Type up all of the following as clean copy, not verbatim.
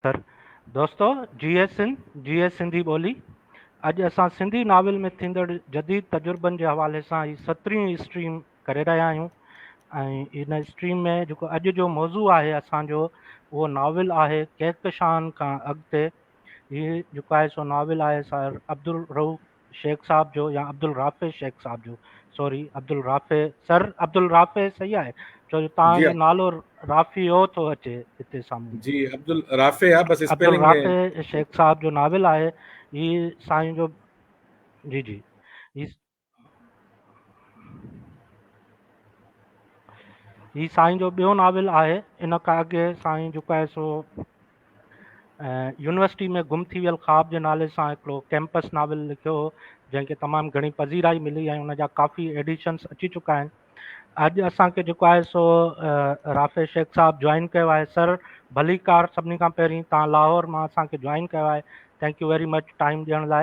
سر دوستو جيئي سنڌ جيئي سنڌي ٻولي اڄ اسان سنڌي ناول ۾ ٿيندڙ جديد تجربن جي حوالي سان هي سترهين اسٽريم ڪري رهيا آهيون ۽ ان اسٽريم ۾ جيڪو اڄ جو موضوع آهي اسان جو اهو ناول آهي ڪهڪشان کان اڳتي هي جيڪو آهي سو ناول آهي سر عبدالرؤف شيخ صاحب جو يا عبدالرافع شيخ صاحب جو سوري عبدالرافع سر عبدالرافع صحيح آهي ڇو جو توهان جو نالو رافيو ٿو اچي هتي سامهون جي عبدالرافع آ بس اسپيلنگ عبدالرافع شيخ صاحب جو ناول آهي هي سائين جو جي جي هي هي سائين جو ٻيو ناول آهي ان کان اڳي سائين جيڪو آهي سو يونيورسٽي ۾ گم ٿي ويل خواب جي نالي سان هڪڙو ڪيمپس ناول لکيو هو جنهن کي تمام گهڻي پذيرائي ملي ۽ ان جا ڪافي ايڊيشنس اچي چڪا آهن اڄ اسان کي جيڪو آهي سو رافع شيخ صاحب جوائن ڪيو آهي سر ڀليڪار سڀني کان پهرين تان لاهور مان اسان کي جوائن ڪيو آهي thank you very much time ڏيڻ لاء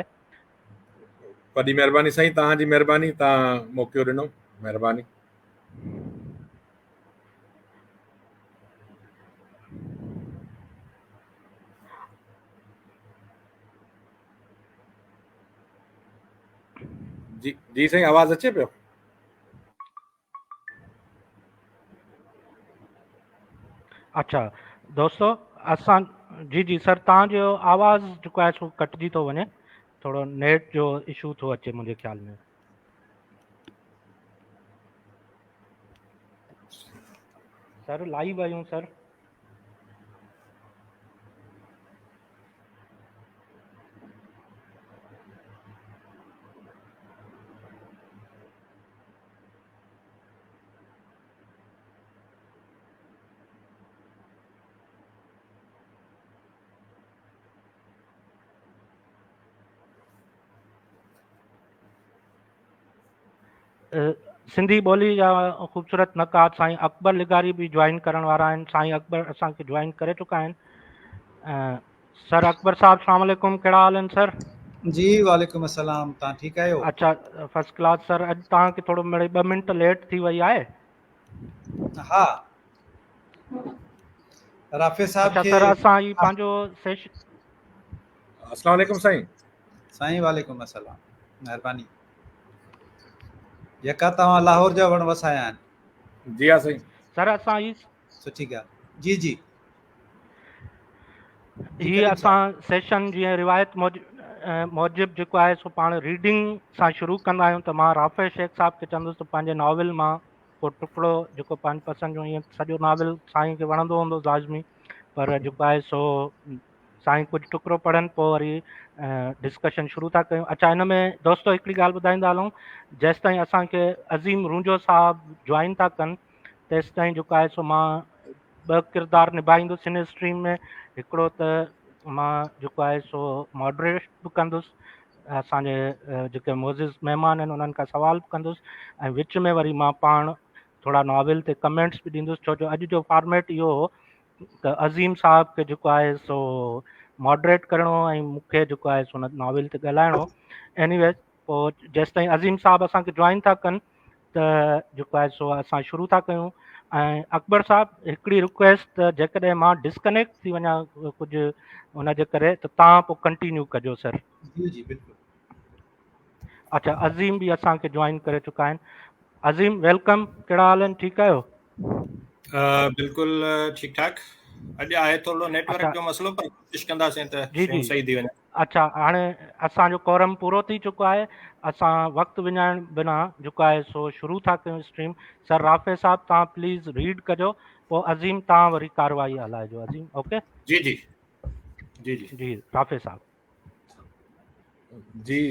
وڏي مهرباني سائين توهان جي مهرباني توهان موقعو ڏنو مهرباني. جي جي سائين آواز اچي پيو. اڇا دوستو اسان جي جي سر توهان جو آواز جيڪو آهي سو ڪٽجي ٿو وڃي ٿورو نيٽ جو اشو ٿو اچي منهنجي خيال ۾ سر لائيو آهيون سر سنڌي ٻولي جا خوبصورت نقاد سائين اڪبر لغاري به جوائن ڪرڻ وارا آهن سائين اڪبر اسان کي جوائن ڪري چڪا آهن سر اڪبر صاحب السلام عليڪم ڪهڙا حال آهن سر. جي وعليڪم السلام توهان ٺيڪ آهيو. اڇا فرسٽ ڪلاس سر اڄ توهان کي ٿورو مڙئي ٻه منٽ ليٽ ٿي وئي آهي. ها رافع صاحب اڇا کي سر اسان هي پنهنجو سيشن السلام عليڪم سائين. سائين وعليڪم السلام مهرباني يڪا توهان لاهور جا وڻ وسايا آهن. جي ها سائين. سر اسان هي سٺي ڳالهه جي جي. هي اسان سيشن جيئن روايت موجب جيڪو آهي سو پاڻ ريڊنگ سان شروع ڪندا آهيون ته مان رافع شيخ صاحب کي چوندس ته پنهنجي ناول مان ڪو ٽڪڙو جيڪو پنهنجي پسند جو ائين سڄو ناول سائين کي وڻندو هوندو لازمي پر جيڪو آهي سو سائين ڪجهه ٽڪرو پڙهن پوء وري ڊسڪشن شروع ٿا ڪيون اڇا هن ۾ دوستو هڪڙي ڳالهه ٻڌائيندا هلون جيستائين اسان کي عظيم رونجو صاحب جوائن ٿا ڪن تيستائين جيڪو آهي سو مان ٻه ڪردار نڀائيندس هن اسٽريم ۾ هڪڙو ته مان جيڪو آهي سو ماڊريٽ به ڪندس اسانجي جيڪي معزز مهمان آهن انهن کان سوال به ڪندس ۽ وچ ۾ وري مان پاڻ ٿورا ناول تي ڪمينٽس به ڏيندس ڇو جو اڄ جو فارميٽ اهو هو ته عظيم صاحب کي جيڪو آهي سو ماڊريٽ ڪرڻو ۽ مون کي جيڪو آهي سو ناول تي ڳالهائڻو ايني ويز پوء جيستائين عظيم صاحب اسان کي جوائن ٿا ڪن ته جيڪو آهي سو اسان شروع ٿا ڪيون ۽ اڪبر صاحب هڪڙي رڪويسٽ ته جيڪڏهن مان ڊسڪنيڪٽ ٿي وڃان ڪجهه ان جي ڪري ته تان پوء ڪنٽينيو ڪجو سر. جي جي بلڪل. اڇا عظيم به اسان کي جوائن ڪري چڪا آهن عظيم welcome ڪهڙا حال آهن ٺيڪ آهيو. بلڪل ٺيڪ ٺاڪ اڄ آهي ٿورو نيٽ ورڪ جو مسئلو پر ڪوشش ڪنداسين ته جي جي صحيح ٿي وڃي. اڇا هاڻي اسان جو ڪورم پورو ٿي چڪو آهي اسان وقت وڃائڻ بنا جيڪو آهي سو شروع ٿا ڪيون اسٽريم سر رافع صاحب توهان پليز ريڊ ڪجو پوء عظيم توهان وري ڪارروائي هلائجو عظيم اوڪي جي جي جي جي جي رافع صاحب جي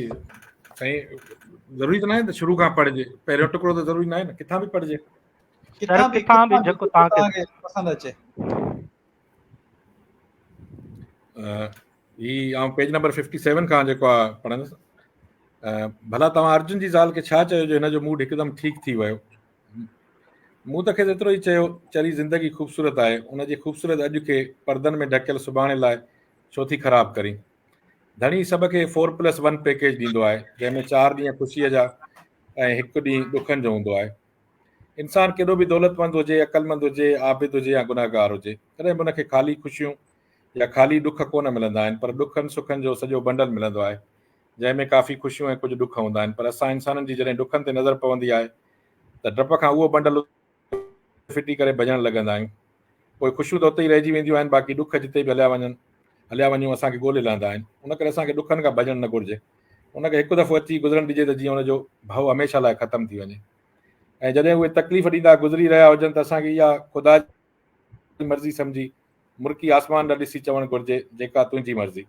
سائين ضروري ته ناهي ته شروع کان پڙهجي پهريون ٽڪرو ته ضروري ناهي نه ڪٿان به پڙهجي سر ڪٿان به جيڪو توهان کي پسند اچي هي آئون پيج نمبر 57 کان جيڪو آ پڙهندس ڀلا توهان ارجن جي زال کي ڇا چيو جو هن جو موڊ هڪدم ٺيڪ ٿي ويو مون ته کيس ايترو ئي چيو چري زندگي خوبصورت آهي ان جي خوبصورت اڄ کي پردن ۾ ڍڪيل سڀاڻي لاء ڇو ٿي خراب ڪرين ڌڻي سڀ کي فور پلس ون پيڪيج ڏيندو آهي جنهن ۾ چار ڏينهن خوشيء جا ۽ هڪ ڏينهن ڏکن جو هوندو آهي انسان ڪيڏو به دولتمند هجي، عقلمند هجي، عابد هجي يا گنهگار هجي، ڪڏهن به ان کي خالي خوشيون يا خالي ڏک ڪونه ملندا آهن پر ڏکن سکن جو سڄو بنڊل ملندو آهي جنهن ۾ ڪافي خوشيون ۽ ڪجهه ڏک هوندا آهن پر اسان انسانن جي جڏهن ڏکن تي نظر پوندي آهي ته ڊپ کان اهو بنڊل ڦٽي ڪري ڀڄڻ لڳندا آهيون. پوء خوشيون ته اتي ئي رهجي وينديون آهن باقي ڏک جتي به هليا وڃن هليا وڃون اسان کي ڳولي لهندا آهن. ان ڪري اسان کي ڏکن کان ڀڄڻ نه گهرجي. ان کي هڪ دفعو اچي گذرڻ ڏجي ته جيئن ان جو ڀؤ هميشه لاء ختم ٿي وڃي. ۽ جڏهن اهي تڪليف ڏيندا گذري رهيا هجن ته اسان کي اها خدا جي مرضي سمجهي مرڪي آسمان ڏانهن ڏسي چوڻ گهرجي جيڪا تنهنجي مرضي.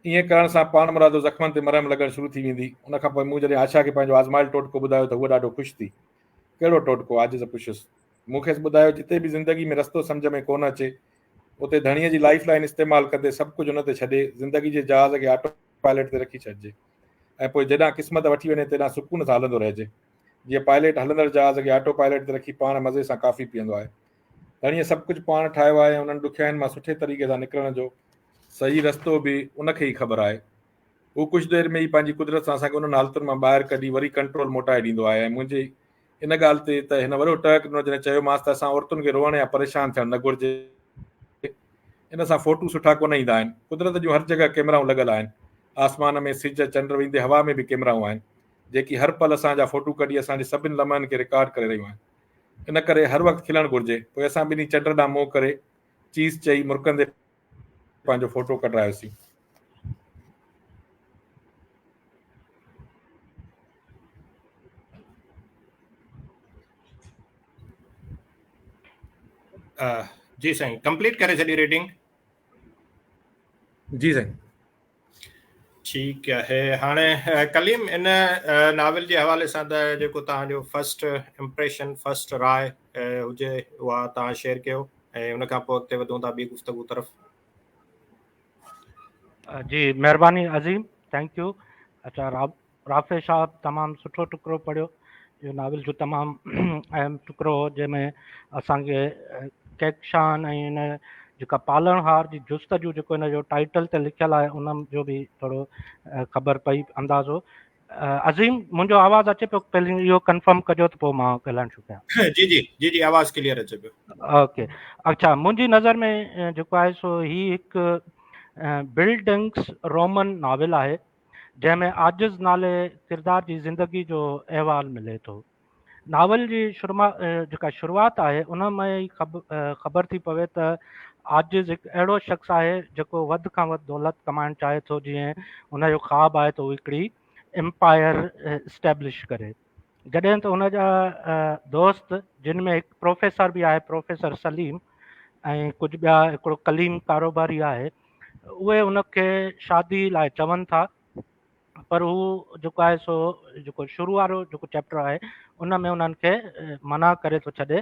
ائين ڪرڻ سان پاڻمرادو زخمن تي مرهم لڳڻ شروع ٿي ويندي. ان کان پوء مون جڏهن آشا کي پنهنجو آزمايل ٽوٽڪو ٻڌايو ته هوء ڏاڍو خوش ٿي. ڪهڙو ٽوٽڪو؟ عاجز پڇيس. مون کيس ٻڌايو، جتي به زندگي ۾ رستو سمجهه ۾ ڪونه اچي، اتي ڌڻيء جي لائيف لائين استعمال ڪندي سڀ ڪجهه ان تي ڇڏي، زندگي جي جهاز کي آٽو پائليٽ تي رکي ڇڏجي ۽ پوء جيڏانهن قسمت وٺي وڃي تيڏانهن سڪون سان هلندو رهجي. جيئن پائليٽ هلندڙ جهاز کي آٽو پائليٽ تي رکي پاڻ مزي سان ڪافي پيئندو آهي. ڌڻيء سڀ ڪجهه پاڻ ٺاهيو آهي ۽ انهن ڏکيائين مان سٺي طريقي سان نڪرڻ جو صحيح رستو به ان کي ئي خبر آهي. هو ڪجهه دير ۾ ئي پنهنجي قدرت سان اسان کي انهن حالتن مان ٻاهر ڪڍي وري ڪنٽرول موٽائي ڏيندو آهي ۽ منهنجي ان ڳالهه تي ته هن وڏو ٽهڪ ڏنو جڏهن چيومانس ته اسان عورتن کي روئڻ يا پريشان ٿيڻ نه گهرجي ان سان فوٽو سٺا ڪونه ايندا آهن. قدرت جون هر جڳهه ڪيمرائون لڳل آهن. آسمان ۾ سج، چنڊ ويندي هوا ۾ به ڪيمرائون آهن جيڪي هر پل اسان جا فوٽو ڪڍي اسان جي سڀن لمحن کي رڪارڊ ڪري رهيون آهن. ان ڪري هر وقت کلڻ گهرجي. پوء اسان ٻنهي چنڊ ڏانهن منهن ڪري چيز چئي مرڪندي پنهنجو فوٽو ڪڍرايوسين. جي سائين ڪمپليٽ ڪري ڇڏي ريڊنگ. جي سائين. ٺيڪ آهي هاڻي ڪليم ان ناول جي حوالي سان ته جيڪو توهان جو فرسٽ امپريشن فرسٽ راء هجي اها توهان شيئر ڪيو ۽ ان کان پوء اڳتي وڌون ٿا ٻي گفتگو طرف. جي مهرباني عظيم thank you. اچا رافع صاحب تمام سٺو ٽڪرو پڙهيو اهو ناول جو تمام اهم ٽڪرو هو جنهن ۾ اسان کي ڪهڪشان ۽ ان جيڪا پالڻهار جي جستجو جيڪو ان جو ٽائيٽل تي لکيل آهي ان جو به ٿورو خبر پئي اندازو عظيم منهنجو آواز اچي پيو پهرين اهو ڪنفرم ڪجو ته پوء مان ڳالهائڻ شروع ڪيان. جي جي جي جي آواز ڪليئر اچي پيو. اوڪي اڇا منهنجي نظر ۾ جيڪو آهي سو هي هڪ بلڊنگس رومن ناول آهي جنهن ۾ عاجز نالي ڪردار جي زندگي جو احوال ملي ٿو. ناول جي جيڪا شروعات آهي ان ۾ ئي خبر ٿي پوي ته عاجز هڪ اهڙو شخص آهي جيڪو وڌ کان وڌ دولت ڪمائڻ چاهي ٿو جيئن ان جو خواب آهي ته هو هڪڙي امپائر اسٽيبلش ڪري. جڏهن ته هن جا دوست جن ۾ هڪ پروفيسر به آهي پروفيسر سليم ۽ ڪجهه ٻيا هڪڙو ڪليم ڪاروباري آهي اهي ان کي شادي لاء چون ٿا پر هو جيڪو آهي سو جيڪو شروع وارو جيڪو چيپٽر آهي ان ۾ انهن کي منع ڪري ٿو ڇڏي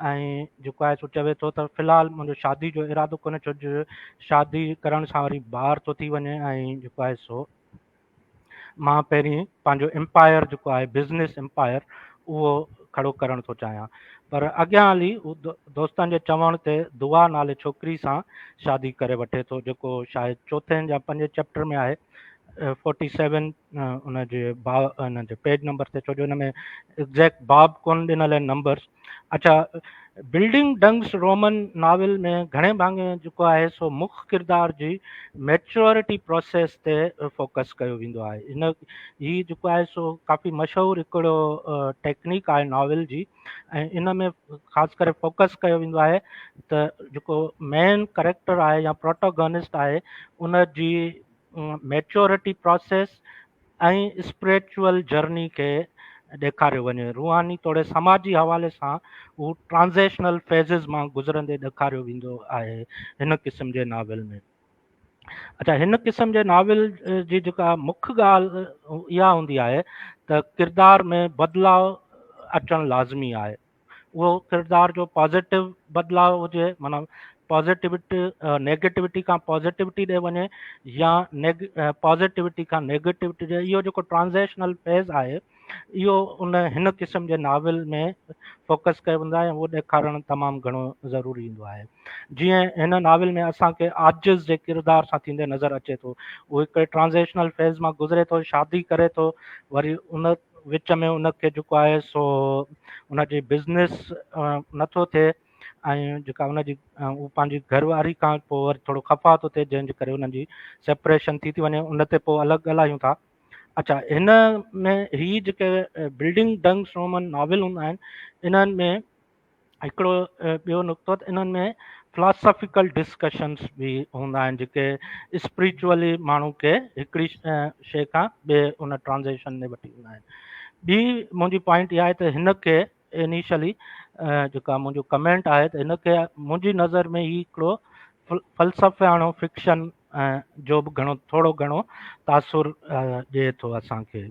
۽ جيڪو آهي سو چوي ٿو ته في الحال منهنجو شادي جو ارادو ڪونهي ڇو جو شادي ڪرڻ سان وري بار ٿو ٿي وڃي ۽ جيڪو آهي سو مان پهرين پنهنجو امپائر جيڪو آهي بزنس امپائر اهو کڙو ڪرڻ ٿو چاهيان پر اڳيان هلي هو دوستن جي چوڻ تي دعا نالي ڇوڪري سان شادي ڪري وٺي ٿو جيڪو شايد چوٿين يا پنجين چيپٽر ۾ آهي فورٽي سيون ان جي با ان جي پيج نمبر تي ڇو جو ان ۾ ايگزيڪٽ باب ڪون ڏنل آهن نمبرس اڇا بلڊنگ ڊنگس رومن ناول ۾ گهڻي ڀاڱي جيڪو آهي سو مک ڪردار جي ميچورٽي پروسيس تي فوڪس ڪيو ويندو آهي ان هي جيڪو آهي سو ڪافي مشهور هڪڙو ٽيڪنيڪ آهي ناول جي ۽ ان ۾ خاص ڪري فوڪس ڪيو ويندو آهي ته جيڪو مين ڪريڪٽر آهي يا پروٽاگونسٽ آهي ان جي ميچورٽي پروسيس ۽ اسپريچوئل جرني کي ڏيکاريو وڃي. روحاني توڙي سماجي حوالي سان هو ٽرانزيشنل فيزز مان گذرندي ڏيکاريو ويندو آهي هن قسم جي ناول ۾. اڇا هن قسم جي ناول جي جيڪا مک ڳالهه اها هوندي آهي ته ڪردار ۾ بدلاء اچڻ لازمي آهي. اهو ڪردار جو پازيٽو بدلاء هجي معنيٰ پازيٽوٽي نيگيٽوٽي کان پازيٽوٽي ڏي وڃي يا پازيٽوٽي کان نيگيٽوٽي ڏي اهو جيڪو ٽرانزيشنل فيز آهي اهو ان هن قسم جي ناول ۾ فوڪس ڪيو ويندو آهي اهو ڏيکارڻ تمام گهڻو ضروري هوندو آهي جيئن هن ناول ۾ اسان کي عاجز جي ڪردار سان ٿيندي نظر اچي ٿو اهو هڪ ٽرانزيشنل فيز مان گذري ٿو شادي ڪري ٿو وري ان وچ ۾ ان کي جيڪو آهي سو ان جي بزنس نٿو ٿئي ۽ جيڪا ان جي هو پنهنجي گهر واري کان پوء وري ٿورو خفا ٿو ٿئي جنهن جي ڪري انهن جي سيپريشن ٿي ٿي وڃي ان تي پوء الڳ ڳالهايون ٿا اچھا هن ۾ هي جيڪي بلڊنگ ڊنگ سنومن ناول هوندا آهن انهن ۾ هڪڙو ٻيو نقطو ته انهن ۾ فلاسافيڪل ڊسڪشنس به هوندا آهن جيڪي اسپرچوئلي ماڻهو کي هڪڙي شيء کان ٻئي ان ٽرانزيشن ۾ وٺي ويندا آهن ٻي منهنجي پوائنٽ اها آهي ته هن کي انيشلي جيڪا منهنجو ڪمينٽ آهي ته هن کي منهنجي نظر ۾ هي هڪڙو فلسفياڻو فڪشن جو به گهڻو ٿورو گهڻو تاثر ڏئي ٿو اسانکي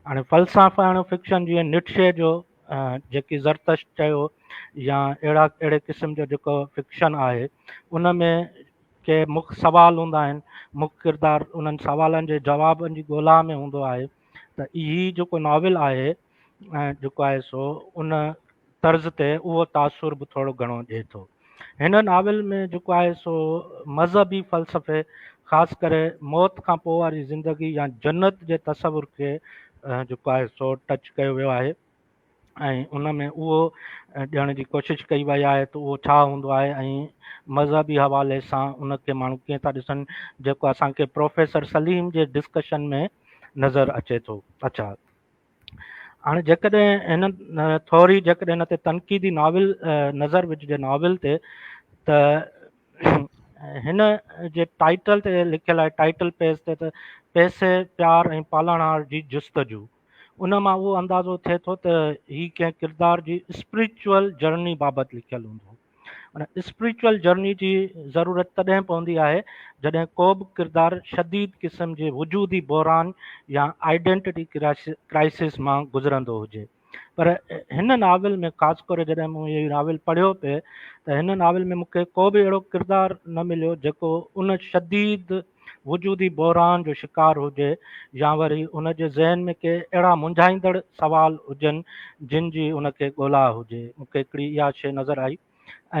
هاڻي فلسفياڻو فڪشن جيئن نٽشي جو جيڪي زرتشت چيو يا اهڙا اهڙي قسم جو جيڪو فڪشن آهي ان ۾ ڪي مک سوال هوندا آهن مک ڪردار انهن سوالن جي جوابن جي ڳولا ۾ هوندو آهي ته هي جيڪو ناول آهي جيڪو آهي سو ان طرز تي اهو تاثر به ٿورو گهڻو ڏئي ٿو هن ناول ۾ جيڪو آهي سو مذهبي فلسفي خاص ڪري موت کان پوء واري زندگي يا جنت جي تصور کي جيڪو آهي سو ٽچ ڪيو ويو آهي ۽ ان ۾ اهو ڏيڻ جي ڪوشش ڪئي وئي آهي ته اهو ڇا هوندو آهي ۽ مذهبي حوالي سان ان کي ماڻهو ڪيئن ٿا ڏسن جيڪو اسان کي پروفيسر سليم جي ڊسڪشن ۾ نظر اچي ٿو اچھا هاڻي جيڪڏهن هن ٿوري جيڪڏهن هن تي تنقيدي ناول نظر وجهجي ناول تي ته هن جي ٽائيٽل تي لکيل آهي ٽائيٽل پيج تي ته پئسي پيار ۽ پالڻهار جي جستجو ان مان اهو اندازو ٿئي ٿو ته هي ڪنهن ڪردار جي اسپرچوئل جرني بابت لکيل هوندو ان اسپرچوئل جرني جي ضرورت تڏهن پوندي آهي جڏهن ڪو به ڪردار شديد قسم جي وجودي بحران يا آئيڊينٽٽي ڪرائسس مان گذرندو هجي پر هن ناول ۾ خاص ڪري جڏهن مون هي ناول پڙهيو پئي ته هن ناول ۾ مون کي ڪو به اهڙو ڪردار نه مليو جيڪو ان شديد وجودي بحران جو شڪار هجي يا وري ان جي ذهن ۾ ڪي اهڙا منجهائيندڙ سوال هجن جن جي ان کي ڳولا هجي مون کي هڪڙي اها شيء نظر آئي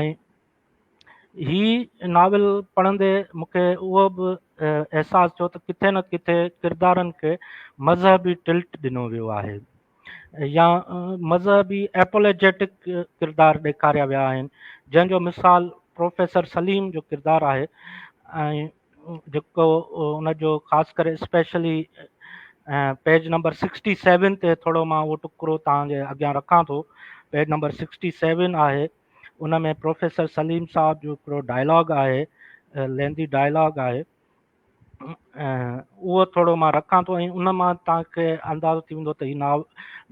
۽ هي ناول پڙهندي مون کي اهو به احساس ٿيو ته ڪٿي نه ڪٿي ڪردارن کي مذهبي ٽلٽ ڏنو ويو آهي يا مذهبي ايپولوجيٽڪ ڪردار ڏيکاريا ويا آهن جنهن جو مثال پروفيسر سليم جو ڪردار آهي ۽ جيڪو ان جو خاص ڪري اسپيشلي پيج نمبر 67 تي ٿورو مان اهو ٽڪرو توهان جي اڳيان رکان ٿو پيج نمبر 67 آهي ان ۾ پروفيسر سليم صاحب جو هڪڙو ڊائلاگ آهي ليندي ڊائلاگ آهي اهو ٿورو مان رکان ٿو ۽ ان مان توهان کي اندازو ٿي ويندو ته هي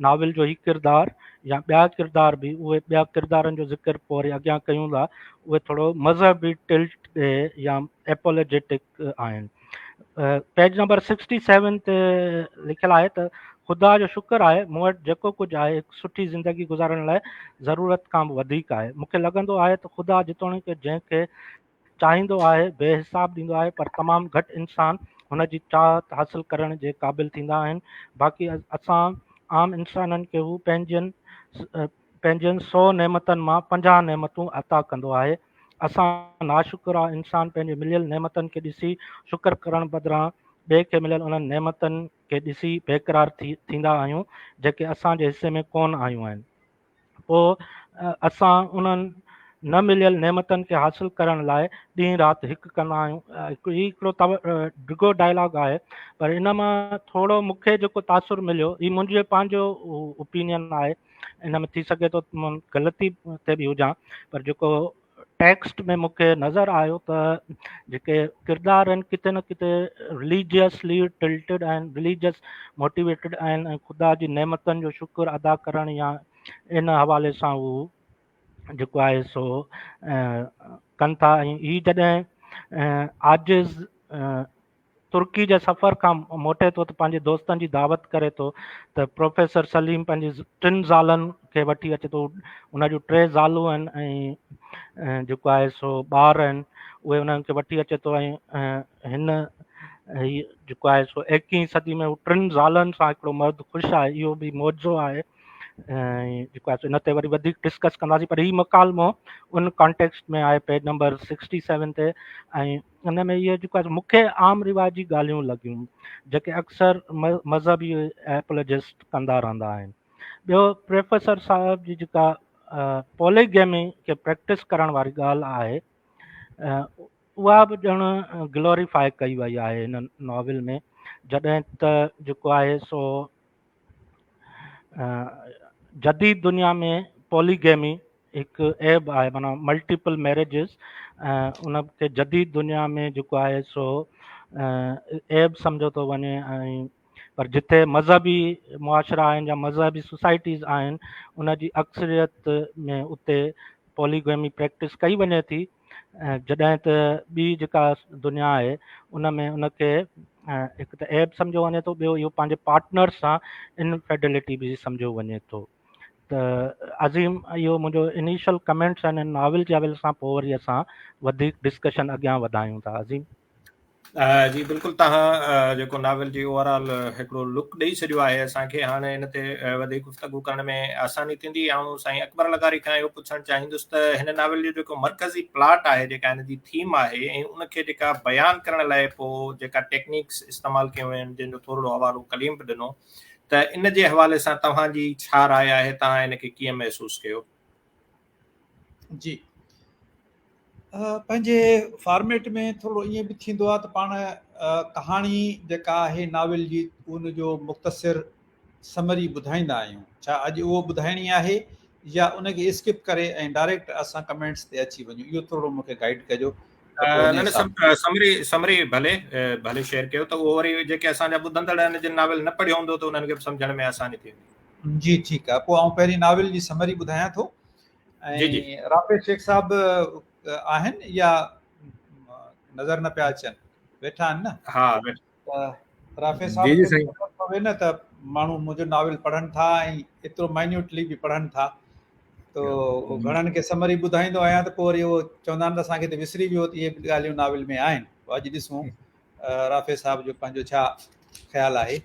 ناول جو هي ڪردار يا ٻيا ڪردار به اهي ٻيا ڪردارن جو ذڪر پوء وري اڳيان ڪيون ٿا اهي ٿورو مذهبي ٽلٽ ڏي يا ايپولوجيٽڪ آهن پيج نمبر 67 تي لکيل آهي ته خدا جو شڪر آهي مون وٽ جيڪو ڪجهه آهي هڪ سٺي زندگي گذارڻ لاء ضرورت کان به وڌيڪ آهي مون کي لڳندو آهي ته خدا جيتوڻيڪ جنهن کي چاهيندو آهي، بي حساب ڏيندو آهي، پر تمام گهٽ انسان هن جي چاهت حاصل ڪرڻ جي قابل ٿيندا آهن، باقي اسان عام انسانن کي هو پنهنجين پنهنجين سو نعمتن مان 50 نعمتون عطا ڪندو آهي. اسان ناشڪرا انسان پنهنجي مليل نعمتن کي ڏسي شڪر ڪرڻ بدران ٻئي کي مليل انهن نعمتن کي ڏسي بيقرار ٿيندا آهيون، جيڪي اسان جي حصي ۾ ڪونه آيون آهن. پوء اسان انهن نه مليل نعمتن کي حاصل ڪرڻ لاء ڏينهن رات هڪ ڪندا آهيون. هي هڪڙو ڊگهو ڊائلاگ آهي پر ان مان ٿورو مون کي جيڪو تاثر مليو هي منهنجو پنهنجو اوپينين آهي ان ۾ ٿي سگهي ٿو مان غلطي تي به هجان پر جيڪو ٽيڪسٽ ۾ مون کي نظر آيو ته جيڪي ڪردار آهن ڪٿي نه ڪٿي رليجيسلي ٽلٽيڊ آهن رليجيس موٽيويٽيڊ آهن ۽ خدا جي نعمتن جو شڪر ادا ڪرڻ يا ان حوالي سان هو جيڪو آهي سو ڪن ٿا ۽ هي جڏهن عاجز ترڪي جي سفر کان موٽي ٿو ته پنهنجي دوستن جي دعوت ڪري ٿو ته پروفيسر سليم پنهنجي ٽن زالن کي وٺي اچي ٿو ان جون ٽي زالون آهن ۽ جيڪو آهي سو ٻار آهن اهي انهن کي وٺي اچي ٿو ۽ هن هي جيڪو آهي سو ايڪيهين صدي ۾ هو ٽن زالن سان هڪڙو مرد خوش آهي اهو به معجزو آهي ۽ جيڪو آهي ان تي وري وڌيڪ ڊسڪس ڪنداسين پر هي مڪالمو ان ڪانٽيڪسٽ ۾ آهي پيج نمبر 67 تي ۽ ان ۾ اهو جيڪو آهي مون کي عام رواجي ڳالهيون لڳيون جيڪي اڪثر مذهبي ايپولوجسٽ ڪندا رهندا آهن ٻيو پروفيسر صاحب جي جيڪا پوليگيمي کي پريڪٽس ڪرڻ واري ڳالهه آهي اها به ڄڻ گلوريفائي ڪئي وئي آهي هن ناول ۾ جڏهن ته جيڪو آهي سو جديد دنيا ۾ پوليگيمي هڪ عيب آهي معنيٰ ملٽيپل ميريجز ان کي جديد دنيا ۾ جيڪو آهي سو عيب سمجهيو ٿو وڃي ۽ پر جتي مذهبي معاشرا آهن يا مذهبي سوسائٽيز آهن ان جي اڪثريت ۾ اتي پوليگيمي پريڪٽس ڪئي وڃي ٿي جڏهن ته ٻي جيڪا دنيا آهي ان ۾ ان کي هڪ ته عيب سمجهيو وڃي ٿو ٻيو اهو پنهنجي پارٽنر سان انفيڊلٽي به سمجهيو وڃي ٿو ته عظيم اهو منهنجو انيشل ڪمينٽس آهن هن ناول جي حوالي سان پوء وري اسان وڌيڪ ڊسڪشن اڳيان وڌايون ٿا عظيم. جي بلڪل توهان جيڪو ناول جي اوور آل هڪڙو لڪ ڏئي ڇڏيو آهي اسان کي هاڻي ان تي وڌيڪ گفتگو ڪرڻ ۾ آساني ٿيندي. آئون سائين اڪبر لغاري کان اهو پڇڻ چاهيندس ته هن ناول جو جيڪو مرڪزي پلاٽ آهي جيڪا هن جي ٿيم آهي ۽ ان کي جيڪا بيان ڪرڻ لاء پوء جيڪا ٽيڪنيڪس استعمال ڪيون ويون آهن جنهن جو ٿورڙو حوالو ڪليم به ڏنو ته ان جي حوالي سان توهان جي ڇا راء آهي توهان ان کي ڪيئن محسوس ڪيو؟ جي پنهنجي فارميٽ ۾ ٿورو ائين به ٿيندو آهي ته پاڻ ڪهاڻي جيڪا آهي ناول جي ان جو مختصر سمري ٻڌائيندا آهيون ڇا اڄ اهو ٻڌائڻي آهي يا ان کي اسڪپ ڪري ۽ ڊائريڪٽ اسان ڪمينٽس تي اچي وڃون اهو ٿورو مون کي گائيڊ ڪجو نه نه سمري سمري ڀلي ڀلي شيئر ڪيو ته اهو وري جيڪي اسان جا ٻڌندڙ آهن جن ناول نه پڙهيو هوندو ته انهن کي به سمجهڻ ۾ آساني ٿيندي. جي ٺيڪ آهي پوء آئون پهرين ناول جي سمري ٻڌايان ٿو ۽ رافع شيخ صاحب آهن يا نظر نه پيا اچن ويٺا آهن نه؟ ها ته رافع صاحب جي جي سائين خبر پوي نه ته ماڻهو منهنجو ناول پڙهن ٿا ۽ ايترو مائنيوٽلي به پڙهن ٿا تو گهڻن کي سمري ٻڌائيندو آهيان ته پوء وري اهو چوندا آهن ته اسان کي ته وسري ويو ته اهي به ڳالهيون ناول ۾ آهن پوء اڄ ڏسون رافع صاحب جو پنهنجو ڇا خيال آهي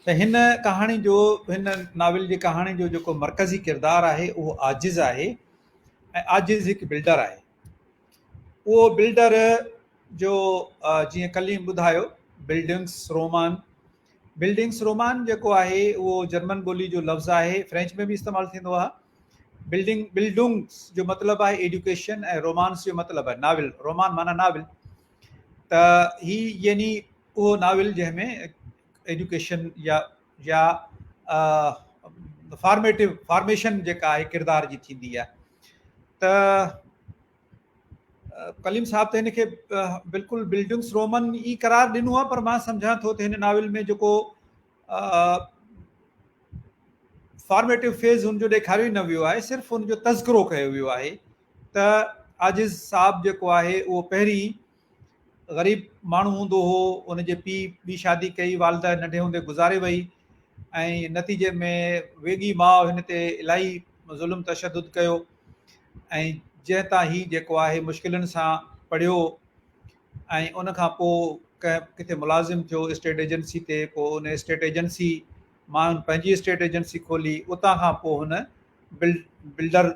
ته هن ڪهاڻي جو هن ناول جي ڪهاڻي جو جيڪو مرڪزي ڪردار آهي اهو عاجز آهي ۽ عاجز هڪ بلڊر آهي اهو بلڊر جو جيئن ڪليم ٻڌايو بلڊنگس رومان بلڊنگس رومان جيڪو آهي اهو جرمن ٻولي جو لفظ آهي فرينچ ۾ به استعمال ٿيندو آهي بلڊنگ بلڊنگس جو مطلب آهي ايڊيوڪيشن ۽ رومانس جو مطلب آهي ناول رومان معنی ناول ته هي يعني اهو ناول جنهن ۾ ايڊيوڪيشن يا يا فارميٽو فارميشن جيڪا آهي ڪردار جي ٿيندي آهي ته ڪليم صاحب ته هن کي بلڪل بلڊنگس رومن ئي قرار ڏنو آهي پر مان سمجهان ٿو ته هن ناول ۾ جيڪو فارميٽو فيز هن جو ڏيکاريو ئي نه ويو آهي صرف هن جو تذڪرو ڪيو ويو آهي ته عاجز صاحب جيڪو آهي اهو پهرين غريب ماڻهو هوندو هو، ان جي پيء ٻي شادي ڪئي، والده ننڍي هوندي گذاري وئي ۽ نتيجي ۾ ويڳي ماء هن تي الاهي ظلم تشدد ڪيو ۽ جنهن تان هي جيڪو آهي مشڪلن سان پڙهيو ۽ ان کان پوء ڪنهن ڪٿي ملازم ٿيو اسٽيٽ ايجنسي تي پوء ان اسٽيٽ ايجنسي مان هن پنهنجي اسٽيٽ ايجنسي کولي اتان کان پوء هن بلڊر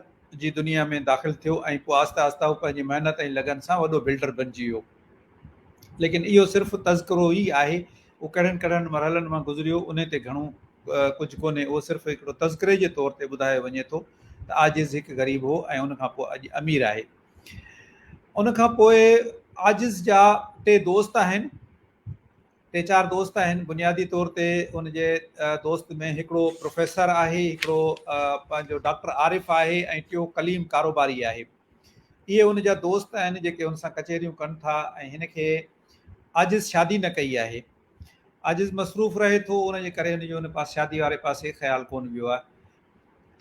جي دنيا ۾ داخل ٿيو ۽ پوء آهستي آهستي هو پنهنجي محنت ۽ لگن سان وڏو بلڊر بنجي ويو. ليڪن اهو صرف تذڪرو ئي آهي، هو ڪهڙن ڪهڙن مرحلن مان گذريو انهي تي گهڻو ڪجهه ڪونهي، اهو صرف هڪڙو تذڪري جي طور تي ٻڌايو وڃي ٿو ته عاجز هڪ غريب هو ۽ ان کان پوء اڄ امير آهي. ان کان پوء عاجز جا ٽي دوست آهن. ٽي چار دوست آهن بنيادي طور تي ان جي دوست ۾ هڪڙو پروفيسر آهي هڪڙو پنهنجو ڊاڪٽر عارف آهي ۽ ٽيو ڪليم ڪاروباري آهي اهي ان جا دوست آهن جيڪي ان سان ڪچهريون ڪن ٿا ۽ هن کي عاجز شادي نه ڪئي آهي عاجز مصروف رهي ٿو ان جي ڪري هن جو ان پاس شادي واري پاسي خيال ڪون ويو آهي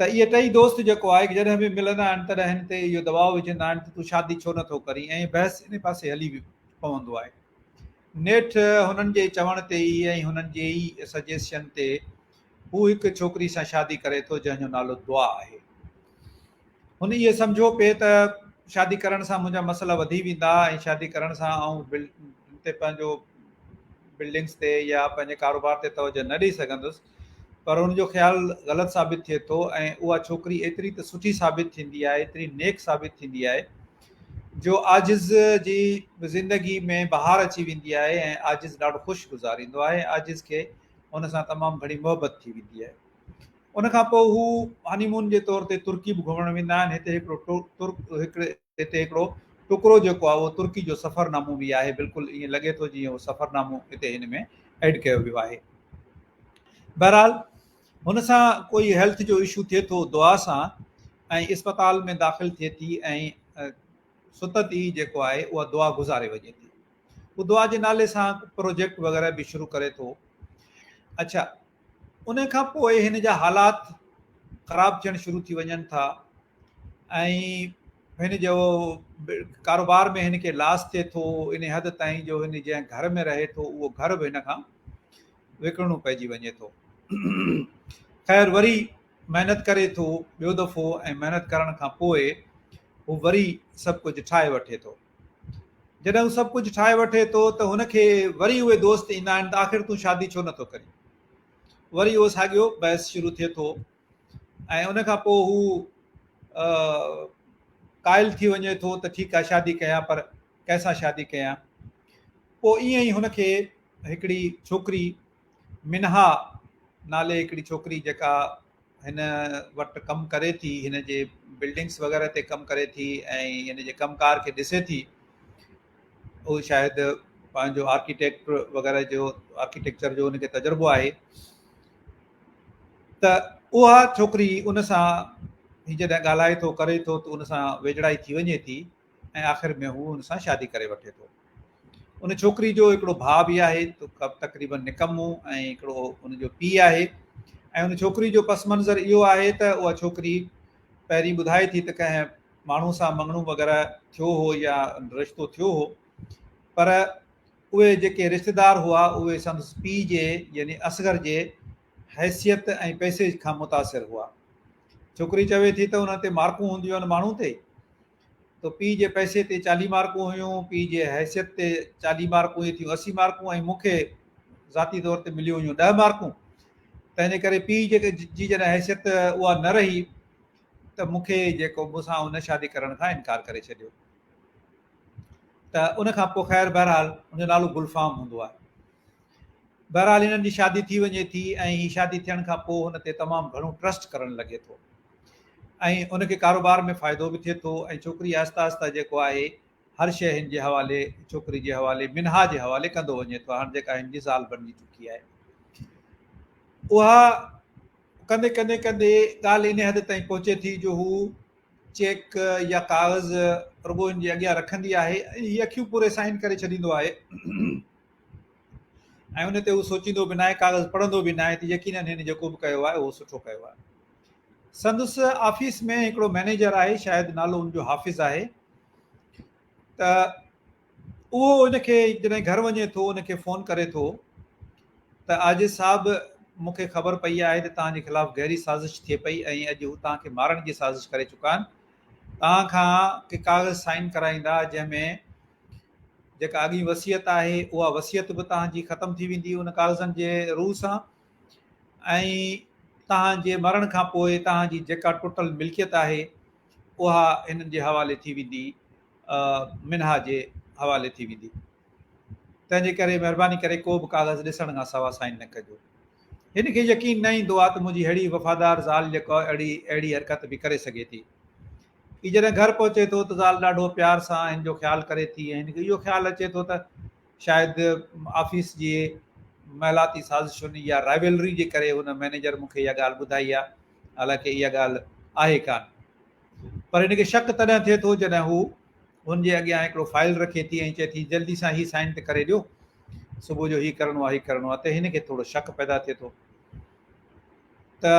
ته اهي ٽئي دوست جيڪو آهي جڏهن به ملندا آهن تڏهن هن تي اهو دٻاء وجهندا آهن ته تون شادي ڇو نٿو ڪرين ۽ بحث ان پاسي هلي پوندو آهي نيٺ هنن جي چوڻ تي ئي ۽ هنن جي ئي سجيشن تي هو هڪ ڇوڪري سان شادي ڪري ٿو جنهن جو نالو دعا آهي. هن اهو سمجهيو پئي ته شادي ڪرڻ سان منهنجا مسئلا وڌي ويندا ۽ شادي ڪرڻ سان آئون تي پنهنجو بلڊنگس تي يا پنهنجي ڪاروبار تي توجه نه ڏئي سگهندس پر هن جو خيال غلط ثابت ٿئي ٿو ۽ اها ڇوڪري ايتري ته سٺي ثابت ٿيندي آهي ايتري نيڪ ثابت ٿيندي آهي جو عاجز جي زندگي ۾ بهار اچي ويندي آهي ۽ عاجز ڏاڍو خوش گذاريندو آهي ۽ عاجز کي هن سان تمام گهڻي محبت ٿي ويندي آهي. ان کان پوء هو هني مون جي طور تي ترڪي به گهمڻ ويندا آهن. هتي هڪڙو ترڪ هڪڙي هتي هڪڙو ٽڪرو جيڪو آهي اهو ترڪي جو سفرنامو به آهي، بلڪل ائين لڳي ٿو جيئن اهو سفرنامو هتي هن ۾ ايڊ ڪيو ويو آهي. بهرحال هن سان ڪوئي هيلٿ جو اشو ٿئي ٿو دعا سان ۽ اسپتال ۾ داخل ٿئي ٿي ۽ ستت ئي جيڪو آهي اها دعا گذاري وڃي ٿي. هو دعا جي نالي سان پروجيڪٽ وغيره به شروع ڪري ٿو. اڇا ان کان پوء هن جا حالات خراب ٿيڻ شروع ٿي وڃن ٿا ۽ هن جو ڪاروبار ۾ هن کي لاس ٿئي ٿو، ان حد تائين جو هن جنهن گهر ۾ رهي ٿو اهو گهر به هن کان وڪڻڻو پئجي وڃي ٿو. خير وري محنت ڪري ٿو ٻيو دفعو ۽ محنت ڪرڻ کان پوء هو وري سڀ ڪجهه ٺاهي وٺي ٿو. جڏهن هو سڀ ڪجهه ٺاهي وٺي ٿو ته هن کي وري اهي دوست ايندا آهن ته آخر تون شادي ڇو نٿو ڪرين؟ وري اهو ساڳيو بحث شروع ٿئي ٿو ۽ ان کان پوء هو قائل ٿي وڃي ٿو ته ٺيڪ آهي شادي ڪيان پر ڪنهن سان شادي ڪيان؟ پوء ائين ئي هن کي هڪڙي ڇوڪري منها نالي هڪڙي ڇوڪري جيڪا هن وٽ ڪم ڪري ٿي، هن جي بلڊنگس وغيره تي ڪم ڪري ٿي ۽ هن جي ڪم ڪار کي ڏسي ٿي، هو شايد پنهنجو آرڪيٽيڪٽ وغيره جو آرڪيٽيڪچر جو هن کي تجربو آهي ته اها ڇوڪري ان سان هي جڏهن ڳالهائي ٿو ڪري ٿو ته ان سان ويجهڙائي ٿي وڃي ٿي ۽ آخر ۾ هو ان سان شادي ڪري وٺي ٿو. ان ڇوڪري جو هڪڙو ڀاء به آهي تقريبن نڪمو ۽ هڪڙو ان جو پيء آهي ۽ ان ڇوڪري جو پس منظر اهو آهي ته اها ڇوڪري پهرين ٻڌائي ٿي ته ڪنهن ماڻهو سان مڱڻو وغيره ٿيو هو يا رشتو ٿيو هو پر اهي جيڪي رشتيدار هئا اهي سندس پيء جي يعني اصغر جي حيثيت ۽ پئسي کان متاثر هئا. ڇوڪري چوي ٿي ته انهن تي مارڪون هونديون آهن ماڻهو تي تو پيء جي پئسي تي 40 مارڪون هيون، پيء جي حيثيت تي 40 مارڪون، اهي ٿيون 80 مارڪون ۽ مون کي ذاتي طور تي مليون هيون 10 مارڪون. تنهن جي ڪري پيء جي جي جڏهن حيثيت اها نه رهي ته مون کي جيڪو مون سان ان شادي ڪرڻ کان انڪار ڪري ڇڏيو. ته ان کان پوء خير بهرحال ان جو نالو گلفام هوندو آهي. بهرحال هنن جي شادي ٿي وڃي ٿي ۽ هي شادي ٿيڻ کان پوء هن تي تمام گهڻو ٽرسٽ ڪرڻ لڳي ٿو ۽ ان کي ڪاروبار ۾ فائدو به ٿئي ٿو ۽ ڇوڪري آهستي آهستي جيڪو آهي هر شيء هن جي حوالي ڇوڪري جي حوالي منها جي حوالي ڪندو وڃي ٿو هاڻ جيڪا هن جي زال بڻجي چڪي آهي. اها ڪندي ڪندي ڪندي ڳالهه ان حد تائين پهچي ٿي جو هو چيڪ يا ڪاغذ رڳو هن جي اڳيان رکندي آهي ۽ هي اکيون پوري سائن ڪري ڇڏيندو آهي. ۽ ان تي هو سوچيندو به ناهي، ڪاغذ پڙهندو به ناهي ته يقينن هن جيڪو به ڪيو آهي اهو سٺو ڪيو آهي. سندس آفيس ۾ هڪڙو مئنيجر آهي، شايد نالو ان جو حافظ آهي، ته اهو ان کي جڏهن گهر وڃي ٿو ان کي فون ڪري ٿو ته عاجز صاحب مون کي خبر پئي آهي ته توهان جي خلاف گهري سازش ٿئي پئي ۽ اڄ هو توهان کي مارڻ جي سازش ڪري چڪا آهن، توهان کان ڪي ڪاغذ سائن ڪرائيندا جنهن ۾ جيڪا اڳين وصيت آهي اها وصيت به توهان جي ختم ٿي ويندي ان ڪاغذن جي روح سان ۽ توهان جي مرڻ کان پوء توهان جي جيڪا ٽوٽل ملڪيت آهي اها هنن جي حوالي ٿي ويندي، منها جي حوالي ٿي ويندي. تنهن جي ڪري مهرباني ڪري ڪو به ڪاغذ ڏسڻ کان سوا سائن نه ڪجو. هن کي يقين نه ايندو آهي ته منهنجي ههڙي وفادار زال جيڪا اهڙي اهڙي حرڪت به ڪري سگهي ٿي. هي جڏهن گهر پهچي ٿو ته زال ڏاڍو پيار سان هن جو خيال ڪري ٿي ۽ هن کي اهو خيال اچي ٿو ته شايد آفيس جي محلاتي سازشن يا رائيولري جي ڪري هن مئنيجر مون کي اها ڳالهه ٻڌائي آهي، حالانڪه اها ڳالهه آهي ڪانه. پر هن کي شڪ تڏهن ٿئي ٿو جڏهن هو هن جي اڳيان هڪڙو فائل رکي ٿي ۽ چئي ٿي جلدي سان هي سائن ته ڪري ڏيو، صبح جو هي ڪرڻو آهي هي ڪرڻو آهي ته هن کي ٿورو شڪ پيدا ٿئي ٿو ته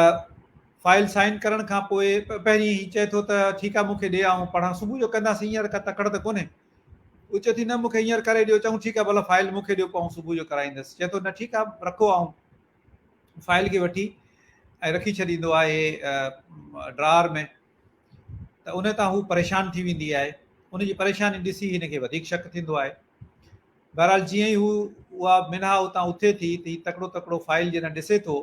فائل سائن ڪرڻ کان پوء پهرين هي چئي ٿو ته ٺيڪ آهي مون کي ڏي آئون پڙهان صبح جو ڪنداسين هينئر ڪا تڪڙ ته ڪونهي. هو چئي ٿي نه مون کي هينئر ڪري ڏيو. چئون ٺيڪ آهي ڀلا فائل مون کي ڏيو پوء آئون صبح جو ڪرائيندس. چئي ٿو نه ٺيڪ آهي رکو آئون فائل کي وٺي ۽ رکي ڇڏيندو آهي ڊرار ۾ ته ان تان هو پريشان ٿي ويندي آهي. ان جي پريشاني ڏسي هن کي وڌيڪ شڪ ٿيندو آهي. بهرحال جيئن ئي هو اها منها اتان اٿي ٿي ته هي تڪڙو تڪڙو فائل جڏهن ڏسي ٿو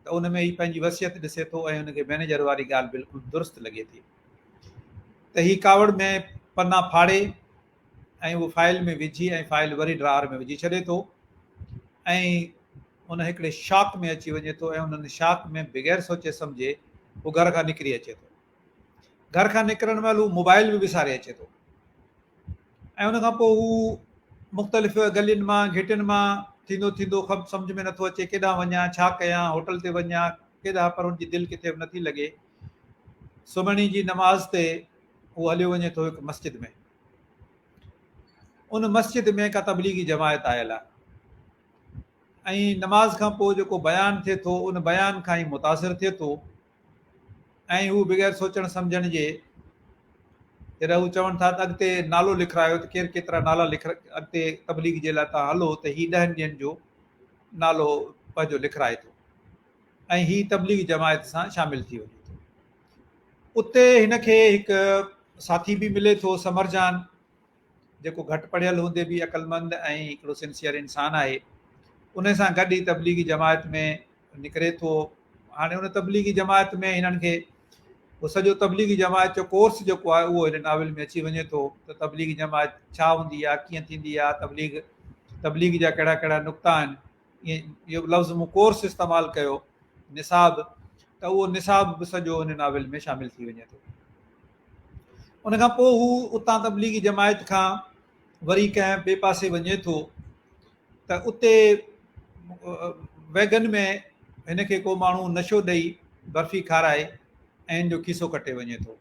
ته ان ۾ هي پنهنجي وصيت ڏسي ٿو ۽ هن کي مئنيجر واري ڳالهه بلڪل درست لڳي ٿي ته هي ڪاوڙ ۾ پنا ڦاڙي ۽ اهو فائل ۾ وجهي ۽ فائل وري ڊرار ۾ وجهي ڇڏي ٿو ۽ ان هڪڙي شاڪ ۾ اچي وڃي ٿو ۽ ان شاڪ ۾ بغير سوچي سمجهي هو گهر کان نڪري اچي ٿو. گهر کان نڪرڻ مهل هو موبائل به وساري اچي ٿو ۽ ان کان پوء هو مختلف گلين مان گهٽين مان ٿيندو ٿيندو خب سمجهه ۾ نٿو اچي ڪيڏانهن وڃان ڇا ڪيان هوٽل تي وڃان ڪيڏانهن پر هن جي دل ڪٿي به نٿي لڳي. سمهڻي جي نماز تي هو هليو وڃي ٿو هڪ مسجد ۾. ان مسجد ۾ ڪا تبليغي جماعت آيل آهي ۽ نماز کان پوء جيڪو بيان ٿئي ٿو ان بيان کان ئي متاثر ٿئي ٿو ۽ هو بغير سوچڻ سمجهڻ جي جڏهن هو چون ٿا ته اڳتي نالو لکرايو ته ڪير ڪيترا نالا لک اڳتي تبليغ جي لاء تان هلو ته هي ڏهن ڏينهن جو نالو پنهنجو لکرائي ٿو ۽ هي تبليغ جماعت سان شامل ٿي وڃي ٿو. اتي هن کي هڪ ساٿي به ملي ٿو ثمر جان جيڪو گهٽ پڙهيل هوندي به عقلمند ۽ هڪڙو سنسيئر انسان آهي. ان سان گڏ هي تبليغي جماعت ۾ نڪري ٿو. هاڻي ان تبليغي جماعت ۾ هنن کي هو سڄو تبليغي جماعت جو ڪورس جيڪو آهي اهو هن ناول ۾ اچي وڃي ٿو ته تبليغي جماعت ڇا هوندي آهي، ڪيئن ٿيندي آهي، تبليغ تبليغ جا ڪهڙا ڪهڙا نقطا آهن. اهو لفظ مون ڪورس استعمال ڪيو نصاب ته اهو نصاب به سڄو ان ناول ۾ شامل ٿي وڃي ٿو. ان کان پوء هو اتان تبليغي جماعت کان وري ڪنهن ٻئي پاسي وڃي ٿو ته اتي ويگن ۾ هن کي ڪو ماڻهو نشو ڏئي برفي کارائي ۽ هن جو کيسو ڪٽي وڃي ٿو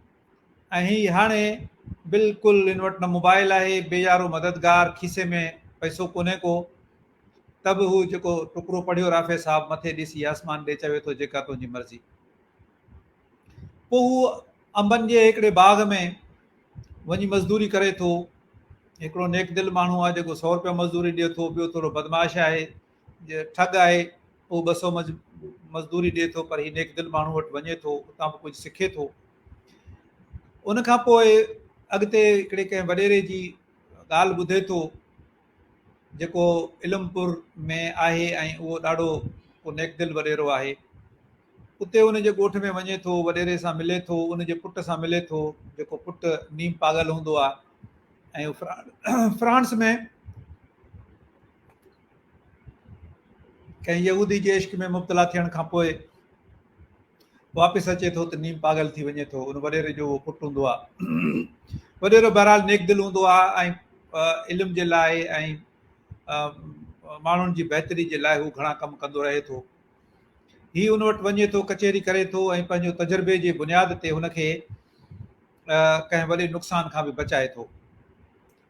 ۽ هي هاڻي بلڪل هن وٽ نه موبائل آهي، بي يارو مددگار، کيسي ۾ پئسو ڪونهي ڪو، ته به هو جيڪو ٽڪرو پڙهيو رافع صاحب مٿي ڏسي آسمان ڏي چوي ٿو جيڪا تنهنجي مرضي. پوء هو انبن جي هڪڙي باغ ۾ وڃي مزدوري ڪري ٿو. هڪڙو نيڪ دل ماڻهو آهي جيڪو سو روپيا مزدوري ڏئي ٿو، ٻيو ٿورو بدمعاش آهي، ٺڳ آهي، اهو 200 مزدوري ڏئي ٿو، پر هي نيڪ دل ماڻهو وٽ وڃي ٿو، اتان به ڪجهه سکي ٿو. ان کان پوء اڳتي هڪڙي ڪنهن وڏيري جي ڳالهه ٻڌي ٿو. جيڪو علم پور ۾ آهي ۽ اهو ڏاڍو ڪو نيڪدل وڏيرو آهي. اتي ان جي ڳوٺ ۾ وڃي ٿو، وڏيري سان ملي ٿو، ان جي پٽ سان ملي ٿو، جيڪو پٽ نيم پاڳل هوندو آهي ۽ فرانس ۾ ڪنهن يهودي جي عشق ۾ مبتلا ٿيڻ کان پوء واپس اچي ٿو ته نيم پاڳل ٿي وڃي ٿو. ان وڏيري جو اهو پٽ هوندو آهي. وڏيرو بهرحال نيڪ دل هوندو آهي ۽ علم جي لاء ۽ ماڻهن جي بهتري جي لاء هو گهڻا ڪم ڪندو رهي ٿو. هي ان وٽ وڃي ٿو، ڪچهري ڪري ٿو ۽ پنهنجو تجربي جي بنياد تي هن کي ڪنهن وڏي نقصان کان به بچائي ٿو.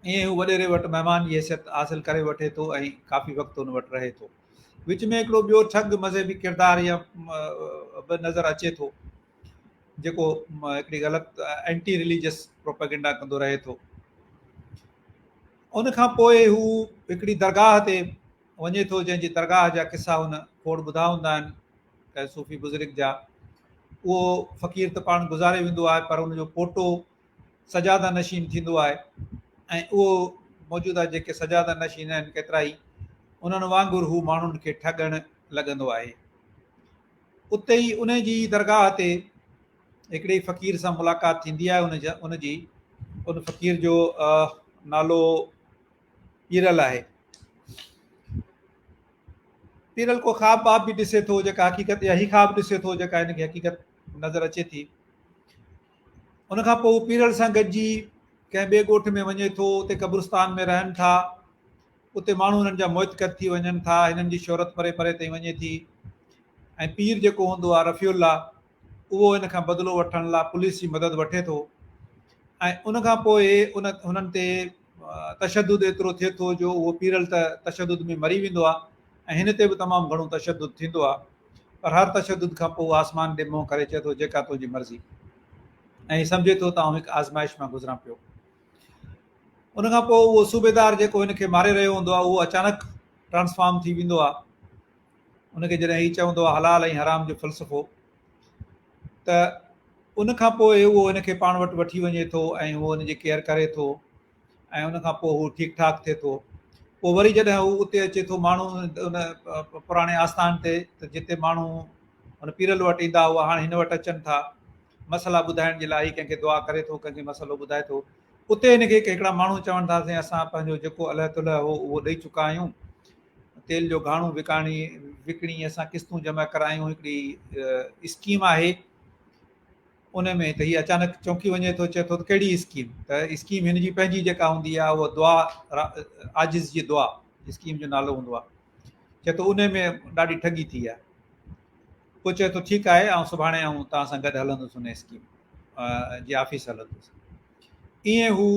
ائين هو وڏيري وٽ مهمان جي حيثيت حاصل ڪري وٺي ٿو ۽ ڪافي وقت ان وٽ رهي ٿو. وچ ۾ هڪڙو ٻيو ٺڳ مذهبي ڪردار يا به نظر اچي ٿو، جيڪو هڪڙي غلط اينٽي رليجس پروپيگنڊا ڪندو رهي ٿو. ان کان پوء هو هڪڙي درگاهه تي وڃي ٿو، جنهن جي درگاهه جا قصا هن کوڙ ٻڌا هوندا آهن، ڪنهن صوفي بزرگ جا. اهو فقير ته پاڻ گذاري ويندو آهي، پر ان جو پوٽو سجاده نشين ٿيندو آهي ۽ اهو موجوده جيڪي سجاده نشين آهن ڪيترائي انهن وانگر هو ماڻهن کي ٺڳڻ لڳندو آهي. اتي ئي انهي جي ئي درگاهه تي هڪڙي فقير سان ملاقات ٿيندي آهي ان ان جي ان فقير جو نالو پيرل آهي. پيرل ڪو خواب باب به ڏسي ٿو جيڪا حقيقت يا هي خواب ڏسي ٿو جيڪا هن کي حقيقت نظر اچي ٿي. ان کان پوء هو پيرل سان گڏجي ڪنهن ٻئي ڳوٺ ۾ وڃي ٿو، اتي قبرستان ۾ رهن ٿا. اتي ماڻهو هنن جا معتقد ٿي وڃن ٿا. هنن جي شهرت پري پري تائين وڃي ٿي ۽ پير جيڪو هوندو آهي رفيع الله اهو هن کان بدلو وٺڻ لاء پوليس جي مدد وٺي ٿو ۽ ان کان پوء ان هنن تي تشدد ايترو ٿئي ٿو جو اهو پيرل ته تشدد ۾ مري ويندو آهي ۽ هن تي به تمام گهڻو تشدد ٿيندو آهي. پر هر تشدد کان پوء هو آسمان ڏي منهن ڪري چئي ٿو، جيڪا تنهنجي مرضي. ۽ سمجهي ٿو ته آئون هڪ آزمائش مان گذران پيو. ان کان پوء اهو صوبيدار جيڪو هن کي ماري رهيو هوندو آهي، اهو اچانڪ ٽرانسفارم ٿي ويندو آهي. ان کي جڏهن هي چوندو آهي حلال ۽ حرام جو فلسفو ته ان کان پوء اهو هن کي پاڻ وٽ وٺي وڃي ٿو ۽ هو هن جي ڪيئر ڪري ٿو. ۽ ان کان پوء هو ٺيڪ ٺاڪ ٿئي ٿو. پوء وري جڏهن هو اتي اچي ٿو ماڻهو ان پراڻي آستان تي ته جتي ماڻهو ان پيرل وٽ ايندا هئا هاڻ هن وٽ اچن ٿا مسئلا ٻڌائڻ جي لاء هي ڪنهن کي دعا ڪري ٿو ڪنهن کي مسئلو ٻڌائي ٿو اتي هن کي هڪڙا ماڻهو چون ٿا سائين اسان پنهنجو جيڪو الهه تلهه هو اهو ڏئي چڪا آهيون تيل جو گهاڻو وڪاڻي وڪڻي اسان قسطون جمع ڪرايون هڪڙي اسڪيم آهي ان ۾ ته هي اچانڪ چونڪي وڃي ٿو چئي ٿو ته ڪهڙي اسڪيم ته اسڪيم هن جي پنهنجي جيڪا هوندي آهي اها دعا عاجز جي دعا اسڪيم جو نالو هوندو آهي چئي ٿو ان ۾ ڏاڍي ٺڳي ٿي آهي پوء چئي ٿو ٺيڪ آهي آئون سڀاڻي آئون توهان سان گڏ هلندس ان اسڪيم جي آفيس هلندس ائين هو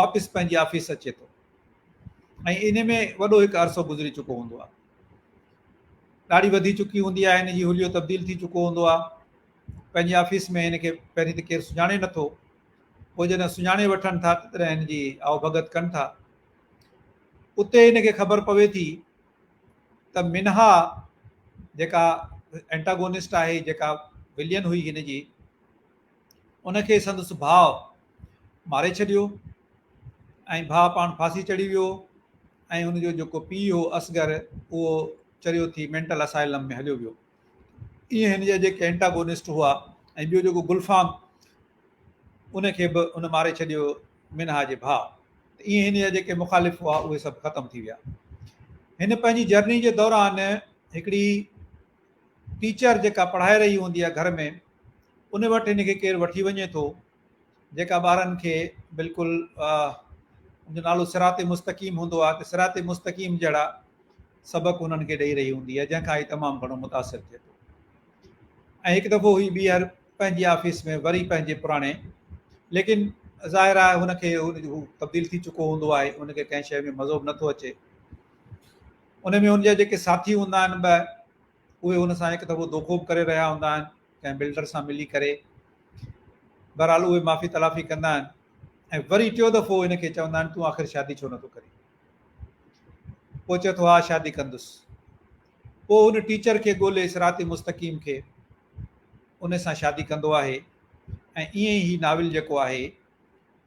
واپس پنهنجي آفيس اچي ٿو ۽ ان ۾ وڏو هڪ عرصو گذري چڪو هوندو آهي ڏاڙهي وڌي چڪي هوندي آهي هن جي حليو تبديل ٿي چڪو هوندو آهي پنهنجي آفيس ۾ هن کي پهرين ته ڪير سڃاڻي نٿو پوء جڏهن سڃاڻي وٺن ٿا ته تڏهن هن جي آو ڀڳت ڪن ٿا اتي هن کي خبر پوي ٿي ته منها جيڪا اينٽاگونسٽ آهي جيڪا ولين هئي هن جي ان کي سندس ڀاء ماري ڇڏيو ۽ ڀاء پاڻ ڦاسي چڙهي ويو ۽ ان جو جيڪو پيء هو اصغر اهو چريو ٿي مينٽل اسائلم ۾ هليو ويو. ائين هن جا جيڪي اينٽاگونسٽ هئا ۽ ٻيو جيڪو گلفام ان کي به ان ماري ڇڏيو منها جي ڀاء ته ائين هن جا جيڪي مخالف هئا اهي سڀ ختم ٿي ويا. هن پنهنجي جرني جي دوران هڪڙي ٽيچر جيڪا پڙهائي رهي هوندي آهي گهر ۾ ان وٽ هن کي ڪير وٺي وڃي ٿو جيڪا ٻارن کي بلڪل ان جو نالو صراط مستقيم هوندو آهي ته صراط مستقيم جهڙا سبق انهن کي ڏئي رهي هوندي آهي جنهن کان هي تمام گهڻو متاثر ٿئي ٿو ۽ هڪ دفعو هي ٻيهر پنهنجي آفيس ۾ وري پنهنجي پراڻي ليڪن ظاهر آهي هن کي هو تبديل ٿي چڪو هوندو آهي ان کي ڪنهن شيء ۾ مزو به نٿو اچي ان ۾ ان جا جيڪي ساٿي هوندا آهن ٻه اهي هن سان هڪ دفعو دوکو به ڪري رهيا هوندا آهن ڪنهن بلڊر سان ملي ڪري بهرحال اهي معافي تلافي ڪندا آهن ۽ وري ٽيو دفعو هن کي چوندا آهن تون آخر شادي ڇو نٿو ڪرين پوء چئي ٿو ها شادي ڪندس پوء هن ٽيچر کي ڳولي صراط مستقيم کي ان سان شادي ڪندو آهي ۽ ائين ئي هي ناول جيڪو آهي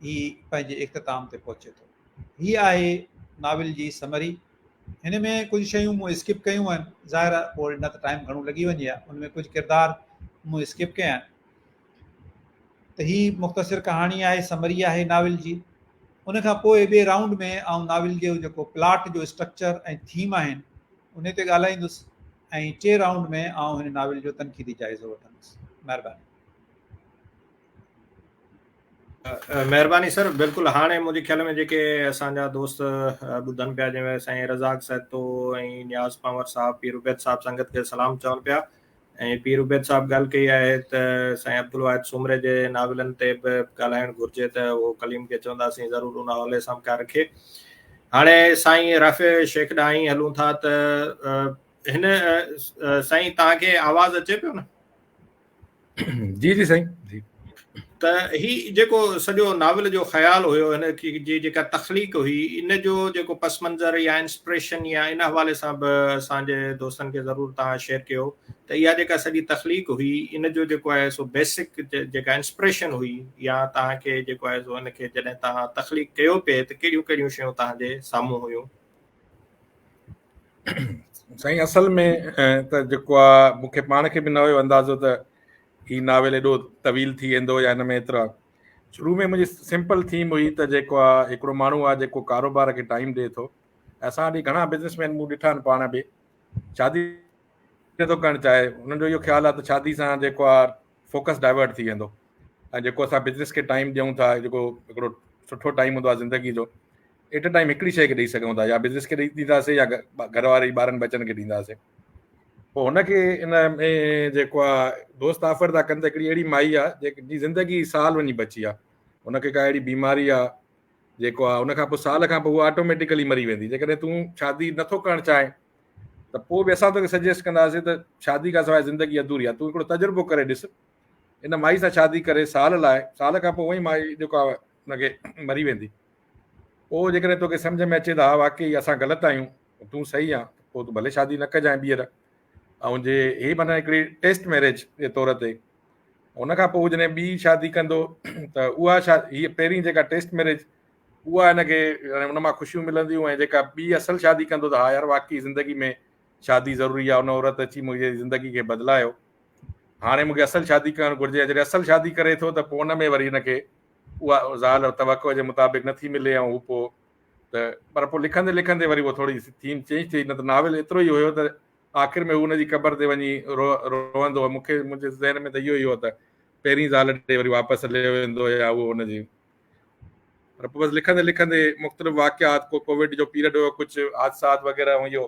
هي پنهنجي اختتام تي پهچي ٿو. هي آهي ناول جي سمري. هن ۾ ڪجهه شيون مون اسڪپ ڪيون آهن، ظاهر آهي پوء نه ته ٽائيم گهڻو لڳي وڃي ها، ان ۾ ڪجهه ڪردار مون اسڪپ ڪيا آهن. ته هي مختصر ڪهاڻي آهي، سمري آهي ناول جي. ان کان پوء ٻئي رائونڊ ۾ آئون ناول جو جيڪو پلاٽ جو اسٽرڪچر ۽ ٿيم آهن، انهي تي ڳالهائيندس ۽ ٽئين رائونڊ ۾ آئون هن ناول جو تنقيدي جائزو وٺندس. مهرباني. مهرباني سر بلڪل هاڻي منهنجي خيال ۾ جيڪي اسان جا دوست ٻڌن پيا جنهن ۾ سائين رزاق سهتو ۽ نياز پنور صاحب پير عبيد صاحب سنگت کي سلام چون پيا ۽ پير عبيد صاحب ڳالهه ڪئي آهي ته سائين عبدالواحد سومري جي ناولن تي به ڳالهائڻ گهرجي ته اهو ڪليم کي چونداسين ضرور ان حوالي سان به ڪا رکي هاڻي سائين رافع شيخ ڏانهن ئي هلون ٿا ته هن سائين توهان کي آواز اچي پيو نه جي جي سائين جي ته هي جيڪو سڄو ناول جو خيال هيو هن جي جيڪا تخليق هئي ان جو جيڪو پس منظر يا انسپريشن يا ان حوالي سان به اسان جي دوستن کي ضرور توهان شيئر ڪيو ته اها جيڪا سڄي تخليق هئي ان جو جيڪو آهي سو بيسڪ جيڪا انسپريشن هئي يا توهان کي جيڪو آهي سو ان کي جڏهن توهان تخليق ڪيو پئي ته ڪهڙيون ڪهڙيون شيون توهان جي سامهون هيون سائين اصل ۾ ته جيڪو آ مون کي پاڻ کي به نه هيو اندازو ته هي ناول ايڏو طويل ٿي ويندو يا هن ۾ ايترا شروع ۾ منهنجي سمپل ٿيم هئي ته جيڪو آ هڪڙو ماڻهو آ جيڪو ڪاروبار کي ٽائيم ڏئي ٿو اسان ڏي گهڻا بزنس مين مون ڏٺا آهن پاڻ به شادي نٿو ڪرڻ چاهي انهن جو اهو خيال آ ته شادي سان جيڪو آ فوڪس ڊائيورٽ ٿي ويندو ۽ جيڪو اسان بزنس کي ٽائيم ڏيون ٿا جيڪو هڪڙو سٺو ٽائيم هوندو آ زندگي جو ايٽ ا ٽائيم هڪڙي شيء کي ڏئي سگهون ٿا يا بزنس کي ڏئي ڏينداسين يا گهر واري ٻارن ٻچن کي ڏينداسين پوء هن کي ان ۾ جيڪو آ دوست آفر ٿا ڪن ته هڪڙي اهڙي مائي آ جيڪي زندگي سال وڃي بچي آ هن کي ڪا اهڙي بيماري آ جيڪو آ ان کان پوء سال کان پوء هو آٽوميٽيڪلي مري ويندي جيڪڏهن تون شادي نٿو ڪرڻ چاهين ته پوء به اسان توکي سجيسٽ ڪنداسين ته شادي کان سواء زندگي اڌوري آ تون هڪڙو تجربو ڪري ڏس ان مائي سان شادي ڪري سال لاء سال کان پوء اها ئي مائي جيڪو آ ان کي مري ويندي پوء جيڪڏهن توکي سمجهه ۾ اچي ته ها واقعي اسان غلط آهيون تون صحيح آن پوء تون ڀلي شادي نه ڪجانء ٻيهر ۽ جي هي معنيٰ هڪڙي ٽيسٽ ميريج جي طور تي ان کان پوء جڏهن ٻي شادي ڪندو ته اها شا هي پهرين جيڪا ٽيسٽ ميريج اها هن کي يعني ان مان خوشيون ملنديون ۽ جيڪا ٻي اصل شادي ڪندو ته ها يار واقعي زندگي ۾ شادي ضروري آهي ان عورت اچي منهنجي زندگي کي بدلايو هاڻي مونکي اصل شادي ڪرڻ گهرجي جڏهن اصل شادي ڪري ٿو ته پوء ان ۾ وري هن کي اها زال توقع جي مطابق نٿي ملي ۽ هو پوء ته پر پوء لکندي لکندي وري اهو ٿوري ٿيم چينج ٿي نه ته ناول ايترو ئي هيو ته آخر ۾ هو ان جي قبر تي وڃي روئندو هو. مون کي منهنجي ذهن ۾ ته اهو ئي هو ته پهرين زال ڏي وري واپس هليو ويندو يا اهو ان جي پر پوء بس لکندي لکندي مختلف واقعات ڪو ڪووڊ جو پيريڊ هيو ڪجهه حادثات وغيره هيو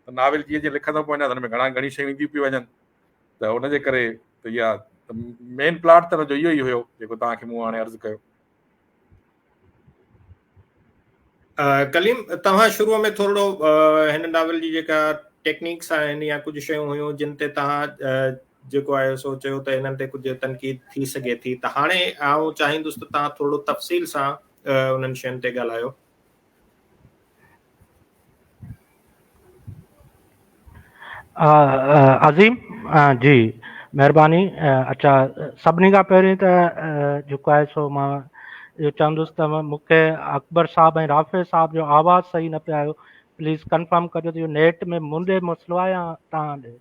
ته ناول جيئن جيئن لکندو پيو وڃان ته ان ۾ گهڻا گهڻي شيون اينديون پيون وڃن ته ان جي ڪري ته اها مين پلاٽ ته ان جو اهو ئي هيو جيڪو توهان کي مون هاڻي عرض ڪيو. ڪليم توهان شروع ۾ ٿورڙو هن ناول جي جيڪا ٽيڪنيڪس آهن يا ڪجهه شيون هيون جن تي توهان جيڪو آهي سو چيو ته انهن تي ڪجهه تنقيد ٿي سگهي ٿي ته هاڻي آئون چاهيندس ته توهان ٿورڙو تفصيل سان انهن شين تي ڳالهايو. عظيم جي مهرباني اڇا سڀني کان پهرين ته جيڪو آهي سو مان اهو چوندس ته مون کي اڪبر صاحب ۽ رافع صاحب جو آواز صحيح نه پيو آيو پليز ڪنفرم ڪجو ته اهو نيٽ ۾ منهنجي مسئلو آهي يا توهان ڏي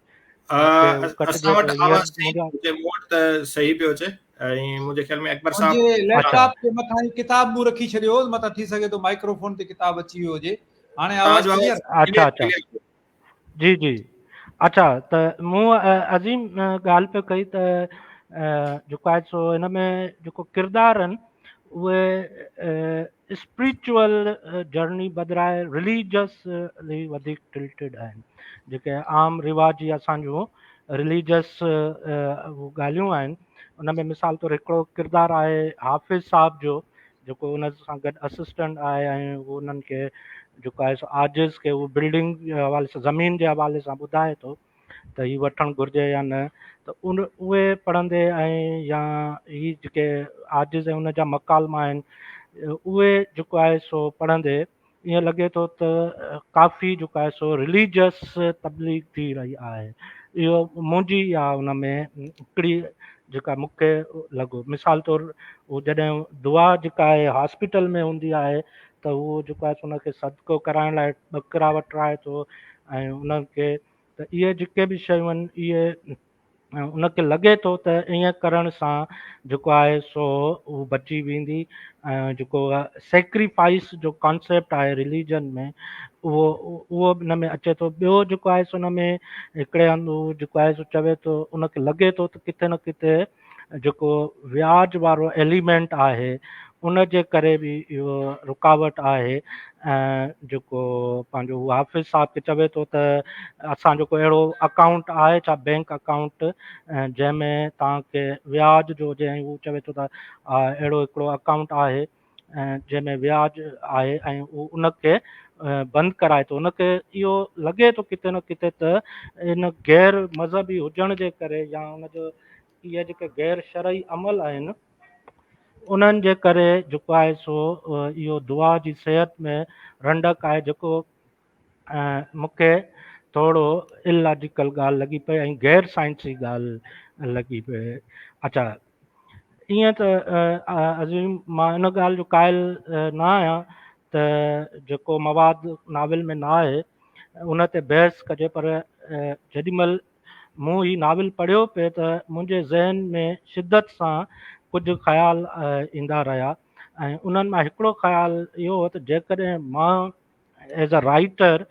اسان وٽ آواز صحيح هجي مون وٽ ته صحيح پيو اچي ۽ منهنجي خيال ۾ اڪبر صاحب منهنجي ليپ ٽاپ جي مٿان هي ڪتاب مون رکي ڇڏيو هو متان ٿي سگهي ٿو مائڪروفون تي ڪتاب اچي ويو هجي هاڻي آواز ڪليئر اڇا اڇا جي جي اڇا ته مون عظيم ڳالهه پيو ڪئي ته جيڪو آهي سو هن ۾ جيڪو ڪردار آهن اهي اسپريچوئل جرني بدران رليجسلي وڌيڪ ٽلٽيڊ آهن جيڪي عام رواجي اسان جون رليجس ڳالهيون آهن ان ۾ مثال طور هڪڙو ڪردار آهي حافظ صاحب جو جيڪو ان سان گڏ اسسٽنٽ آهي ۽ هو انهن کي جيڪو آهي سو عاجز کي هو بلڊنگ جي حوالي سان زمين جي حوالي سان ٻڌائي ٿو ته هي وٺڻ گهرجي يا نه ته ان اهي پڙهندي ۽ يا هي جيڪي عاجز ۽ ان جا مڪالما آهن اهي جيڪو آهي سو پڙهندي ائين لڳي ٿو ته ڪافي جيڪو آهي سو رليجس تبليغ ٿي رهي آهي اهو منهنجي اها ان ۾ هڪڙي جيڪا مون کي لڳو مثال طور هو جڏهن دعا جيڪا آهي هاسپيٽل ۾ هوندي آهي ته هو جيڪو آهي ان کي صدقو ڪرائڻ لاء ٻڪرا وٺرائي ٿو ۽ ان کي ته اهي جيڪي به شيون آهن اهي ان کي لڳي ٿو ته ائين ڪرڻ سان جيڪو آهي سو هو بچي ويندي ۽ جيڪو سيڪريفائس جو ڪانسيپٽ آهي رليجن ۾ اهو اهو به ان ۾ اچي ٿو ٻيو جيڪو آهي سو ان ۾ هڪڙي هنڌ هو جيڪو آهي سو چوي ٿو ان کي لڳي ٿو ته ڪٿي نه ڪٿي جيڪو وياج وارو ايليمينٽ آهي ان جي ڪري به اهو رڪاوٽ آهي ۽ جيڪو پنهنجو هو حافظ صاحب کي چوي ٿو ته اسان جو ڪو اهڙو اڪائونٽ آهي ڇا بينڪ اڪائونٽ جنهن ۾ توهان کي وياج جو هجي ۽ هو چوي ٿو ته اهڙو هڪڙو اڪائونٽ آهي جنهن ۾ وياج آهي ۽ هو ان کي بند ڪرائي ٿو ان کي اهو لڳي ٿو ڪٿي نه ڪٿي ته ان غير مذهبي هجڻ جي ڪري يا ان جو اهي جيڪي غير شرعي عمل آهن انهن جي ڪري جيڪو آهي سو اهو دعا جي صحت ۾ رنڊڪ آهي جيڪو مون کي ٿورو الاجيڪل ڳالهه لڳي پئي ۽ غير سائنسي ڳالهه لڳي پئي اچا ائين ته عظيم مان ان ڳالهه جو قائل نه آهيان ته جيڪو مواد ناول ۾ نه آهي ان تي بحث ڪجي پر جيڏي مهل مون هي ناول پڙهيو پئي ته منهنجي ذهن ۾ شدت سان ڪجهه خيال ايندا رهيا ۽ انهن مان هڪڙو خيال اهو هو ته جيڪڏهن مان ايز اي رائيٽر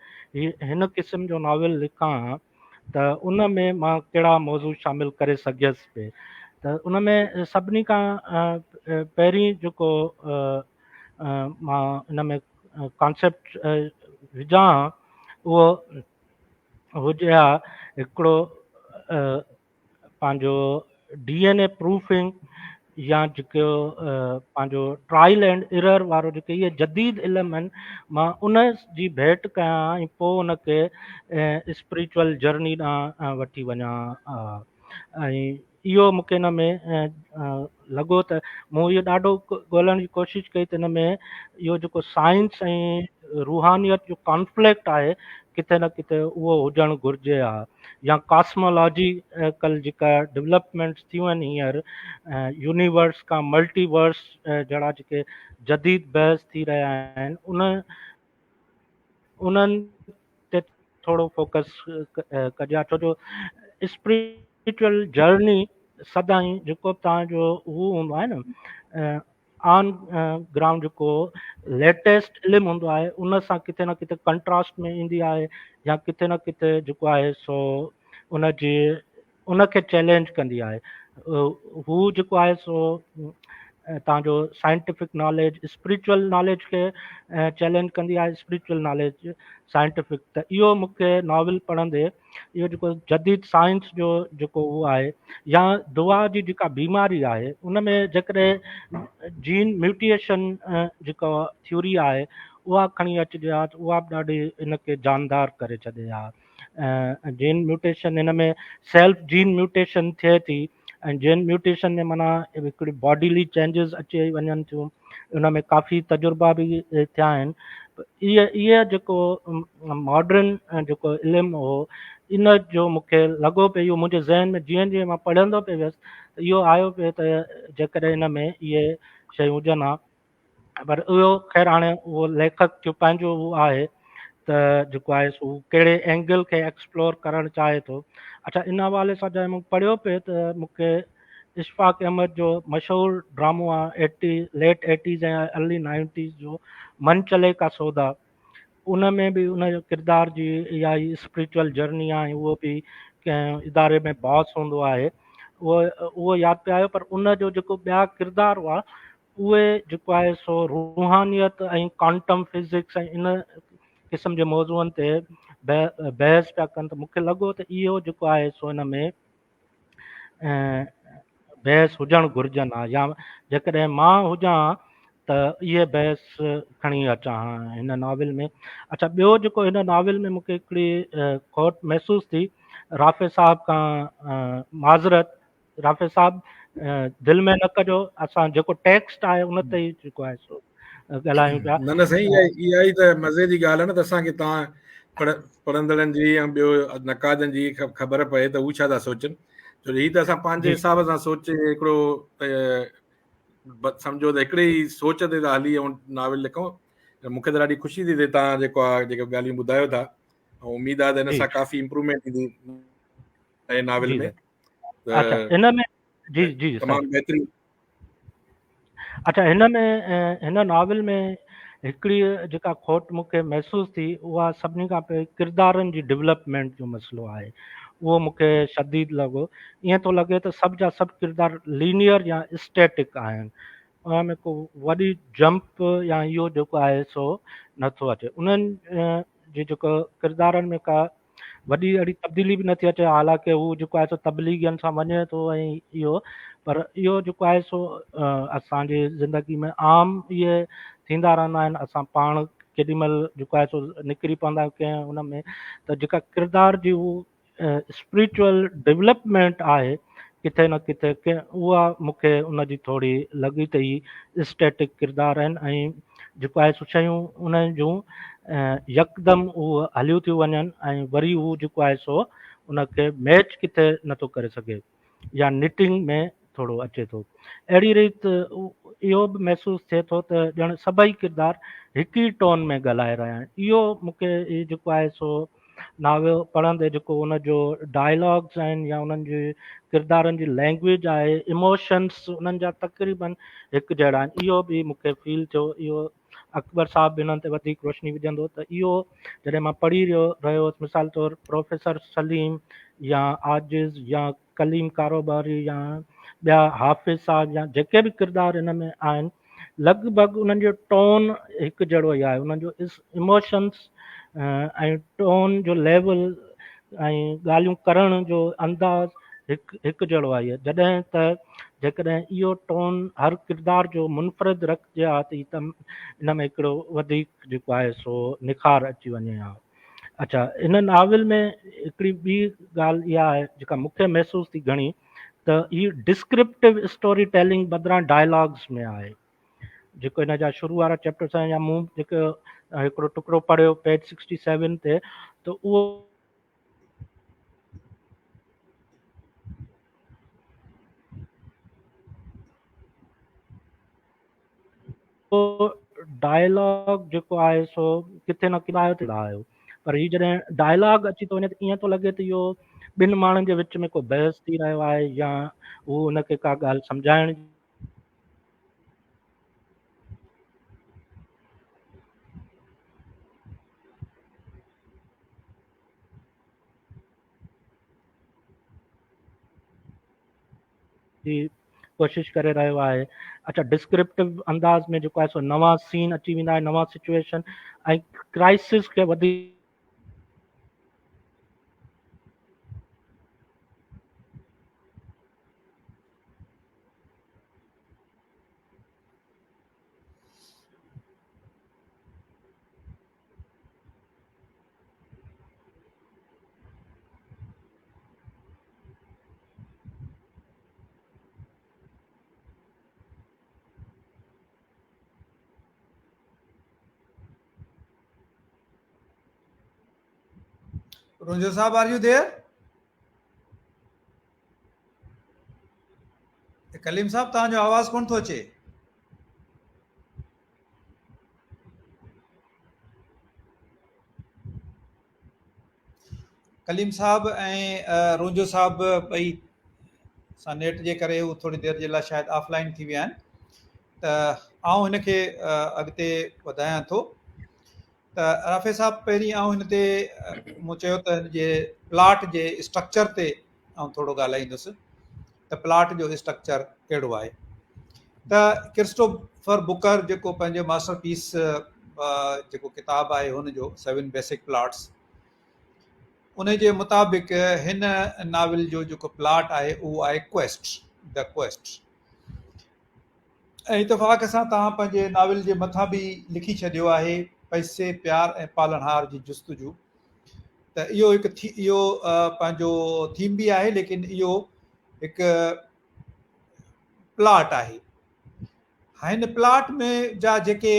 هن قسم جو ناول لکان ها ته ان ۾ مان ڪهڙا موضوع شامل ڪري سگهيس پئي ته ان ۾ سڀني کان پهرين جيڪو مان ان ۾ ڪانسيپٽ وجهان ها اهو هجي ها هڪڙو پنهنجو ڊي اين اي پروفنگ يا جيڪو پنهنجو ٽرائل اينڊ ايرر وارو جيڪي اهي جديد علم آهن مان ان جي ڀيٽ ڪيان ۽ پوء ان کي اسپرچوئل جرني ڏانهن وٺي وڃان ۽ اهو مون کي ان ۾ لڳو ته مون اهو ڏاڍو ڳولڻ جي ڪوشش ڪئي ته ان ۾ اهو جيڪو سائنس ۽ روحانيت جو ڪانفلڪٽ آهي ڪٿي نه ڪٿي اهو هجڻ گهرجي ها يا ڪاسمولاجيڪل جيڪا ڊولپمينٽس ٿيون آهن هينئر يونيورس کان ملٽي ورس جهڙا جيڪي جديد بحث ٿي رهيا آهن ان انهن تي ٿورو فوڪس ڪجي ها ڇو جو اسپرچوئل جرني سدائين جيڪو به توهان جو هو هوندو آهي نه آن گرائونڊ جيڪو ليٽيسٽ علم هوندو آهي ان سان ڪٿي نه ڪٿي ڪنٽراسٽ ۾ ايندي آهي يا ڪٿي نه ڪٿي جيڪو آهي سو ان جي ان کي چئلينج ڪندي آهي. هو جيڪو آهي سو توهان جو سائنٽيفڪ ناليج اسپرچوئل ناليج کي چئلينج ڪندي آهي اسپرچوئل ناليج سائنٽيفڪ ته اهو مون کي ناول پڙهندي اهو جيڪو جديد سائنس جو جيڪو اهو آهي يا دعا جي جيڪا بيماري آهي ان ۾ جيڪڏهن جين ميوٽيشن جيڪا ٿيوري آهي اها کڻي اچجي ها ته اها به ڏاڍي ان کي جاندار ڪري ڇڏي ها. جين ميوٽيشن هن ۾ سيلف جين ميوٽيشن ٿئي ٿي ۽ جين ميوٽيشن ۾ معنيٰ هڪڙي باڊيلي چينجز اچي وڃن ٿيون ان ۾ ڪافي تجربا به ٿيا آهن اهي اهي جيڪو ماڊرن جيڪو علم هو ان جو مونکي لڳو پئي اهو منهنجي ذهن ۾ جيئن جيئن مان پڙهندو پئي ويس ته اهو آيو پئي ته جيڪڏهن ان ۾ اهي شيون هجن ها پر اهو خير هاڻي اهو ليکڪ جو پنهنجو اهو آهي ته جيڪو آهي سو ڪهڙي اينگل کي ايڪسپلور ڪرڻ چاهي ٿو. اڇا ان حوالي سان جڏهن مون پڙهيو پئي ته مون کي اشفاق احمد جو مشهور ڊرامو آهي eighty late eighties ۽ early nineties جو من چلي ڪا سودا ان ۾ به ان جو ڪردار جي اها ئي اسپرچوئل جرني آهي اهو به ڪنهن اداري ۾ باس هوندو آهي اهو اهو ياد پئي آيو پر ان جو جيڪو ٻيا ڪردار هئا اهي جيڪو آهي سو روحانيت ۽ ڪوانٽم فزڪس ۽ ان قسم جي موضوعن تي بحث پيا ڪن ته مونکي لڳو ته اهو جيڪو آهي سو ان ۾ بحث هجڻ گهرجن ها يا جيڪڏهن مان هجان ته اهي بحث کڻي اچان ها هن ناول ۾ اڇا ٻيو جيڪو هن ناول ۾ مونکي هڪڙي کوٽ محسوس ٿي رافع صاحب کان معذرت رافع صاحب دل ۾ نه ڪجو اسان جيڪو ٽيڪسٽ آهي ان تي ئي جيڪو آهي سو ڳالهايون پيا. نه نه سائين اها ئي ته مزي جي ڳالهه آهي نه ته اسان کي تان پڙهندڙن جي ۽ ٻيو نقادن جي خبر پئي ته هو ڇا ٿا سوچن ڇو جو هي ته اسان پنهنجي حساب سان سوچي هڪڙو سمجهو ته هڪڙي ئي سوچ تي ٿا هلي ۽ ناول لکون مون کي ته ڏاڍي خوشي ٿي ٿئي تان جيڪو آهي جيڪو ڳالهيون ٻڌايو ٿا ۽ اميد آهي ته هن سان ڪافي امپروومينٽ ٿيندي نئين ناول ۾ اچھا ان ۾ جي جي تمام بهترين اچھا هن ۾ هن ناول ۾ هڪڙي جيڪا کوٽ مون کي محسوس ٿي اها سڀني کان پهرين ڪردارن جي ڊولپمينٽ جو مسئلو آهي اهو مون کي شديد لڳو ائين ٿو لڳي ته سڀ جا سڀ ڪردار لينيئر يا اسٽيٽڪ آهن ان ۾ ڪو وڏي جمپ يا اهو جيڪو آهي سو نٿو اچي انهن جي جيڪو ڪردارن ۾ ڪا وڏي اهڙي تبديلي به نٿي اچي حالانڪه هو جيڪو آهي سو تبليغين سان وڃي ٿو ۽ اهو پر اهو جيڪو آهي سو اسانجي زندگي ۾ عام اهي ٿيندا رهندا آهن اسان پاڻ ڪيڏي مهل جيڪو آهي سو نڪري پوندا آهيون ڪنهن ان ۾ ته جيڪا ڪردار جي هو اسپرچوئل ڊولپمينٽ آهي ڪٿي نه ڪٿي اها مون کي ان جي ٿوري لڳي ته هي اسٽيٽڪ ڪردار آهن ۽ جيڪو آهي سو شيون انهن جون يڪدم هو هليون ٿيون وڃن ۽ وري هو جيڪو آهي سو ان کي ميچ ڪٿي نٿو ڪري سگهي يا نٽنگ ۾ ٿورو اچي ٿو اهڙي ريت اهو به محسوس ٿئي ٿو ته ڄڻ سڀئي ڪردار هڪ ئي ٽون ۾ ڳالهائي رهيا آهن اهو مون کي جيڪو آهي سو ناول پڙهندي جيڪو ان جو ڊائلاگس آهن يا انهن جي ڪردارن جي لينگويج آهي اموشنس انهن جا تقريبن هڪ جهڙا آهن اهو به مون کي فيل ٿيو اهو اڪبر صاحب به انهن تي وڌيڪ روشني وجهندو ته اهو جڏهن مان پڙهي رهيو رهيو هوس مثال طور پروفيسر سليم يا عاجز يا ڪليم ڪاروباري يا ٻيا حافظ صاحب يا جيڪي به ڪردار ان ۾ آهن لڳ ڀڳ انهن جو ٽون هڪ جهڙو ئي آهي انهن جو اموشنس ۽ ٽون جو ليول ۽ ڳالهيون ڪرڻ جو انداز هڪ هڪ جهڙو آهي جڏهن ته جيڪڏهن اهو ٽون هر ڪردار جو منفرد رکجي ها ته ان ۾ هڪڙو وڌيڪ جيڪو آهي سو نکار اچي وڃي ها اڇا ان ناول ۾ هڪڙي ٻي ڳالهه اها آهي جيڪا مون کي محسوس ٿي گهڻي ته هي ڊسڪرپٽو اسٽوري ٽيلنگ بدران ڊائلاگس ۾ آهي جيڪو هن جا شروع وارا چيپٽرس آهن يا مون جيڪو هڪڙو ٽڪرو پڙهيو پيج 67 تي ته اهو ڊائلاگ جيڪو آهي سو ڪٿي نه ڪٿي آيو ته آيو پر هي جڏهن ڊائلاگ اچي ٿو وڃي ته ائين ٿو لڳي ته اهو ٻن ماڻهن جي وچ ۾ ڪو بحث ٿي رهيو آهي يا هو ان کي ڪا ڳالهه سمجهائڻ جي ڪوشش ڪري رهيو آهي. اڇا ڊسڪرپٽو انداز ۾ جيڪو آهي سو نوان سين اچي ويندا آهن، نوان سچويشن ۽ ڪرائسس کي وڌيڪ رونجهو صاحب are you there? Kaleem صاحب توهان جو آواز ڪونه ٿو اچي. ڪليم صاحب ۽ رونجهو صاحب ٻئي سان نيٽ جي ڪري هو ٿوري دير جي لاء شايد آف لائن ٿي ويا آهن ته آئون هن کي اڳتي وڌايان ٿو ته رافع صاحب پهرين آئون هن تي مون چيو ته هن جي پلاٽ جي اسٽرڪچر تي آئون ٿورو ڳالهائيندس ته پلاٽ جو اسٽرڪچر ڪهڙو آهي ته ڪرسٽوفر بڪر جيڪو پنهنجو ماسٽر پيس جيڪو ڪتاب آهي هن جو سيون بيسڪ پلاٽس ان جي مطابق هن ناول جو جيڪو پلاٽ آهي اهو آهي ڪويسٽ the quest ۽ اتفاق سان توهان پنهنجي ناول جي مٿان به لکي ڇڏيو آهي پئسي پيار ۽ پالڻهار جي جستجو ته اهو هڪ ٿي اهو پنهنجو ٿيم به آهي ليڪن اهو هڪ پلاٽ آهي هن پلاٽ ۾ جا جيڪي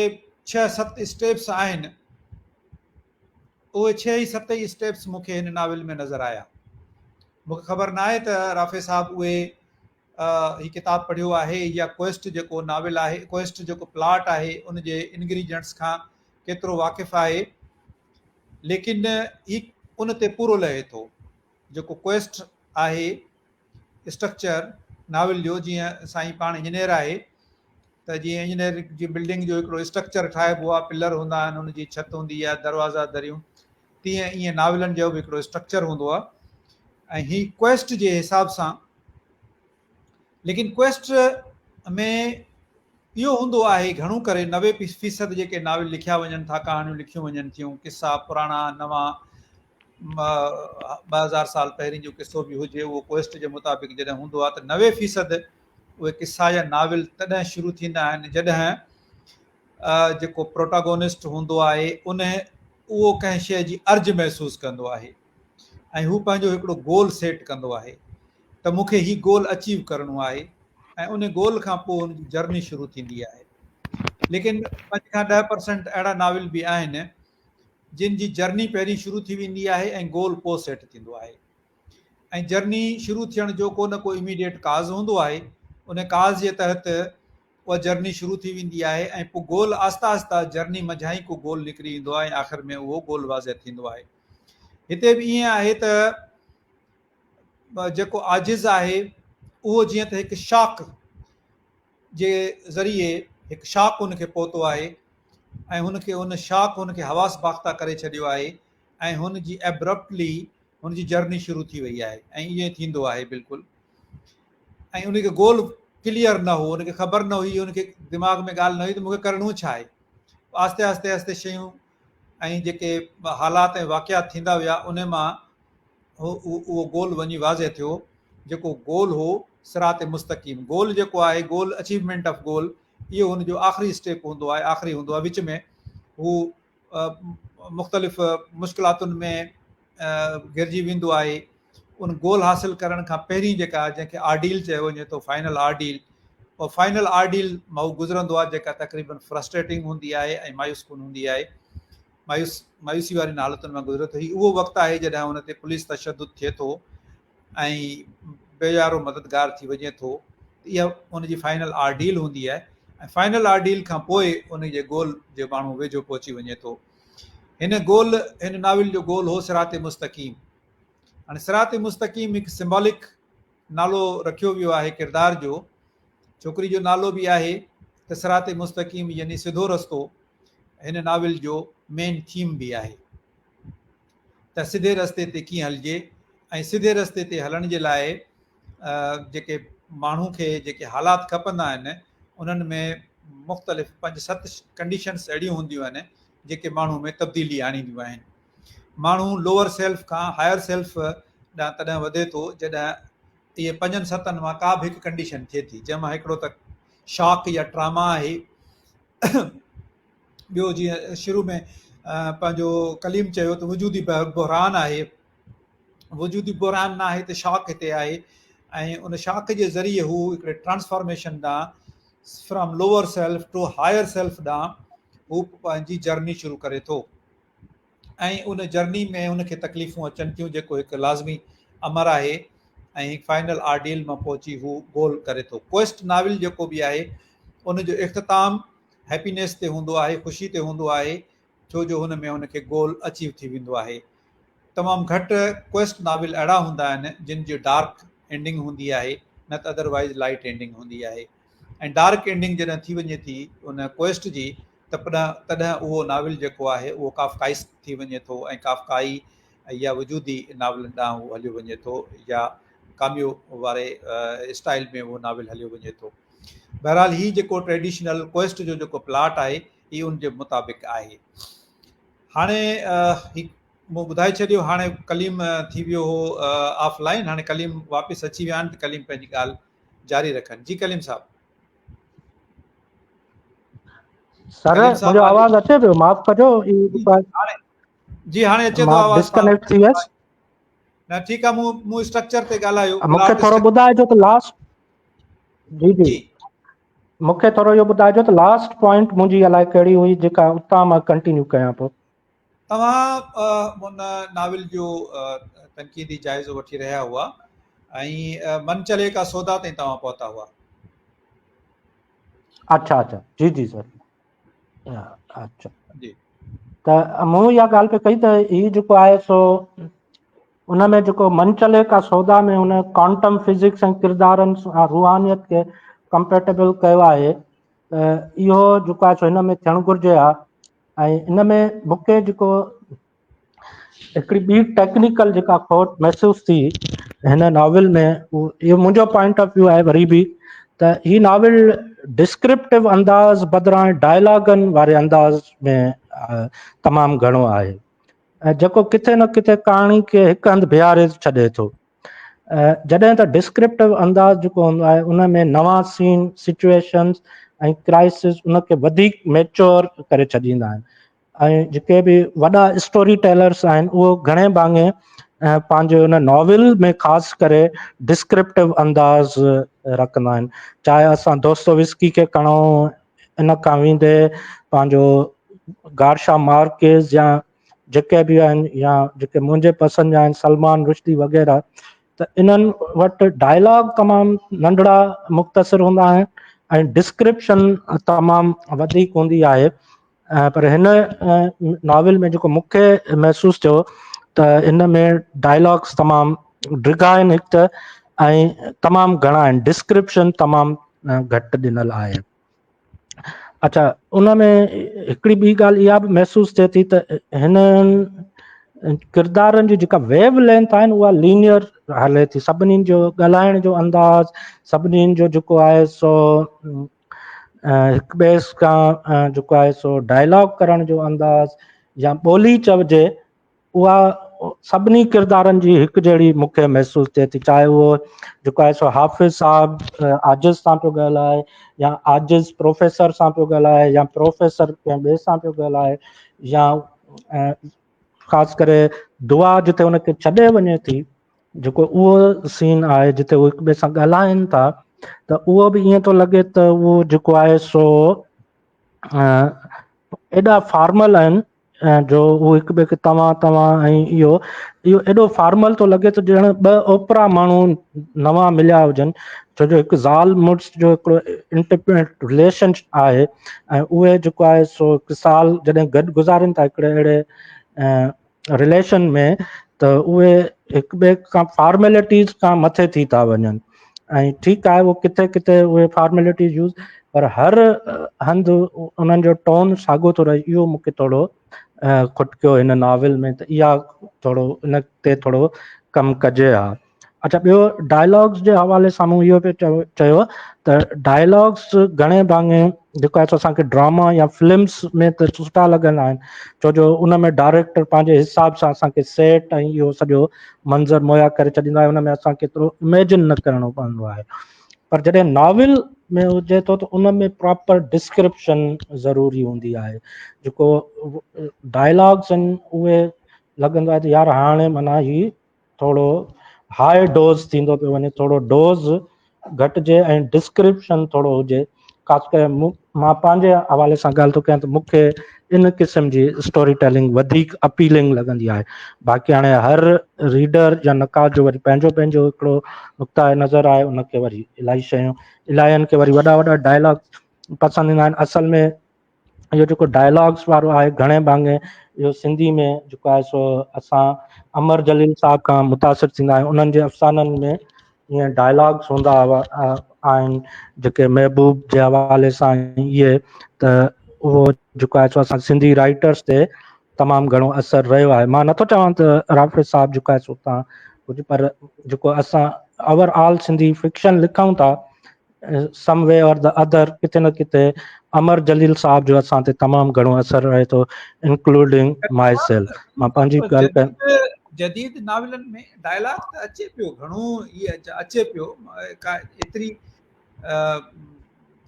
ڇهه ست اسٽيپس آهن اهي ڇهه ئي ست ئي اسٽيپس مون کي هن ناول ۾ نظر آيا مون کي خبر نه آهي ته رافع صاحب اهي هي ڪتاب پڙهيو آهي يا ڪوئسٽ جيڪو ناول آهي ڪوئسٽ جيڪو پلاٽ آهي ان جي انگريڊينٽس کان ڪيترو واقف آهي ليڪن هي ان تي پورو لهي ٿو جيڪو ڪوئسٽ آهي اسٽرڪچر ناول جو جيئن سائين پاڻ انجنيئر آهي ته جيئن انجنيئر جي بلڊنگ جو هڪڙو اسٽرڪچر ٺاهبو آهي پلر هوندا آهن ان جي ڇت هوندي آهي دروازا دريون تيئن ائين ناولن جو به هڪڙو اسٽرڪچر هوندو آهي ۽ هي ڪوئسٽ جي حساب سان ليڪن ڪوئسٽ ۾ اهو هوندو آهي گهڻو ڪري 90 فيصد جيڪي ناول لکيا وڃن ٿا ڪهاڻيون لکيون وڃن ٿيون قصا پراڻا نوان 2000 سال پهرين جو قصو به هجي اهو ڪوئسٽ جي مطابق جڏهن هوندو آهي ته 90 فيصد اهي قصا يا ناول تڏهن شروع ٿيندا آهن جڏهن جيڪو پروٽاگونسٽ هوندو آهي ان اهو ڪنهن شيء جي ارج محسوس ڪندو آهي ۽ هو پنهنجو هڪڙو گول سيٽ ڪندو آهي ته مون کي هي گول اچيو ڪرڻو آهي ۽ ان گول کان پوء هن جي جرني شروع ٿيندي آهي ليڪن 5 کان 10% اهڙا ناول به آهن جن جي جرني پهرين شروع ٿي ويندي آهي ۽ گول پوء سيٽ ٿيندو آهي ۽ جرني شروع ٿيڻ جو ڪو نه ڪو اميڊيٽ ڪاز هوندو آهي ان ڪاز جي تحت اها جرني شروع ٿي ويندي آهي ۽ پوء گول آهسته آهسته جرني منجهان ئي ڪو گول نڪري ايندو آهي ۽ آخر ۾ اهو گول واضح ٿيندو آهي. هتي به ائين آهي ته جيڪو عاجز آهي اهو جيئن ته هڪ شاڪ جي ذريعي هڪ شاڪ هن کي پهتو آهي ۽ هن کي ان شاڪ هن کي حواس باخته ڪري ڇڏيو آهي ۽ هن جي ابرپٽلي هن جي جرني شروع ٿي وئي آهي ۽ ائين ٿيندو آهي بلڪل ۽ ان کي گول ڪليئر نه هو ان کي خبر نه هئي ان کي دماغ ۾ ڳالهه نه هئي ته مون کي ڪرڻو ڇا آهي آهستي آهستي آهستي شيون ۽ جيڪي حالات ۽ واقعات ٿيندا ويا ان مان اهو گول وڃي واضح ٿيو جيڪو گول هو صراط مستقيم گول جيڪو آهي گول اچيومينٽ آف گول اهو هن جو آخري اسٽيپ هوندو آهي آخري هوندو آهي وچ ۾ هو مختلف مشڪلاتن ۾ گهرجي ويندو آهي ان گول حاصل ڪرڻ کان پهرين جيڪا جنهن کي آرڊيل چيو وڃي ٿو فائنل آرڊيل اهو فائنل آرڊيل مان هو گذرندو آهي جيڪا تقريبن فرسٽريٽنگ هوندي آهي ۽ مايوس ڪن هوندي آهي مايوس مايوسي وارين حالتن مان گذري ٿو هي اهو وقت آهي جڏهن ان تي پوليس تشدد ٿئي ٿو ۽ بي يارو مددگار ٿي وڃي ٿو اها ان جي فائنل آرڊيل هوندي آهي ۽ فائنل آرڊيل کان پوء ان جي گول جي ماڻهو ويجهو پهچي وڃي ٿو هن گول هن ناول جو گول هو صراط مستقيم هاڻي صراط مستقيم هڪ سمبولڪ نالو رکيو ويو آهي ڪردار جو ڇوڪري جو نالو به آهي ته صراط مستقيم يعني سڌو رستو هن ناول جو مين ٿيم به آهي ته سڌي رستي تي ڪيئن هلجي ۽ سڌي رستي تي هلڻ جي لاء جيڪي ماڻهو کي جيڪي حالات کپندا آهن انهن ۾ مختلف پنج ست ڪنڊيشنس اهڙيون هونديون آهن جيڪي ماڻهو ۾ تبديلي آڻينديون آهن. ماڻهو لوئر سيلف کان هائر سيلف ڏانهن تڏهن وڌي ٿو جڏهن اهي پنجن ستن مان ڪا به هڪ ڪنڊيشن ٿئي ٿي جنهن مان هڪڙو ته شاڪ يا ٽراما آهي ٻيو جيئن شروع ۾ پنهنجو ڪليم چيو ته وجودي بحران آهي وجودي بحران نه آهي ته شاڪ هتي آهي ۽ ان شاڪ جي ذريعي هو هڪڙي ٽرانسفارميشن ڏانهن from lower self to higher self ڏانهن هو پنهنجي جرني شروع ڪري ٿو ۽ ان جرني ۾ هن کي تڪليفون اچن ٿيون جيڪو هڪ لازمي امر آهي ۽ هڪ فائنل آرڊيل مان پهچي هو گول ڪري ٿو. ڪوئسٽ ناول جيڪو به آهي ان جو اختتام هيپينيس تي هوندو آهي، خوشي تي هوندو آهي ڇو جو هن ۾ هن کي گول اچيو ٿي ويندو آهي. تمام گهٽ ڪوئسٽ ناول اهڙا هوندا آهن جن جي ڊارڪ اينڊنگ هوندي آهي نه ته ادروائيز لائيٽ اينڊنگ هوندي آهي ۽ ڊارڪ اينڊنگ جڏهن ٿي وڃي ٿي ان ڪوئسٽ جي ته تڏهن اهو ناول جيڪو آهي اهو ڪافڪائسڪ ٿي وڃي ٿو ۽ ڪافڪائي يا وجودي ناولن ڏانهن هو هليو وڃي ٿو يا ڪاميو واري اسٽائل ۾ اهو ناول هليو وڃي ٿو. بهرحال هي جيڪو ٽريڊيشنل ڪوئسٽ جو جيڪو پلاٽ آهي هي ان جي مطابق آهي. هاڻي هي مون ٻڌائي ڇڏيو هاڻي ڪليم ٿي ويو هو آف لائن هاڻي ڪليم واپس اچي ويا آهن ته ڪليم پنهنجي ڳالهه جاري رکن جي ڪليم صاحب. سر منهنجو آواز اچي پيو معاف ڪجو جي هاڻي اچي ٿو آواز ڊسڪنيڪٽ ٿي ويس نه ٺيڪ آ مون مون اسٽرڪچر تي ڳالهايو مون کي ٿورو ٻڌائجو ته لاسٽ جي جي مون کي ٿورو اهو ٻڌائجو ته لاسٽ پوائنٽ منهنجي الائي ڪهڙي هئي جيڪا اتان مان ڪنٽينيو ڪيان پيو توهان ان ناول جو تنقيدي جائزو وٺي رهيا هئا ۽ من چلي ڪا سودا تائين توهان پهتا هئا اڇا اڇا جي جي سر اڇا جي ته مون اها ڳالهه پئي ڪئي ته هي جيڪو آهي سو ان ۾ جيڪو منچلي ڪا سودا ۾ هن ڪوانٽم فزڪس ۽ ڪردارن سان روحانيت کي ڪمپيٽيبل ڪيو آهي ته اهو جيڪو آهي سو هن ۾ ٿيڻ گهرجي ها ۽ ان ۾ مون کي جيڪو هڪڙي ٻي ٽيڪنيڪل جيڪا کوٽ محسوس ٿي هن ناول ۾ اهو منهنجو پوائنٽ آف ويو آهي وري به ته هي ناول ڊسڪرپٽو انداز بدران ڊائلاگن واري انداز ۾ تمام گهڻو آهي ۽ جيڪو ڪٿي نه ڪٿي ڪهاڻي کي هڪ هنڌ بيهاري ڇڏي ٿو جڏهن ته ڊسڪرپٽو انداز جيڪو هوندو آهي ان ۾ نوان سين سچويشنز ۽ ڪرائسس ان کي وڌيڪ ميچور ڪري ڇڏيندا آهن ۽ جيڪي به وڏا اسٽوري ٽيلرس آهن اهو گهڻي ڀاڱي پنهنجي ان ناول ۾ خاص ڪري ڊسڪرپٽو انداز رکندا آهن چاهي اسان دوستووسڪي کي کڻو ان کان ويندي پنهنجو گارشا مارڪيز يا جيڪي به آهن يا جيڪي منهنجي پسند جا آهن سلمان رشدي وغيره ته انهن وٽ ڊائلاگ تمام ننڍڙا مختصر هوندا آهن ۽ ڊسڪرپشن تمام وڌيڪ هوندي آهي پر هن ناول ۾ جيڪو مون کي محسوس ٿيو ته ان ۾ ڊائلاگس تمام ڊگها آهن هڪ ته ۽ تمام گهڻا آهن ڊسڪرپشن تمام گهٽ ڏنل آهي اچھا ان ۾ هڪڙي ٻي ڳالهه اها به محسوس ٿئي ٿي ته هن ڪردارن جي جيڪا ويو لينٿ آهي اها لينيئر هلي ٿي سڀني جو ڳالهائڻ جو انداز سڀني جو جيڪو آهي سو هڪ ٻئي کان جيڪو آهي سو ڊائلاگ ڪرڻ جو انداز يا ٻولي چئجي اها سڀني ڪردارن جي هڪ جهڙي مون کي محسوس ٿئي ٿي چاهي اهو جيڪو آهي سو حافظ صاحب عاجز سان پيو ڳالهائي يا عاجز پروفيسر سان پيو ڳالهائي يا پروفيسر ڪنهن ٻئي سان پيو ڳالهائي يا خاص ڪري دعا جتي ان کي ڇڏي وڃي ٿي جيڪو اهو سين آهي جتي هو هڪ ٻئي سان ڳالهائن ٿا ته اهو به ائين ٿو لڳي ته اهو جيڪو آهي سو ايڏا فارمل آهن جو هو هڪ ٻئي کي توهان توهان ۽ اهو اهو ايڏو فارمل ٿو لڳي ته ڄڻ ٻه اوپرا ماڻهو نوان مليا هجن ڇو جو هڪ زال مڙس جو هڪڙو انٽيميٽ رليشن آهي ۽ اهي جيڪو آهي سو هڪ سال جڏهن گڏ گذارين ٿا هڪڙي اهڙي رليشن ۾ ته اهي هڪ ٻئي کان فارملٽيز کان مٿي ٿي ٿا وڃن ۽ ٺيڪ آهي اهو ڪٿي ڪٿي اهي فارملٽيز يوز پر هر هنڌ انهن جو ٽون ساڳو ٿو رهي اهو مونکي ٿورو کٽڪيو هن ناول ۾ ته اها ٿورو ان تي ٿورو ڪم ڪجي ها. اڇا ٻيو ڊائلاگس جي حوالي سان مون اهو پئي چيو ته ڊائلاگس گهڻي ڀاڱي جيڪو آهي سو اسان کي ڊراما يا فلمس ۾ ته سٺا لڳندا آهن ڇو جو ان ۾ ڊائريڪٽر پنهنجي حساب سان اسان کي سيٽ ۽ اهو سڄو منظر مهيا ڪري ڇڏيندو آهي ان ۾ اسان کي ايترو اميجن نه ڪرڻو پوندو آهي پر جڏهن ناول ۾ هجي ٿو ته ان ۾ پراپر ڊسڪرپشن ضروري هوندي آهي جيڪو ڊائلاگس آهن اهي لڳندو آهي ته يار هاڻي معنيٰ هي ٿورو هاء ڊوز ٿيندو پيو وڃي ٿورو ڊوز گهٽجي ۽ ڊسڪرپشن ٿورو هجي خاص ڪري مان پنهنجي حوالي سان ڳالهه ٿو ڪيان ته مون کي ان قسم جي اسٽوري ٽيلنگ وڌيڪ اپيلنگ لڳندي آهي باقي هاڻي هر ريڊر يا نقاد جو وري پنهنجو پنهنجو هڪڙو نقطه نظر آهي ان کي وري الاهي شيون الاهين کي وري وڏا وڏا ڊائلاگ پسند ايندا آهن اصل ۾ اهو جيڪو ڊائلاگس وارو آهي گهڻي ڀاڱي اهو سنڌي ۾ جيڪو آهي سو اسان امر جليل صاحب کان متاثر ٿيندا آهيون انهن جي افسانن ۾ ائين ڊائلاگس هوندا هئا آهن جيڪي محبوب جي حوالي سان اهي ته اهو جيڪو آهي سو اسان سنڌي رائٽرس تي تمام گهڻو اثر رهيو آهي مان نٿو چوان ته رافع صاحب جيڪو آهي سو تان ڪجهه پر جيڪو اسان اوور آل سنڌي فڪشن لکون ٿا سم وي اور the other ڪٿي نه ڪٿي امر جليل صاحب جو اسان تي تمام گهڻو اثر رهي ٿو انڪلوڊنگ مائي سيلف مان پنهنجي ڳالهه ڪيان. جديد ناولن ۾ ڊائلاگ ته اچي پيو گهڻو ئي اچي پيو ڪا ايتري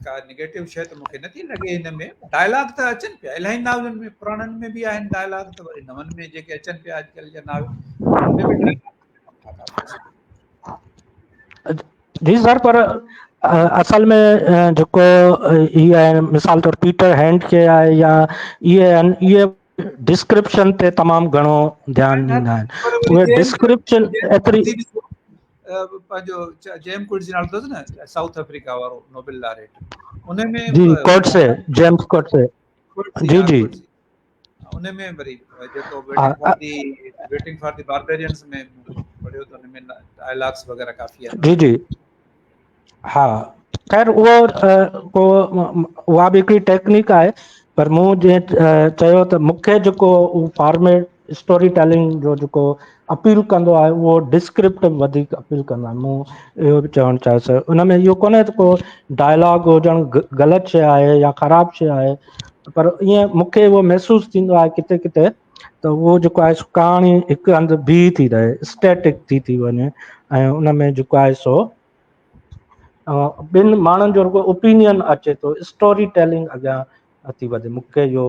ڪا نيگيٽو شيء ته مونکي نٿي لڳي هن ۾ ڊائلاگ ته اچن پيا الاهي ناولن ۾ پراڻن ۾ به آهن ڊائلاگ ته وري نون ۾ جيڪي اچن پيا اڄڪلهه جا ناول انهن ۾ به ڊائلاگ جي سر پر اصل ۾ جيڪو هي آهي مثال طور پيٽر هينڊ کي آهي يا اهي آهن اهي ڊسڪرپشن تي تمام گهڻو ڌيان ڏيندا آهن اهي ڊسڪرپشن ايتري پنهنجو جيم ڪوٽس نالو اٿس نه سائوٿ آفريڪا وارو نوبل لاريٽ ان ۾ جي ڪوٽسي جيمس ڪوٽسي جي جي ان ۾ وري جيڪو waiting for the waiting for the barbarians ۾ پڙهيو ته ان ۾ ڊائلاگس وغيره ڪافي آهن جي جي ها خير اهو ڪو اها به هڪڙي ٽيڪنيڪ آهي پر مون جيئن چيو ته مون کي جيڪو فارميٽ اسٽوري ٽيلنگ جو جيڪو اپيل ڪندو آهي اهو ڊسڪرپٽو وڌيڪ اپيل ڪندو آهي مون اهو به چوڻ چاهيو سر ان ۾ اهو ڪونهي ته ڪو ڊائلاگ هجڻ غلط شيء آهي يا خراب شيء آهي پر ائين مون کي اهو محسوس ٿيندو آهي ڪٿي ڪٿي ته اهو جيڪو آهي سو ڪهاڻي هڪ هنڌ بيهي ٿي رهي اسٽيٽڪ ٿي ٿي وڃي ۽ ان ۾ جيڪو آهي سو ٻن ماڻهن جو رڳو اوپينين اچي ٿو اسٽوري ٽيلنگ اڳيان نٿي وڌي مون کي اهو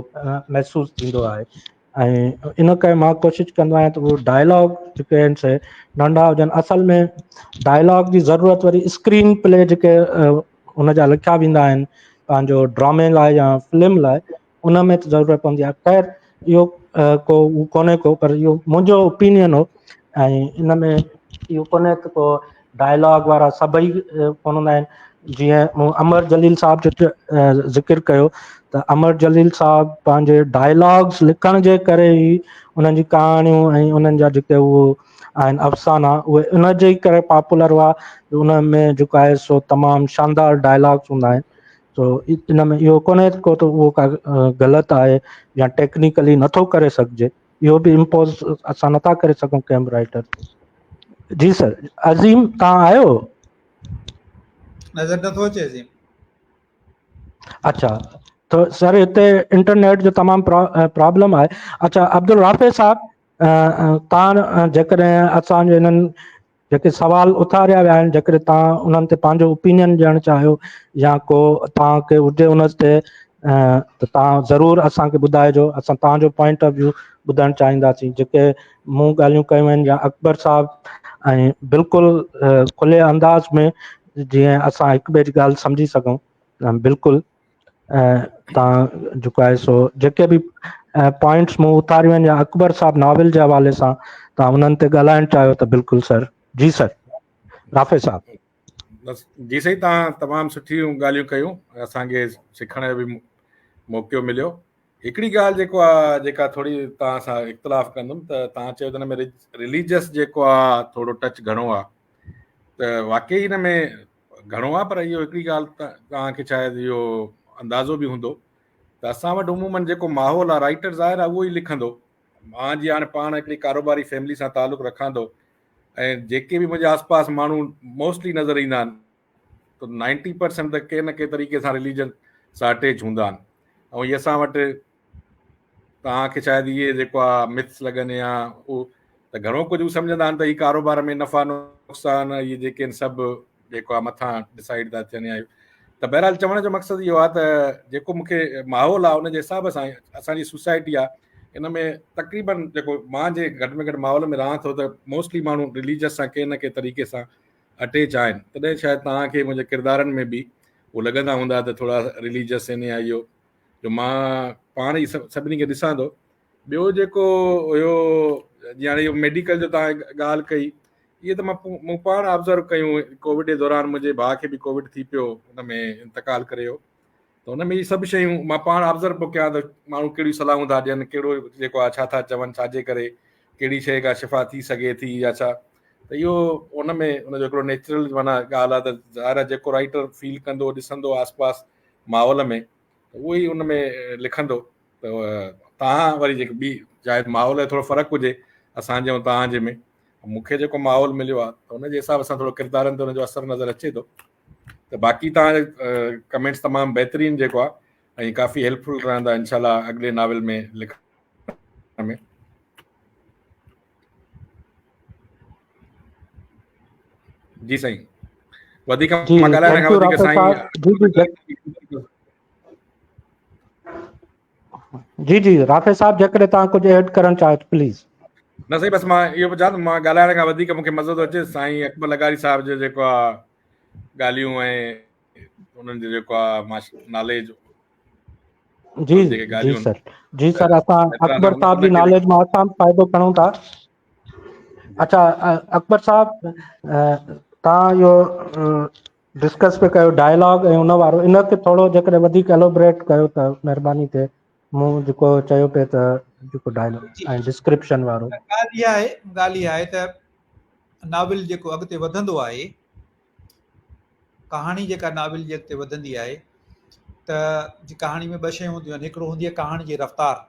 محسوس ٿيندو آهي ۽ ان ڪري مان ڪوشش ڪندو آهيان ته اهو ڊائلاگ جيڪي آهن سي ننڍا هجن اصل ۾ ڊائلاگ جي ضرورت وري اسڪرين پلي جيڪي ان جا لکيا ويندا آهن پنهنجو ڊرامي لاء يا فلم لاء ان ۾ ته ضرورت پوندي آهي خير اهو ڪو ڪونهي ڪو پر اهو منهنجو اوپينين هو ۽ ان ۾ اهو ڪونهي ته ڪو ڊائلاگ وارا سڀئي ڪونه هوندا آهن جيئن مون امر جليل صاحب جو ذڪر ڪيو ته امر جليل صاحب پنهنجي ڊائلاگس لکڻ جي ڪري ئي انهن جي ڪهاڻيون ۽ انهن جا جيڪي اهو آهن افسانا اهي ان جي ڪري پاپولر هئا ان ۾ جيڪو آهي سو تمام شاندار ڊائلاگس هوندا آهن تو ان ۾ اهو ڪونهي ڪو ته اهو ڪا غلط آهي يا ٽيڪنيڪلي نٿو ڪري سگهجي اهو به امپوز اسان نٿا ڪري سگهون ڪنهن به رائٽر تي. جي سر عظيم تان آهيو؟ نظر نٿو اچي عظيم. اڇا تو سر هتي انٽرنيٽ جو تمام پرابلم آهي اڇا عبدالرافع صاحب تان جيڪڏهن اسان جي انهن جيڪي سوال اٿاريا ويا آهن جيڪڏهن توهان انهن تي پنهنجو اوپينين ڏيڻ چاهيو يا ڪو توهان کي هجي ان تي ته توهان ضرور اسان کي ٻڌائجو اسان توهان جو پوائنٽ آف ويو ٻڌڻ چاهينداسين جيڪي مون ڳالهيون ڪيون آهن يا اڪبر صاحب ۽ بلڪل کلي انداز ۾ جيئن اسان هڪ ٻئي جي ڳالهه سمجهي سگهون بلڪل تان جيڪو آهي سو جيڪي به پوائنٽس مون اٿاريون آهن يا اڪبر صاحب ناول جي حوالي سان تان انهن تي ڳالهائڻ چاهيو ته بلڪل سر جي سر رافع صاحب. بس جي سائين تان تمام سٺيون ڳالهيون ڪيون اسان کي سکڻ جو به موقعو مليو هڪڙي ڳالهه جيڪو آ جيڪا ٿوري تان سان اختلاف ڪندم ته تان چيو ته هن ۾ رليجس جيڪو آ ٿورو ٽچ گهڻو آ ته واقعي هن ۾ گهڻو آهي پر اهو هڪڙي ڳالهه ته توهان کي شايد اهو اندازو به هوندو ته اسان وٽ عمومن جيڪو ماحول آهي رائٽر ظاهر آهي اهو ئي لکندو مان جي هاڻي پاڻ هڪڙي ڪاروباري فيملي سان تعلق رکان ٿو ۽ جيڪي به منهنجي آس پاس ماڻهو موسٽلي نظر ايندا آهن ته 90% ته ڪنهن نه ڪنهن طريقي سان رليجن سان اٽيچ هوندا آهن ۽ هي اسان وٽ توهان کي شايد اهي جيڪو آهي مٿس لڳن يا اهو ته گهڻو ڪجهه هو سمجهندا آهن ته هي ڪاروبار ۾ نفع نقصان اهي جيڪي آهن سڀ جيڪو آهي مٿان ڊسائيڊ ٿا ٿين يا ته بهرحال چوڻ جو مقصد اهو آهي ته جيڪو مونکي ماحول آهي ان جي حساب سان اسان جي سوسائٽي آهي ان ۾ تقريبن جيڪو مان جي گهٽ ۾ گهٽ ماحول ۾ رهان ٿو ته موسٽلي ماڻهو رليجس سان ڪنهن نه ڪنهن طريقي سان اٽيچ آهن تڏهن شايد توهان کي منهنجي ڪردارن ۾ به اهو لڳندا هوندا ته ٿورا رليجس آهن يا اهو جو مان پاڻ ئي سڀني کي ڏسان ٿو ٻيو جيڪو هيو جيئن هاڻي اهو ميڊيڪل جو توهان ڳالهه ڪئي اهي ته مان مون پاڻ آبزرو ڪيون ڪووڊ جي دوران منهنجي ڀاء کي به ڪووڊ ٿي پيو ان ۾ انتقال ڪري ويو ته ان ۾ هي سڀ شيون مان پاڻ آبزرو پيو ڪيان ته ماڻهو ڪهڙيون صلاحون ٿا ڏين ڪهڙو جيڪو آهي ڇا ٿا چون ڇا جي ڪري ڪهڙي شيء کان شفا ٿي سگهي ٿي يا ڇا ته اهو ان ۾ ان جو هڪڙو نيچرل معنيٰ ڳالهه آهي ته ظاهر آهي جيڪو رائٽر فيل ڪندو ڏسندو آس پاس ماحول ۾ ته اهو ئي ان ۾ لکندو ته توهان وري جيڪي ٻي شايد ماحول جو ٿورو فرق هجي اسان جي ۽ توهان جي ۾ مون کي جيڪو ماحول مليو آهي ته ان جي حساب سان ٿورو ڪردارن تي ان جو اثر نظر اچي ٿو ته باقي توهان جا ڪمينٽس تمام بهترين جيڪو آهي ۽ ڪافي هيلپ فل رهندا انشاء الله اڳلي ناول ۾ لکڻ ۾ جي سائين وڌيڪ مان ڳالهائڻ کان وڌيڪ سائين جي جي رافع صاحب جيڪڏهن توهان ڪجهه ايڊ ڪرڻ چاهيو ته پليز. نه سائين بس مان اهو پيو چوان ته مان ڳالهائڻ کان وڌيڪ مون کي مزو ٿو اچي سائين اڪبر لغاري صاحب جو جيڪو آ ڳالهيون ۽ انهن جو جيڪو آ ناليج جي جي سر جي سر اسان اڪبر صاحب جي ناليج مان اسان به فائدو کڻون ٿا اچھا اڪبر صاحب تان اهو ڊسڪس پي ڪيو ڊائلاگ ۽ ان وارو ان کي ٿورو جيڪڏهن وڌيڪ ايلوبريٽ ڪيو ته مهرباني ٿئي مون جيڪو چيو پي ته جيڪو ڊائلاگ ۽ ڊسڪرپشن وارو ڳالهه اها آهي ڳالهه اها آهي ته ناول جيڪو اڳتي وڌندو آهي ڪهاڻي جيڪا ناول جي اڳتي وڌندي آهي ته جي ڪهاڻي ۾ ٻه شيون هونديون آهن هڪڙو هوندي آهي ڪهاڻي جي رفتار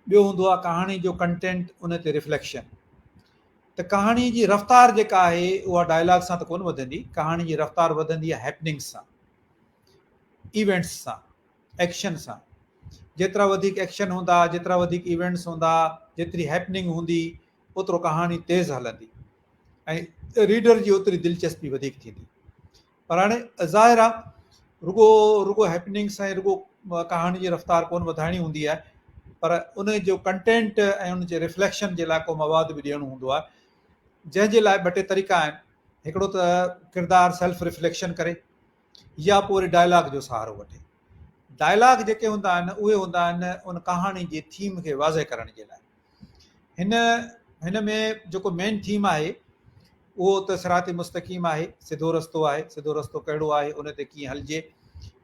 ٻيو هوندو آهي ڪهاڻي جو ڪنٽينٽ ان تي رفليڪشن ته ڪهاڻي جي رفتار جيڪا آهي اها ڊائلاگ سان ته ڪونه وڌندي، ڪهاڻي جي رفتار وڌندي آهي هيپننگس سان، ايونٽس سان، ايڪشن سان. جيترا وڌيڪ ايڪشن هوندا، جيترا وڌيڪ ايونٽس هوندا، جيتري هيپننگ هوندي، اوترو ڪهاڻي تيز هلندي ۽ ريڊر جي اوتري دلچسپي وڌيڪ ٿيندي. پر هاڻي ظاهر آ رڳو رڳو هيپننگس ۽ رڳو ڪهاڻي جي رفتار ڪونه وڌائڻي هوندي آهي پر ان جو ڪنٽينٽ ۽ ان جي رفليڪشن جي لاء ڪو مواد به ڏيڻو هوندو آهي جنهن جي لاء ٻه ٽي طريقا آهن هڪڙو ته ڪردار سيلف رفليڪشن ڪري يا پوء وري ڊائلاگ جو سهارو وٺي ڊائلاگ جيڪي هوندا آهن اهي هوندا آهن ان ڪهاڻي جي ٿيم کي واضح ڪرڻ جي لاء هن هن ۾ جيڪو مين ٿيم آهي اهو ته صراط مستقيم آهي سڌو رستو آهي سڌو رستو ڪهڙو آهي ان تي ڪيئن هلجي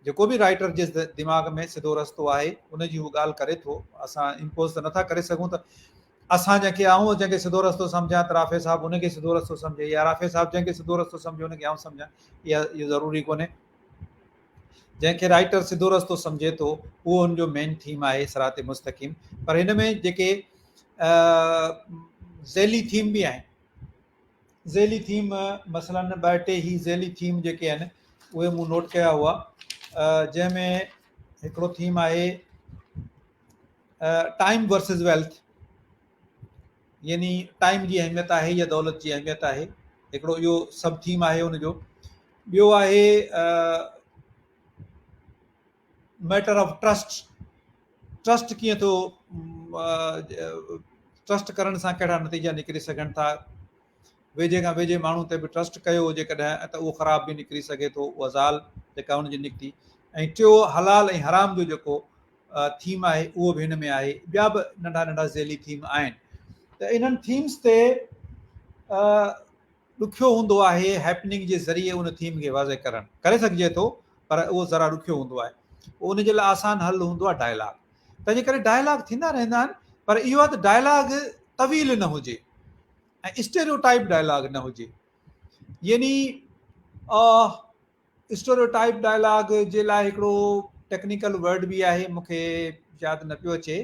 جيڪو به رائٽر جي دماغ ۾ سڌو رستو آهي ان جي هو ڳالهه ڪري ٿو اسان امپوز ته نٿا ڪري سگهون ته اسان جنهن کي آئون جنهن کي سڌو رستو سمجهان ته رافع صاحب ان کي سڌو رستو سمجهي يا رافع صاحب جنهن کي سڌو رستو سمجهي ان کي آئون سمجهان اها اهو ضروري ڪونهي جنهن کي رائٽر سڌو رستو سمجهي ٿو اهو هن جو مين ٿيم آهي صراط مستقيم پر هن ۾ جيڪي ذيلي ٿيم به آهن ذيلي ٿيم مثلا ٻه ٽي هي ذيلي ٿيم جيڪي آهن اهي مون نوٽ ڪيا هئا جنهن ۾ هڪڙو ٿيم آهي ٽائيم ورسز ويلٿ يعني ٽائيم جي اهميت آهي يا دولت جي اهميت آهي هڪڙو اهو سب ٿيم آهي ان جو ٻيو آهي ميٽر آف ٽرسٽ ٽرسٽ ڪيئن ٿو ٽرسٽ ڪرڻ سان ڪهڙا نتيجا نڪري سگهن ٿا ويجهي کان ويجهي ماڻهو تي به ٽرسٽ ڪيو جيڪڏهن ته اهو خراب به نڪري سگهي ٿو اها زال جيڪا ان جي نڪتي ۽ ٽيو حلال ۽ حرام جو جيڪو ٿيم آهي اهو به هن ۾ آهي ٻيا به ننڍا ننڍا ذيلي ٿيم آهن ته انهن ٿيمز تي ڏکيو هوندو آهي هيپننگ جي ذريعي ان ٿيم کي واضح ڪرڻ ڪري سگهجي ٿو پر اهو ذرا ڏکيو هوندو آهي ان جي لاء آسان حل هوندو آهي ڊائلاگ تنهنجي ڪري ڊائلاگ ٿيندا رهندا آهن پر اهو آهي ته ڊائلاگ طويل نه هجي ۽ اسٽيريو ٽائپ ڊائلاگ نه هجي يعني اسٽوريو ٽائپ ڊائلاگ جي لاء هڪڙو ٽيڪنيڪل ورڊ به آهي مون کي ياد نه پيو اچي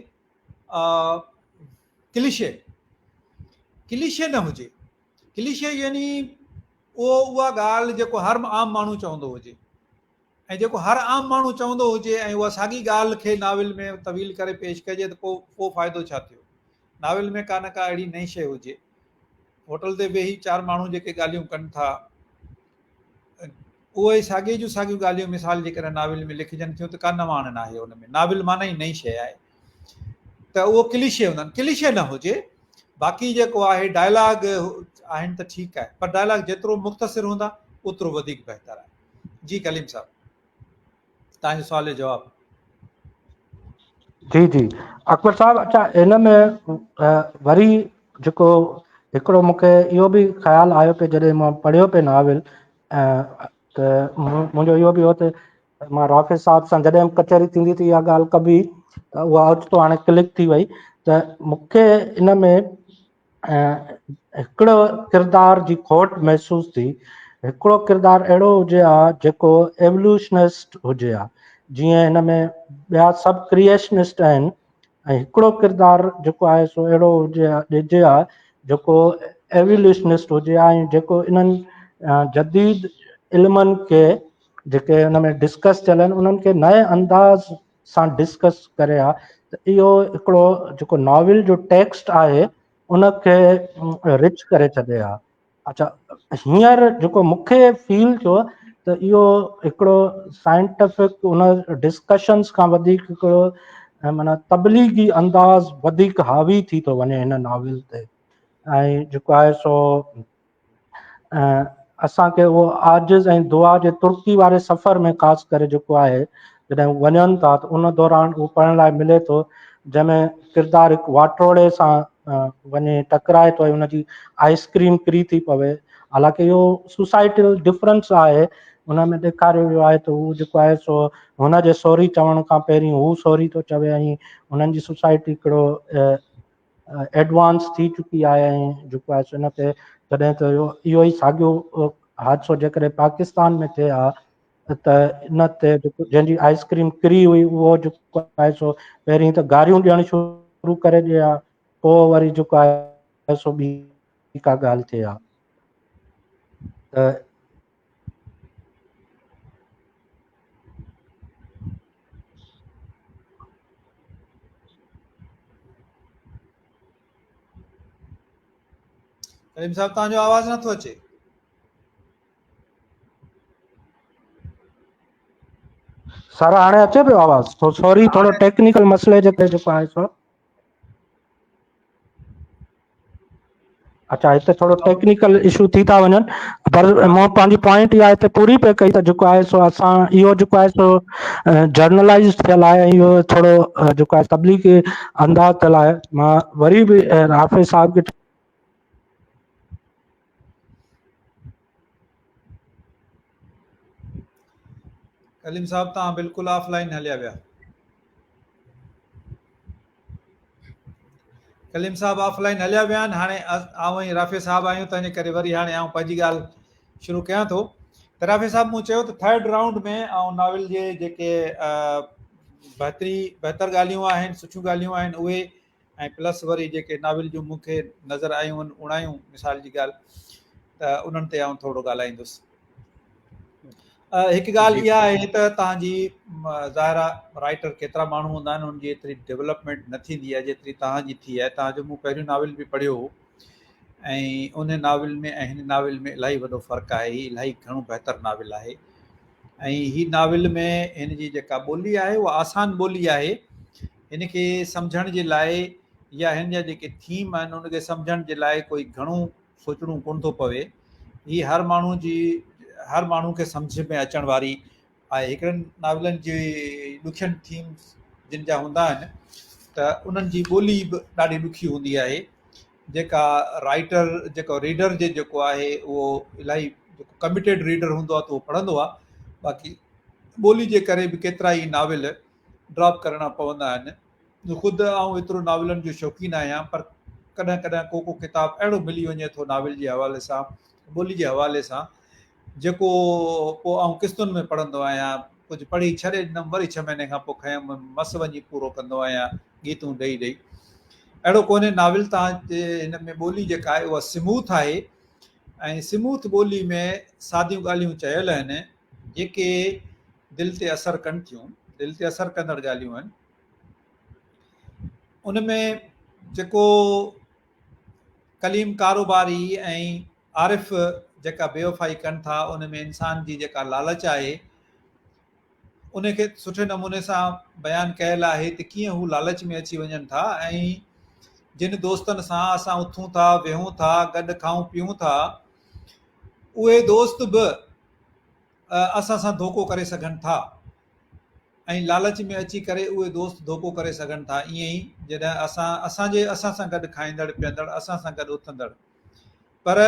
ڪليشي ڪليشي نه هجي. ڪليشي يعني اهو اها ڳالهه جيڪو هر عام ماڻهو چوندو هجي ۽ جيڪو هر عام ماڻهو چوندو هجي ۽ اها ساڳي ڳالهه کي ناول ۾ طويل ڪري پيش ڪجي ته پوء پوء فائدو ڇا ٿيو؟ ناول ۾ ڪا نه ڪا اهڙي نئين شيء هجي. هوٽل تي ويهي چار ماڻهو جيڪي ڳالهيون ڪن ٿا اهي ساڳي جون ساڳيون ڳالهيون مثال جيڪڏهن ناول ۾ لکجن ٿيون ته ڪا نواڻ ناهي ان ۾ ناول معنيٰ ئي نئين شيء آهي ته اهو ڪليشي هوندا آهن ڪليشي نه هجي باقي جيڪو آهي ڊائلاگ آهن ته ٺيڪ آهي پر ڊائلاگ جيترو مختصر هوندا اوترو وڌيڪ بهتر آهي. جي ڪليم صاحب توهان جو سوال جو جواب. جي جي اڪبر صاحب اچا ان ۾ وري جيڪو هڪڙو مونکي اهو به خيال آيو پئي جڏهن مان پڙهيو پئي ناول ته منهنجو اهو به هو ته مان رافع صاحب سان جڏهن به ڪچهري ٿيندي ته اها ڳالهه ڪبي ته اها اوچتو هاڻي ڪلڪ ٿي وئي ته مونکي ان ۾ هڪڙو ڪردار جي کوٽ محسوس ٿي. هڪڙو ڪردار اهڙو هجي ها جيڪو ايولوشنسٽ هجي ها، جيئن هن ۾ ٻيا سڀ ڪريئيشنسٽ آهن ۽ هڪڙو ڪردار جيڪو آهي سو اهڙو هجي ها ڏجي ها جيڪو ايولوشنسٽ هجي ها ۽ جيڪو انهن جديد علمن کي جيڪي ان ۾ ڊسڪس ٿيل آهن انهن کي نئين انداز سان ڊسڪس ڪري ها ته اهو هڪڙو جيڪو ناول جو ٽيڪسٽ آهي ان کي رچ ڪري ڇڏي ها. اچا هينئر جيڪو مون کي فيل ٿيو ته اهو هڪڙو سائنٽيفڪ ان ڊسڪشنس کان وڌيڪ هڪڙو معنيٰ تبليغي انداز وڌيڪ حاوي ٿي ٿو وڃي هن ناول تي ۽ جيڪو آهي سو اسان کي اهو عاجز ۽ دعا جي ترڪي واري سفر ۾ خاص ڪري جيڪو آهي جڏهن هو وڃن ٿا ته ان دوران اهو پڙهڻ لاء ملي ٿو جنهن ۾ ڪردار هڪ واٽروڙي سان وڃي ٽڪرائي ٿو ۽ ان جي آئس ڪريم ڪري ٿي پوي حالانڪه اهو سوسائٽل ڊفرنس آهي ان ۾ ڏيکاريو ويو آهي ته هو جيڪو آهي سو هن جي سوري چوڻ کان پهرين هو سوري ٿو چوي ۽ انهن جي سوسائٽي هڪڙو ايڊوانس ٿي چڪي آهي ۽ جيڪو آهي سو ان تي جڏهن ته اهو ئي ساڳيو حادثو جيڪڏهن پاڪستان ۾ ٿئي ها ته ان تي جيڪو جنهن جي آئس ڪريم ڪري هئي اهو جيڪو آهي سو پهرين ته گاريون ڏيڻ شروع ڪري ڏئي ها پوء وري جيڪو آهي سو ٻي ڪا ڳالهه ٿئي ها ته ڪريم صاحب توهان جو آواز نٿو اچي. سر هاڻي اچي پيو آواز سوري ٿورو ٽيڪنيڪل مسئلي جي ڪري جيڪو آهي سو اچا هتي ٿورو ٽيڪنيڪل اشو ٿي ٿا وڃن پر مون پنهنجي پوائنٽ اها هتي پوري پئي ڪئي ته جيڪو آهي سو اسان اهو جيڪو آهي سو جرنلائز ٿيل آهي ۽ اهو ٿورو جيڪو آهي تبليغي انداز ٿيل آهي مان وري به حافظ صاحب کي ڪليم صاحب تان بلڪل آف لائن هليا ويا. ڪليم صاحب آف لائن هليا ويا آهن هاڻي آئون ۽ رافع صاحب آهيون تنهنجي ڪري وري هاڻي آئون پنهنجي ڳالهه شروع ڪيان ٿو ته رافع صاحب مون چيو ته ٿرڊ رائونڊ ۾ آئون ناول جي جيڪي بهتري بهتر ڳالهيون آهن سٺيون ڳالهيون آهن اهي ۽ پلس وري جيڪي ناول جون مون کي نظر آيون آهن اوڻايون مثال جي ڳالهه ته انهن تي آئون ٿورو ڳالهائيندس هڪ ڳالهه اها آهي ته توهان جي ظاهر آهي رائٽر ڪيترا ماڻهو هوندا آهن ان جي ايتري ڊولپمينٽ نه ٿيندي آهي جيتري توهان جي ٿي آهي توهان جو مون پهريون ناول به پڙهيو هو ۽ ان ناول ۾ ۽ هن ناول ۾ الاهي وڏو فرق آهي هي الاهي گهڻو بهتر ناول آهي ۽ هي ناول ۾ هن جي جيڪا ٻولي آهي اها آسان ٻولي آهي هن کي سمجهڻ جي لاء يا هن جا جيڪي ٿيم آهن ان کي سمجهڻ جي لاء ڪوئي گهڻو سوچڻو ڪونه ٿو پوي. هي هر ماڻهو جي هر ماڻهو کي سمجهه ۾ اچڻ واري آهي. هڪڙن ناولن جي ڏکين ٿيمز جن جا هوندا آهن ته انهن جي ٻولي به ڏاڍي ڏکي هوندي آهي جيڪا رائٽر جيڪو ريڊر جي جيڪو آهي اهو الاهي جيڪو ڪميٽيڊ ريڊر هوندو آهي ته اهو پڙهندو آهي باقي ٻولي جي ڪري به ڪيترا ئي ناول ڊراپ ڪرڻا پوندا آهن. خود آئون ايترو ناولن جو شوقين آهيان پر ڪڏهن ڪڏهن ڪو ڪو ڪتاب اهڙو ملي وڃي ٿو ناول جي حوالي سان ٻولي جي حوالي سان جيڪو پوء آئون قسطن ۾ پڙهندو آهيان ڪجهه پڙهي ڇڏي ڏنم وري ڇهه مهيني کان پوء کنيم مس وڃي پورو ڪندو آهيان ڳيتون ڏئي ڏئي اهڙو ڪونهي ناول تان هن ۾ ٻولي جيڪا آهي اها سموٿ آهي. ۽ سموٿ ٻولي ۾ ساديون ڳالهيون چيل آهن جيڪي دل تي اثر ڪن ٿيون، دل تي اثر ڪندڙ ڳالهيون آهن. ان ۾ جيڪو ڪليم ڪاروباري ۽ عارف جيڪا بيوفائي ڪن ٿا ان ۾ انسان جي جيڪا لالچ آهي ان کي سٺي نموني سان بيان ڪيل آهي ته ڪيئن هو لالچ ۾ اچي وڃن ٿا ۽ جن دوستن سان اسان اٿون ٿا ويهون ٿا گڏ کائون پيئون ٿا اهي دوست به اسان سان ڌوڪو ڪري سگهن ٿا ۽ لالچ ۾ اچي ڪري اهي دوست ڌوڪو ڪري سگهن ٿا ائين ئي جڏهن اسان اسان جي اسان سان گڏ کائيندڙ پيئندڙ اسان سان گڏ اٿندڙ پر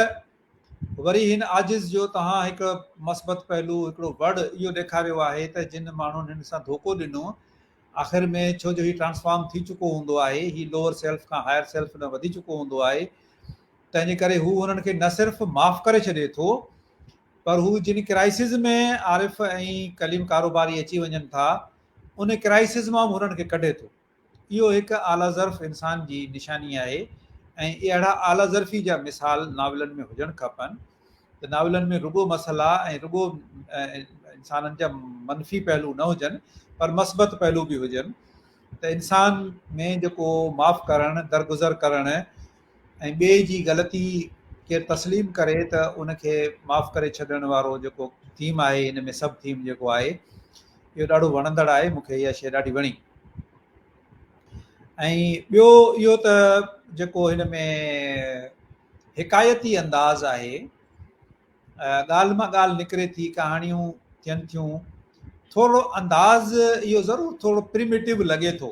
وري هن عاجز جو توهان هڪ مثبت پهلو هڪڙو وڙ اهو ڏيکاريو آهي ته جن ماڻهن هن سان ڌوڪو ڏنو آخر ۾ ڇو جو هي ٽرانسفارم ٿي چڪو هوندو آهي هي لوئر سيلف کان هائر سيلف ڏانهن وڌي چڪو هوندو آهي تنهن جي ڪري هو هنن کي نه صرف معاف ڪري ڇڏي ٿو پر هو جن ڪرائسز ۾ عارف ۽ ڪليم ڪاروباري اچي وڃن ٿا ان ڪرائسز مان به هنن کي ڪڍي ٿو. اهو هڪ اعليٰ ظرف انسان جي نشاني آهي ۽ اهڙا اعليٰ ظرفي جا مثال ناولن ۾ هجڻ کپن ته ناولن ۾ رڳو مسئلا ۽ رڳو انسانن جا منفي پهلو نه هجن پر مثبت پهلو به هجن ته انسان ۾ جيڪو معاف ڪرڻ، درگذر ڪرڻ ۽ ٻئي جي غلطي ڪير تسليم ڪري ته ان کي معاف ڪري ڇڏڻ وارو جيڪو ٿيم آهي هن ۾ سب ٿيم جيڪو آهي اهو ڏاڍو وڻندڙ آهي مون کي اها شيء ڏاڍي وڻي ۽ ٻيو اهو ته جيڪو هن ۾ حڪايتي انداز آهي ڳالهه مان ڳالهه نڪري ٿي ڪهاڻيون ٿين ٿيون ٿورو انداز اهو ضرور ٿورو پريميٽو لڳي ٿو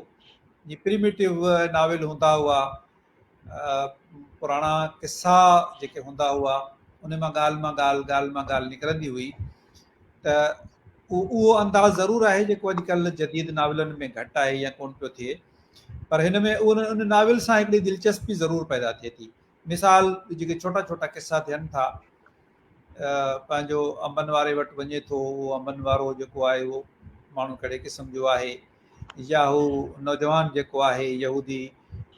جي پريميٽو ناول هوندا هئا پراڻا قصا جيڪي هوندا هئا ان مان ڳالهه مان ڳالهه ڳالهه مان ڳالهه نڪرندي هئي ته اهو انداز ضرور آهي جيڪو اڄڪلهه جديد ناولن ۾ گهٽ آهي يا ڪون پيو ٿئي پر هن ۾ ان ناول سان هڪڙي دلچسپي ضرور پيدا ٿئي ٿي مثال جيڪي ڇوٽا ڇوٽا قصا ٿين ٿا پنهنجو انبن واري وٽ وڃي ٿو اهو انبن وارو جيڪو آهي اهو ماڻهو ڪهڙي قسم جو آهي يا هو نوجوان جيڪو آهي يهودي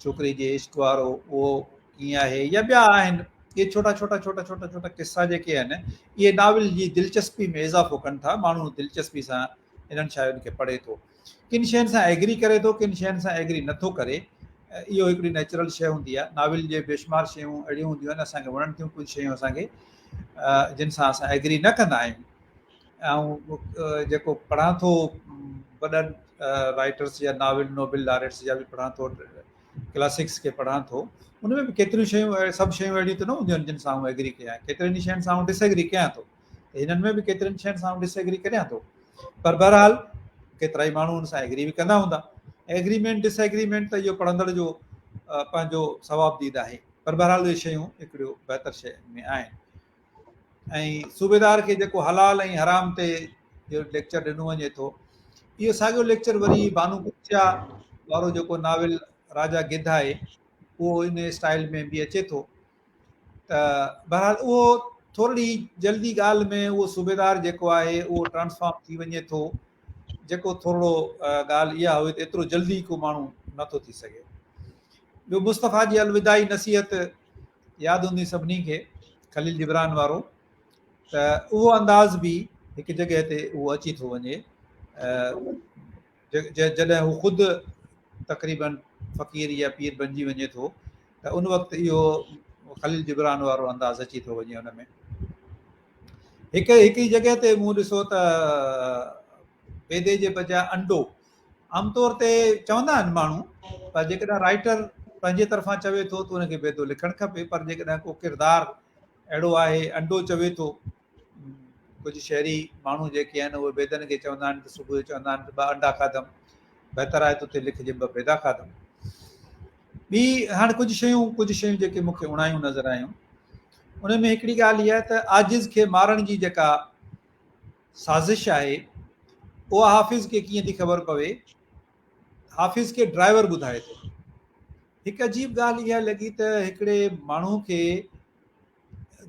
ڇوڪري جي عشق وارو اهو ڪيئن آهي يا ٻيا آهن اهي ڇوٽا ڇوٽا ڇوٽا ڇوٽا ڇوٽا قصا جيڪي آهن اهي ناول جي دلچسپي ۾ اضافو ڪن ٿا ماڻهو دلچسپي سان انهن شين کي پڙهي ٿو ڪن شين سان ايگري ڪري ٿو ڪن شين سان ايگري نٿو ڪري اهو هڪڙي نيچرل شيء هوندي آهي ناول جي بيشمار شيون اهڙيون هونديون آهن اسان کي وڻن ٿيون ڪجهه شيون اسان کي جن سان اسان ايگري نه ڪندا آهيون آئون جيڪو پڙهان ٿو وڏن رائٽرس جا ناول نوبل لاريٽس جا به پڙهان ٿو ڪلاسڪس کي پڙهان ٿو ان ۾ به ڪيتريون شيون سڀ شيون اهڙيون ته نه هونديون آهن جن سان آئون ايگري ڪيان ڪيترين ئي شين سان آئون ڊس ايگري ڪيان ٿو ته هنن ۾ به ڪيترين شين سان آئون ڊس ايگري ڪريان ٿو پر بهرحال ڪيترا ئي ماڻهو ان سان ايگري به ڪندا هوندا ايگريمينٽ ڊس ايگريمينٽ ته اهو پڙهندڙ جو پنهنجو ثواب ديد آهي پر بهرحال اهي شيون هڪڙيو بهتر شيء ۾ آهن ۽ صوبيدار کي جيڪو حلال ۽ حرام تي جو ليڪچر ڏنو وڃي ٿو اهو ساڳيو ليڪچر وري بانو گپتا وارو جيڪو ناول راجا گڌ آهي اهو ان اسٽائل ۾ به اچي ٿو ته بهرحال اهو ٿورڙي جلدي ڳالهه ۾ اهو صوبيدار جيڪو آهي اهو ٽرانسفارم ٿي وڃي ٿو جيڪو ٿورڙو ڳالهه اها هئي ته ايترو جلدي ڪو ماڻهو نٿو ٿي سگهي ٻيو مصطفيٰ جي الوداعي نصيحت ياد هوندي سڀني کي خليل جبران وارو ته اهو انداز به هڪ جڳهه تي اهو اچي ٿو وڃي جڏهن هو خود تقريبن فقير يا پير بنجي وڃي ٿو ته ان وقت اهو خليل جبران وارو انداز اچي ٿو وڃي ان ۾ هڪ هڪ جڳهه تي مون ڏسو ته بيدي جي بجاء انڊو عام طور تي چوندا آهن ماڻهو پر جيڪڏهن رائٽر پنهنجي طرفان چوي ٿو ته ان کي بيدو لکڻ کپي پر جيڪڏهن ڪو ڪردار اهڙو آهي انڊو چوي ٿو ڪجهه شهري ماڻهو جيڪي آهن اهي بيدن کي چوندا آهن ته صبح جو چوندا آهن ته ٻه انڊا کاڌم بهتر آهي ته اتي لکجي ٻه بيدا کاڌم ٻي هاڻي ڪجهه شيون ڪجهه شيون جيڪي مون کي اڻايون نظر آيون ان ۾ هڪڙي ڳالهه اها ته عاجز کي مارڻ جي جيڪا سازش آهي اها حافظ کي ڪيئن ٿي خبر پوي؟ حافظ کي ڊرائيور ٻڌائي ٿو. هڪ عجيب ڳالهه اها لڳي ته هڪڙي ماڻهو کي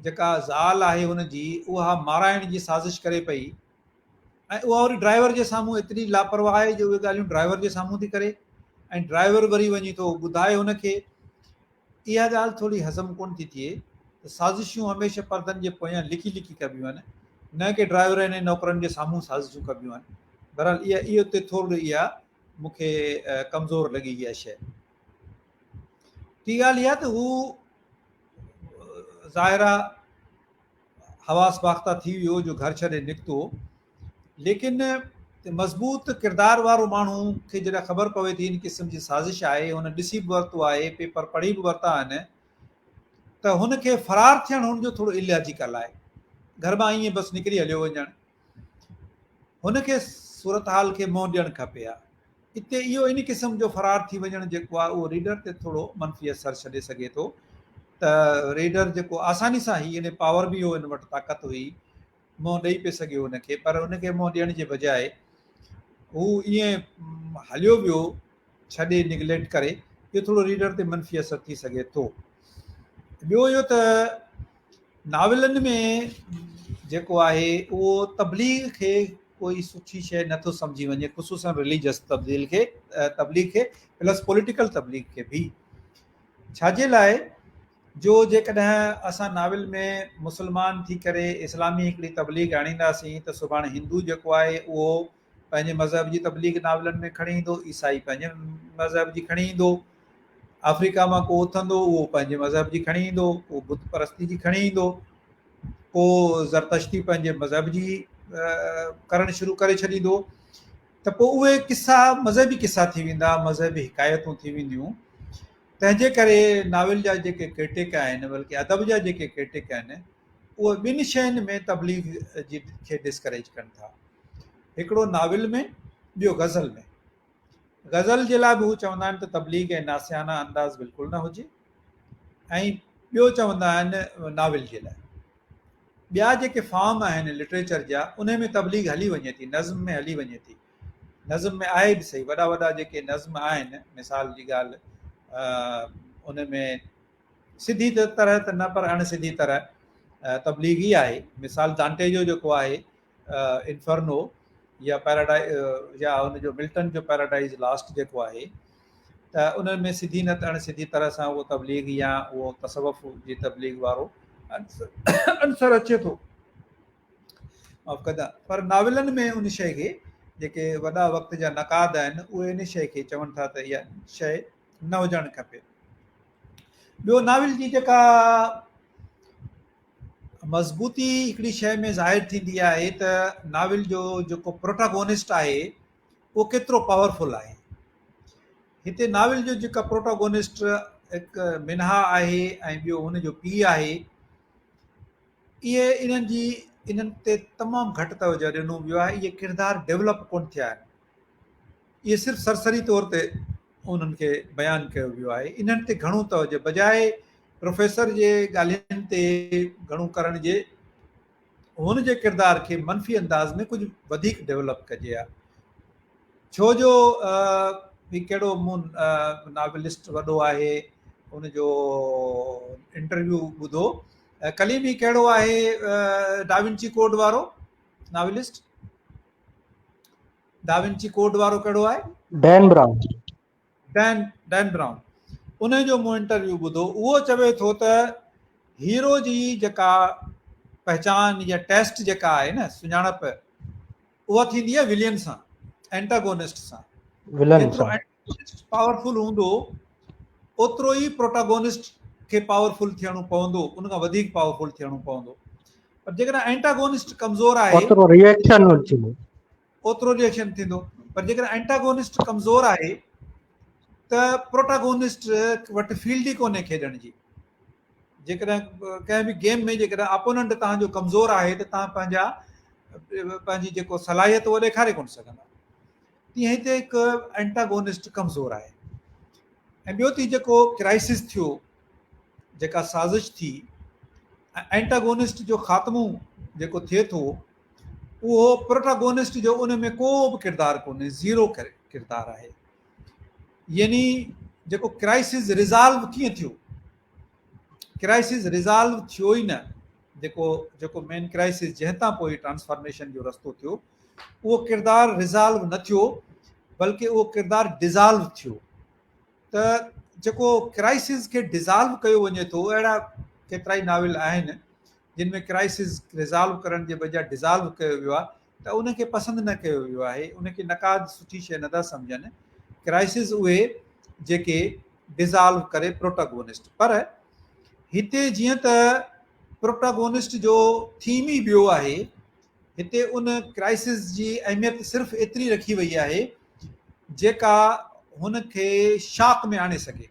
جيڪا زال آهي هن جي اها مارائڻ جي سازش ڪري پئي ۽ اها وري ڊرائيور جي سامهون ايتري لاپرواهه آهي جو اهي ڳالهيون ڊرائيور جي سامهون ٿي ڪري ۽ ڊرائيور وري وڃي ٿو ٻڌائي هن کي اها ڳالهه ٿوري هضم ڪونه ٿي ٿئي ته سازشون هميشه پردن جي پويان لڪي لڪي ڪبيون آهن، نه ڪي ڊرائيورن ۽ نوڪرن جي سامهون سازشون ڪبيون آهن. بهرحال اها اهو تي ٿورڙو اها مون کي ڪمزور لڳي اها شيء. ٽين ڳالهه اها ته هو ظاهر آ حواس باخته ٿي ويو جو گهر ڇڏي نڪتو، ليڪن مضبوط ڪردار وارو ماڻهو کي جڏهن خبر پوي ٿي ان قسم جي سازش آهي، هن ڏسي به ورتو آهي، پيپر پڙهي به ورتا آهن، ته هن کي فرار ٿيڻ هن جو ٿورو الاجيڪل آهي. گهر مان ائين بس نڪري هليو وڃڻ، هن کي صورتحال کي منهن ڏيڻ کپي ها. اتي اهو ان قسم جو فرار ٿي وڃڻ جيڪو آهي اهو ريڊر تي ٿورو منفي اثر ڇڏي سگهي ٿو ته ريڊر جيڪو آساني سان هي ان پاور به هو ان وٽ طاقت هئي منهن ڏئي پئي سگهيو ان کي پر ان کي منهن ڏيڻ جي بجاء هو ائين هليو ويو ڇڏي نگليڪٽ ڪري اهو ٿورو ريڊر تي منفي اثر ٿي سگهي ٿو. ٻيو اهو ته ناولن ۾ جيڪو آهي اهو تبليغ کي ڪوئي سٺي شيء نٿو سمجهي وڃي خصوصا رليجس تبديل کي تبليغ کي پلس پوليٽيڪل تبليغ کي به ڇاجي لاء جو جيڪڏهن اسان ناول ۾ مسلمان ٿي ڪري اسلامي هڪڙي تبليغ آڻينداسين ته سڀاڻي هندو جيڪو آهي اهو پنهنجي مذهب جي تبليغ ناولن ۾ کڻي ايندو، عيسائي پنهنجي مذهب جي کڻي ايندو، آفريڪا مان ڪو اٿندو اهو پنهنجي مذهب جي کڻي ايندو، ڪو بت پرستي جي کڻي ايندو، ڪو زرتشتي پنهنجي مذهب جي ڪرڻ شروع ڪري ڇڏيندو ته پوء اهي قصا مذهبي قصا ٿي ويندا، مذهبي حڪايتون ٿي وينديون. تنهن جي ڪري ناول جا جيڪي ڪرٽڪ آهن بلڪه ادب جا جيڪي ڪرٽڪ آهن اهي ٻن شين ۾ تبليغ جي کي ڊسڪريج ڪن ٿا. هڪڙو ناول ۾ ٻيو غزل ۾. غزل جي لاء به هو چوندا آهن ته تبليغ ۽ ناصحانه انداز بلڪل نه هجي ۽ ٻيو چوندا آهن ناول جي لاء. ٻيا جيڪي فارم آهن لٽريچر جا انهي ۾ تبليغ هلي وڃي ٿي، نظم ۾ هلي وڃي ٿي. نظم ۾ آهي به صحيح وڏا وڏا جيڪي نظم آهن مثال جي ڳالهه ان ۾ سڌي طرح ته نه پر اڻ سڌي طرح تبليغ ئي آهي. مثال دانٽي جو جيڪو آهي انفرنو يا پيراڊائي يا ان جو ملٽن جو پيراڊائز لاسٽ جيڪو آهي ته ان ۾ سڌي نه ته اڻ سڌي طرح سان اهو تبليغ يا اهو تصوف جي تبليغ وارو عنصر اچي ٿو معاف ڪندا پر ناولن ۾ ان شيء کي جيڪي وڏا وقت جا نقاد آهن اهي ان شيء کي چون ٿا ته اها شيء نه هجڻ کپي ٻيو ناول جي جيڪا مضبوطي هڪڙي شيء ۾ ظاهر ٿيندي آهي ته ناول جو جيڪو پروٽاگونسٽ آهي اهو ڪيترو پاورفل آهي. هتي ناول جو جيڪا پروٽاگونسٽ هڪ منها آهي ۽ ٻيو هن جو پيء آهي اهي انهن جي انهن تي تمام گهٽ توجه ڏنو ويو آهي اهي ڪردار ڊيولپ ڪونه ٿيا آهن اهي صرف سرسري طور تي انهن کي بيان ڪيو ويو آهي انهن تي گهڻو توجه بجاء پروفيسر جي ڳالهين تي گهڻو ڪرڻ جي هن جي ڪردار کي منفي انداز ۾ ڪجهه وڌيڪ ڊيولپ ڪجي ها ڇو جو هي ڪهڙو مون ناولسٽ وڏو آهي ان جو انٽرويو ٻڌو ڪليم هي ڪهڙو آهي ڊاونچي ڪوڊ وارو ناولسٽ ڊاونچي ڪوڊ وارو ڪهڙو آهي Dan Brown Dan Dan Brown ان جو مون انٽرويو ٻڌو اهو چوي ٿو ته هيرو جي جيڪا پهچان يا ٽيسٽ جيڪا آهي نه سڃاڻپ اها ٿيندي آهي ولين سان اينٽاگونسٽ سان ولن سان پاورفل هوندو اوترو ئي پروٽاگونسٽ کي پاورفل ٿيڻو پوندو ان کان وڌيڪ پاورفل ٿيڻو پوندو پر جيڪڏهن اينٽاگونسٽ ڪمزور آهي اوترو ريئڪشن ٿيندو اوترو ريئڪشن ٿيندو پر جيڪڏهن اينٽاگونسٽ ڪمزور آهي ته پروٽاگونسٽ وٽ فيلڊ ئي ڪونهي کيڏڻ جي جيڪڏهن ڪنهن به گيم ۾ جيڪڏهن اپوننٽ تهان جو ڪمزور آهي ته تهان پنهنجا پنهنجي جيڪو صلاحيت اهو ڏيکاري ڪونه سگهندا تيئن هتي هڪ اينٽاگونسٽ ڪمزور آهي ۽ ٻيو ٿي جيڪو ڪرائسس ٿيو جيڪا سازش ٿي ۽ اينٽاگونسٽ جو خاتمو جيڪو ٿئي ٿو اهو پروٽاگونسٽ جو ان ۾ ڪو به ڪردار ڪونهي زيرو ڪردار آهي يعني جيڪو ڪرائسس ريزالو ڪيئن ٿيو ڪرائسس ريزالو ٿيو ئي نه جيڪو جيڪو مين ڪرائسس جنهن تان پوء ٽرانسفارميشن جو رستو ٿيو اهو ڪردار ريزالو نه ٿيو بلڪه اهو ڪردار ڊزالو ٿيو ته جيڪو ڪرائسس کي ڊزالو ڪيو وڃي ٿو اهڙا ڪيترائي ناول آهن جن ۾ ڪرائسز ريزالو ڪرڻ جي بجاء ڊزالو ڪيو ويو آهي ته ان کي پسند نه ڪيو ويو آهي، ان کي نقاد سٺي شيء نٿا سمجهن. ڪرائسز اهي جيڪي ڊزالو ڪري پروٽاگونسٽ، پر هتي جيئن ته پروٽاگونسٽ جو ٿيم ئي ٻيو آهي، هتي ان ڪرائسز جي اهميت صرف ايتري رکي وئي آهي جيڪا هن کي شاڪ ۾ آڻي سگهي.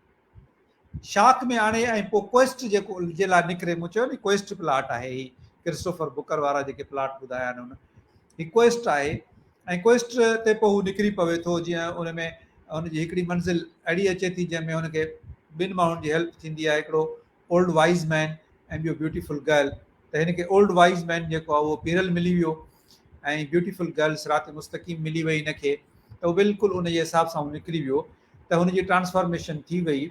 شاڪ ۾ آڻي ۽ پوء ڪوئسٽ جيڪو جي لاء نڪري. مون چيو نه ڪوئسٽ پلاٽ آهي هي، ڪرسٽوفر بڪر وارا جيڪي پلاٽ ٻڌايا آهن ان هي ڪوئسٽ آهي ۽ ڪوئسٽ تي پوء هو نڪري پوي ٿو. جيئن ان ۾ هن جي هڪڙي منزل اهڙي اچي ٿي جنهن ۾ هن کي ٻن ماڻهن جي هيلپ ٿيندي آهي، هڪڙو اولڊ وائز مين ۽ ٻيو بيوٽيفل گرل. ته هن کي اولڊ وائز مين جيڪو آهي اهو پيرل ملي ويو ۽ بيوٽيفل گرل صراط مستقيم ملي وئي هن کي، ته هو بلڪل ان جي حساب سان هو نڪري ويو ته هن جي ٽرانسفارميشن ٿي وئي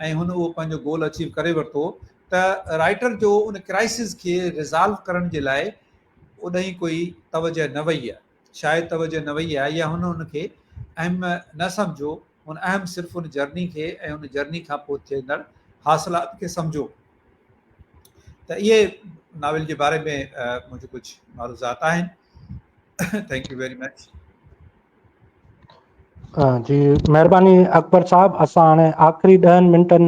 ۽ هن اهو پنهنجو گول اچيو ڪري ورتو. ته رائٽر جو ان ڪرائسس کي ريزالو ڪرڻ جي لاء اوڏانهن ڪوئي توجه نه وئي آهي، شايد توجه نه وئي آهي يا هن ان کي اهم نه سمجهيو. هن اهم صرف ان جرني کي ۽ ان جرني کان پوء ٿيندڙ حاصلات کي سمجهيو. ته اهي ناول جي باري ۾ منهنجون ڪجهه معروضات آهن. Thank you very much. جي مهرباني اڪبر صاحب. اسان هاڻي آخري 10 منٽن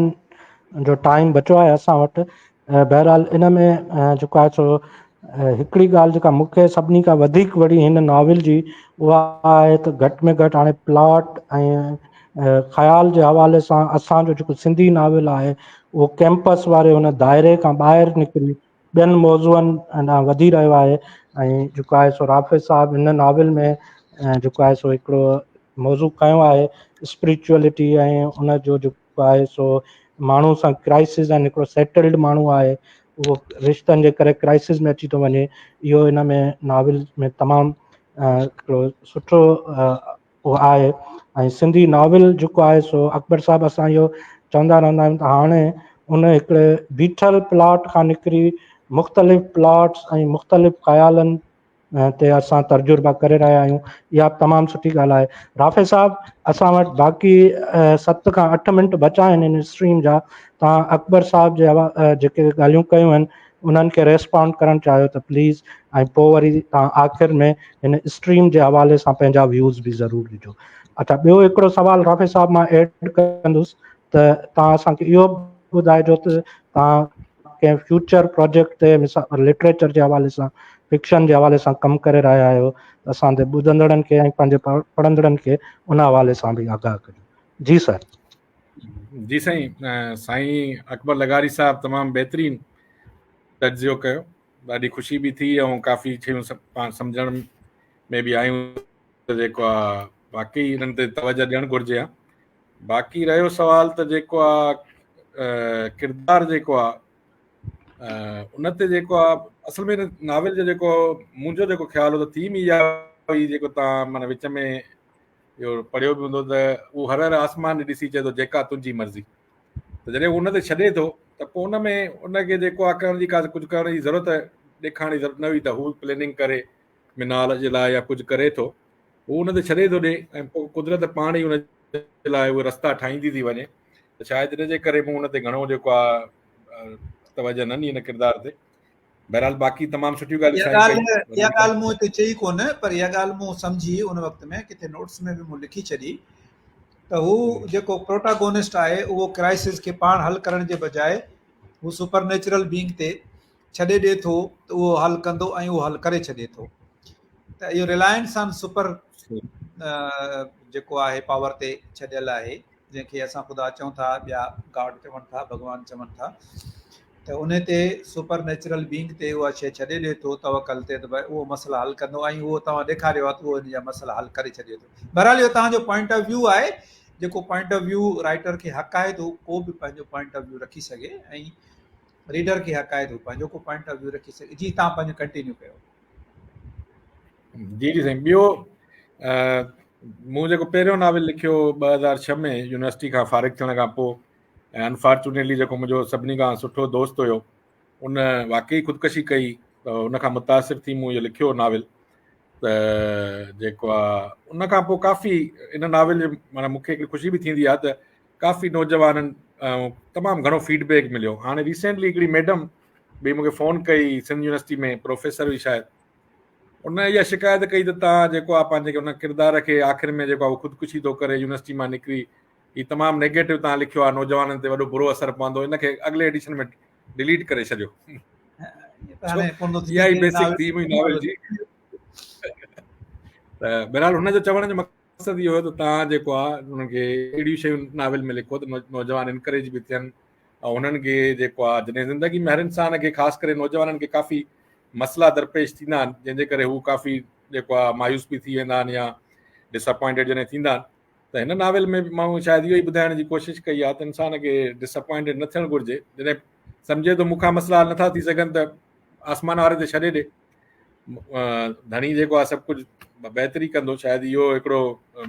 جو ٽائيم بچو آهي اسان وٽ. بهرحال ان ۾ جيڪو آهي سو هڪڙي ڳالهه جيڪا مون کي سڀني کان وڌيڪ وڻي هن ناول جي اها آهي ته گهٽ ۾ گهٽ هاڻي پلاٽ ۽ خيال جي حوالي سان اسان جو جيڪو سنڌي ناول آهي اهو ڪيمپس واري هن دائري کان ٻاهر نڪري ٻين موضوعن ڏانهن وڌي رهيو آهي ۽ جيڪو آهي سو رافع صاحب هن ناول ۾ جيڪو آهي سو هڪڙو موضوع کنيو آهي اسپرچوئلٽي ۽ ان جو جيڪو آهي سو ماڻهو سان ڪرائسس ۽ هڪڙو سيٽلڊ ماڻهو آهي اهو رشتن جي ڪري ڪرائسس ۾ اچي ٿو وڃي. اهو هن ۾ ناول ۾ تمام هڪڙو سٺو اهو آهي ۽ سنڌي ناول جيڪو آهي سو اڪبر صاحب اسان اهو چوندا رهندا آهيون ته هاڻي ان هڪڙي بيٺل پلاٽ کان نڪري مختلف پلاٽس ۽ مختلف خيالن تي اسان تجربا ڪري رهيا آهيون. اها به تمام سٺي ڳالهه آهي. رافع صاحب اسان وٽ باقي 7 کان 8 منٽ بچا آهن ان اسٽريم جا، توهان اڪبر صاحب جي جيڪي ڳالهيون ڪيون آهن انهن کي ريسپانڊ ڪرڻ چاهيو ته پليز، ۽ پوء وري توهان آخر ۾ هن اسٽريم جي حوالي سان پنهنجا ويوز به ضرور ڏجو. اڇا ٻيو هڪڙو سوال رافع صاحب مان ايڊ ڪندس ته توهان اسان کي اهو به ٻڌائجو ته توهان ڪنهن فيوچر پروجيڪٽ تي مثال لٽريچر جي حوالي سان فڪشن جي حوالي سان ڪم ڪري رهيا آهيو ته اسان جي ٻڌندڙن کي ۽ پنهنجي پڙهندڙن کي ان حوالي سان به آگاهه ڪجو. جي سر. جي سائين، سائين اڪبر لغاري صاحب تمام بهترين تجزيو ڪيو، ڏاڍي خوشي به ٿي ۽ ڪافي شيون پاڻ سمجهڻ ۾ به آيون ته جيڪو آ واقعي انهن تي توجه ڏيڻ گهرجي ها. باقي رهيو سوال ته جيڪو آ ڪردار جيڪو آ ان تي جيڪو آ اصل ۾ ناول جو جيڪو منهنجو جيڪو خيال هو ته ٿيم ئي اها هئي جيڪو تان معنيٰ وچ ۾ اهو پڙهيو به هوندو ته هو هر هر آسمان ڏي ڏسي چئي ٿو جيڪا تنهنجي مرضي. ته جڏهن هو ان تي ڇڏي ٿو ته پوء ان ۾ ان کي جيڪو آ ڪرڻ جي ڪا ڪجهه ڪرڻ جي ضرورت ڏيکارڻ جي ضرورت نه هئي ته هو پلاننگ ڪري منال جي لاء يا ڪجهه ڪري ٿو، هو ان تي ڇڏي ٿو ڏي ۽ پوء قدرت پاڻ ئي ان جي لاء اهي رستا ٺاهيندي ٿي وڃي. ته شايد ان جي ڪري مون ان تي گهڻو جيڪو آ توجه نه ڏني ان ڪردار تي. بهرحال باقي تمام سٺيون ڳالهيون اها سائين ڳالهه ڪئي. اها ڳالهه مون هتي چئي ڪونه پر اها ڳالهه مون سمجهي ان وقت ۾ ڪٿي نوٽس ۾ به مون لکي ڇڏي ته هو جيڪو پروٽاگونسٽ آهي اهو ڪرائسس کي پاڻ حل ڪرڻ جي بجاء هو سپر نيچرل بينگ تي ڇڏي ڏي ٿو ته اهو حل ڪندو ۽ اهو حل ڪري ڇڏي ٿو. ته اهو رلائنس آن سپر جيڪو آهي پاور تي ڇڏيل آهي جنهن کي اسان خدا چئون ٿا، ٻيا گاڊ چون ٿا، ڀڳوان چون ٿا، ته ان تي سپر نيچرل بينگ تي اها شيء ڇڏي ڏئي ٿو توڪل تي ته ڀائي اهو مسئلا حل ڪندو ۽ اهو توهان ڏيکاريو آهي ته اهو ان جا مسئلا حل ڪري ڇڏي ٿو. بهرحال اهو توهان جو پوائنٽ آف ويو آهي، جيڪو پوائنٽ آف ويو رائٽر کي حق آهي ته هو ڪو به پنهنجو پوائنٽ آف ويو رکي سگهي ۽ ريڊر کي حق آهي ته هو پنهنجو ڪو پوائنٽ آف ويو رکي سگهي. جي توهان پنهنجو ڪنٽينيو ڪيو. جي جي سائين، ٻيو مون جيڪو پهريون ناول لکيو 2006 ۾ يونيورسٽي کان فارغ ٿيڻ کان پوء، ۽ انفارچونيٽلي جيڪو منهنجو سڀني کان سٺو دوست هيو ان واقعي خودڪشي ڪئي ته ان کان متاثر ٿي مون اهو لکيو ناول. ته جيڪو آ ان کان پوء ڪافي ان ناول جي معنيٰ مون کي هڪڙي خوشي به ٿيندي آ ته ڪافي نوجوانن ۽ تمام گهڻو فيڊ بيڪ مليو. هاڻي ريسينٽلي هڪڙي ميڊم به مونکي فون ڪئي، سنڌ يونيورسٽي ۾ پروفيسر هئي شايد، ان اها شڪايت ڪئي ته توهان جيڪو آهي پنهنجي ان ڪردار کي آخر ۾ جيڪو آهي خودڪشي ٿو ڪري يونيورسٽي مان نڪري، هي تمام نيگيٽو توهان لکيو آهي، نوجوانن تي وڏو برو اثر پوندو، ان کي اڳلي ايڊيشن ۾ ڊليٽ ڪري ڇڏيو. اها ئي بيسڪ ٿيم هئي ناول جي. ته بهرحال هن جو چوڻ جو مقصد اهو هو ته توهان جيڪو آهي انهن کي اهڙيون شيون ناول ۾ لکو ته نوجوان انڪريج به ٿين ۽ انهن کي جيڪو آهي جڏهن زندگي ۾ هر انسان کي خاص ڪري نوجوانن کي ڪافي مسئلا درپيش ٿيندا آهن جنهن جي ڪري هو ڪافي جيڪو آهي مايوس به ٿي ويندا آهن يا ڊساپوائنٽيڊ جڏهن ٿيندا آهن ته هن ناول ۾ به مان شايد اهو ئي ٻڌائڻ جي ڪوشش ڪئي آهي ته انسان کي ڊساپوائنٽيڊ نه ٿيڻ گهرجي. جڏهن سمجهي ٿو مون کان مسئلا حل نٿا ٿي سگهن ته آسمان واري تي ڇڏي ڏي، ڌڻي جيڪو آهي سڀ ڪجهه بهتري ڪندو. شايد اهو هڪڙو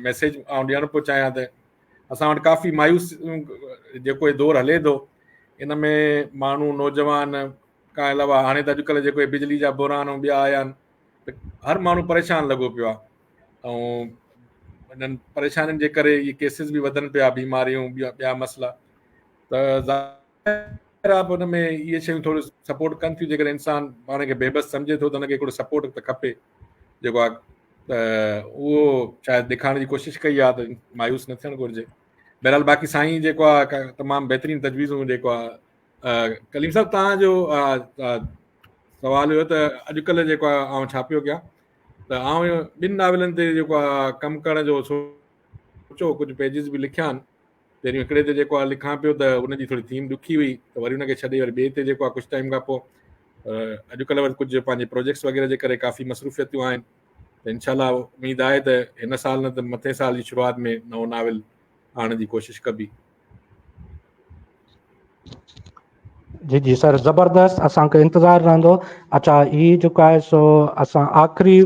ميسيج آئون ڏيڻ پيو چاهيان ته اسان وٽ ڪافي مايوس جيڪو هي دور هلي ٿو ان ۾ ماڻهو نوجوان کان علاوه هاڻي ته اڄڪلهه جيڪو بجلي جا بحران ۽ ٻيا آيا آهن ته هر ماڻهو پريشان لڳو پيو آهي ۽ انهن پريشانين جي ڪري اهي ڪيسز به وڌن پيا، بيماريون ٻيا مسئلا، ته ظاهر آهي ان ۾ اهي شيون ٿورو سپورٽ ڪن ٿيون. جيڪڏهن انسان پاڻ کي بيبس سمجهي ٿو ته ان کي هڪڙو سپورٽ ته کپي جيڪو آهي، ته اهو شايد ڏيکارڻ جي ڪوشش ڪئي آهي ته مايوس نه ٿيڻ گهرجي. بهرحال باقي سائين جيڪو آهي تمام بهترين تجويزون جيڪو آهي. ڪليم صاحب توهان جو سوال هيو ته اڄڪلهه جيڪو آهي آئون ڇا پيو ڪيان، ته آئون ٻن ناولن تي جيڪو آهي ڪم ڪرڻ جو سوچيو، ڪجهه پيجز به لکيا آهن. پهريون هڪڙي تي جيڪو آهي لکان پيو ته ان جي ٿوري ٿيم ڏکي هئي ته وري ان کي ڇڏي وري ٻئي تي جيڪو آهي ڪجهه ٽائيم کان پوء. اڄڪلهه وري ڪجهه پنهنجي پروجيڪٽس وغيره جي ڪري ڪافي مصروفيتون آهن ته انشاء الله اميد آهي ته هن سال نه ته مٿين سال جي شروعات ۾ نئون ناول آڻڻ جي ڪوشش ڪبي. جي جي سر زبردست، اسان کي انتظار رهندو. اچها هي جيڪو آهي سو اسان آخري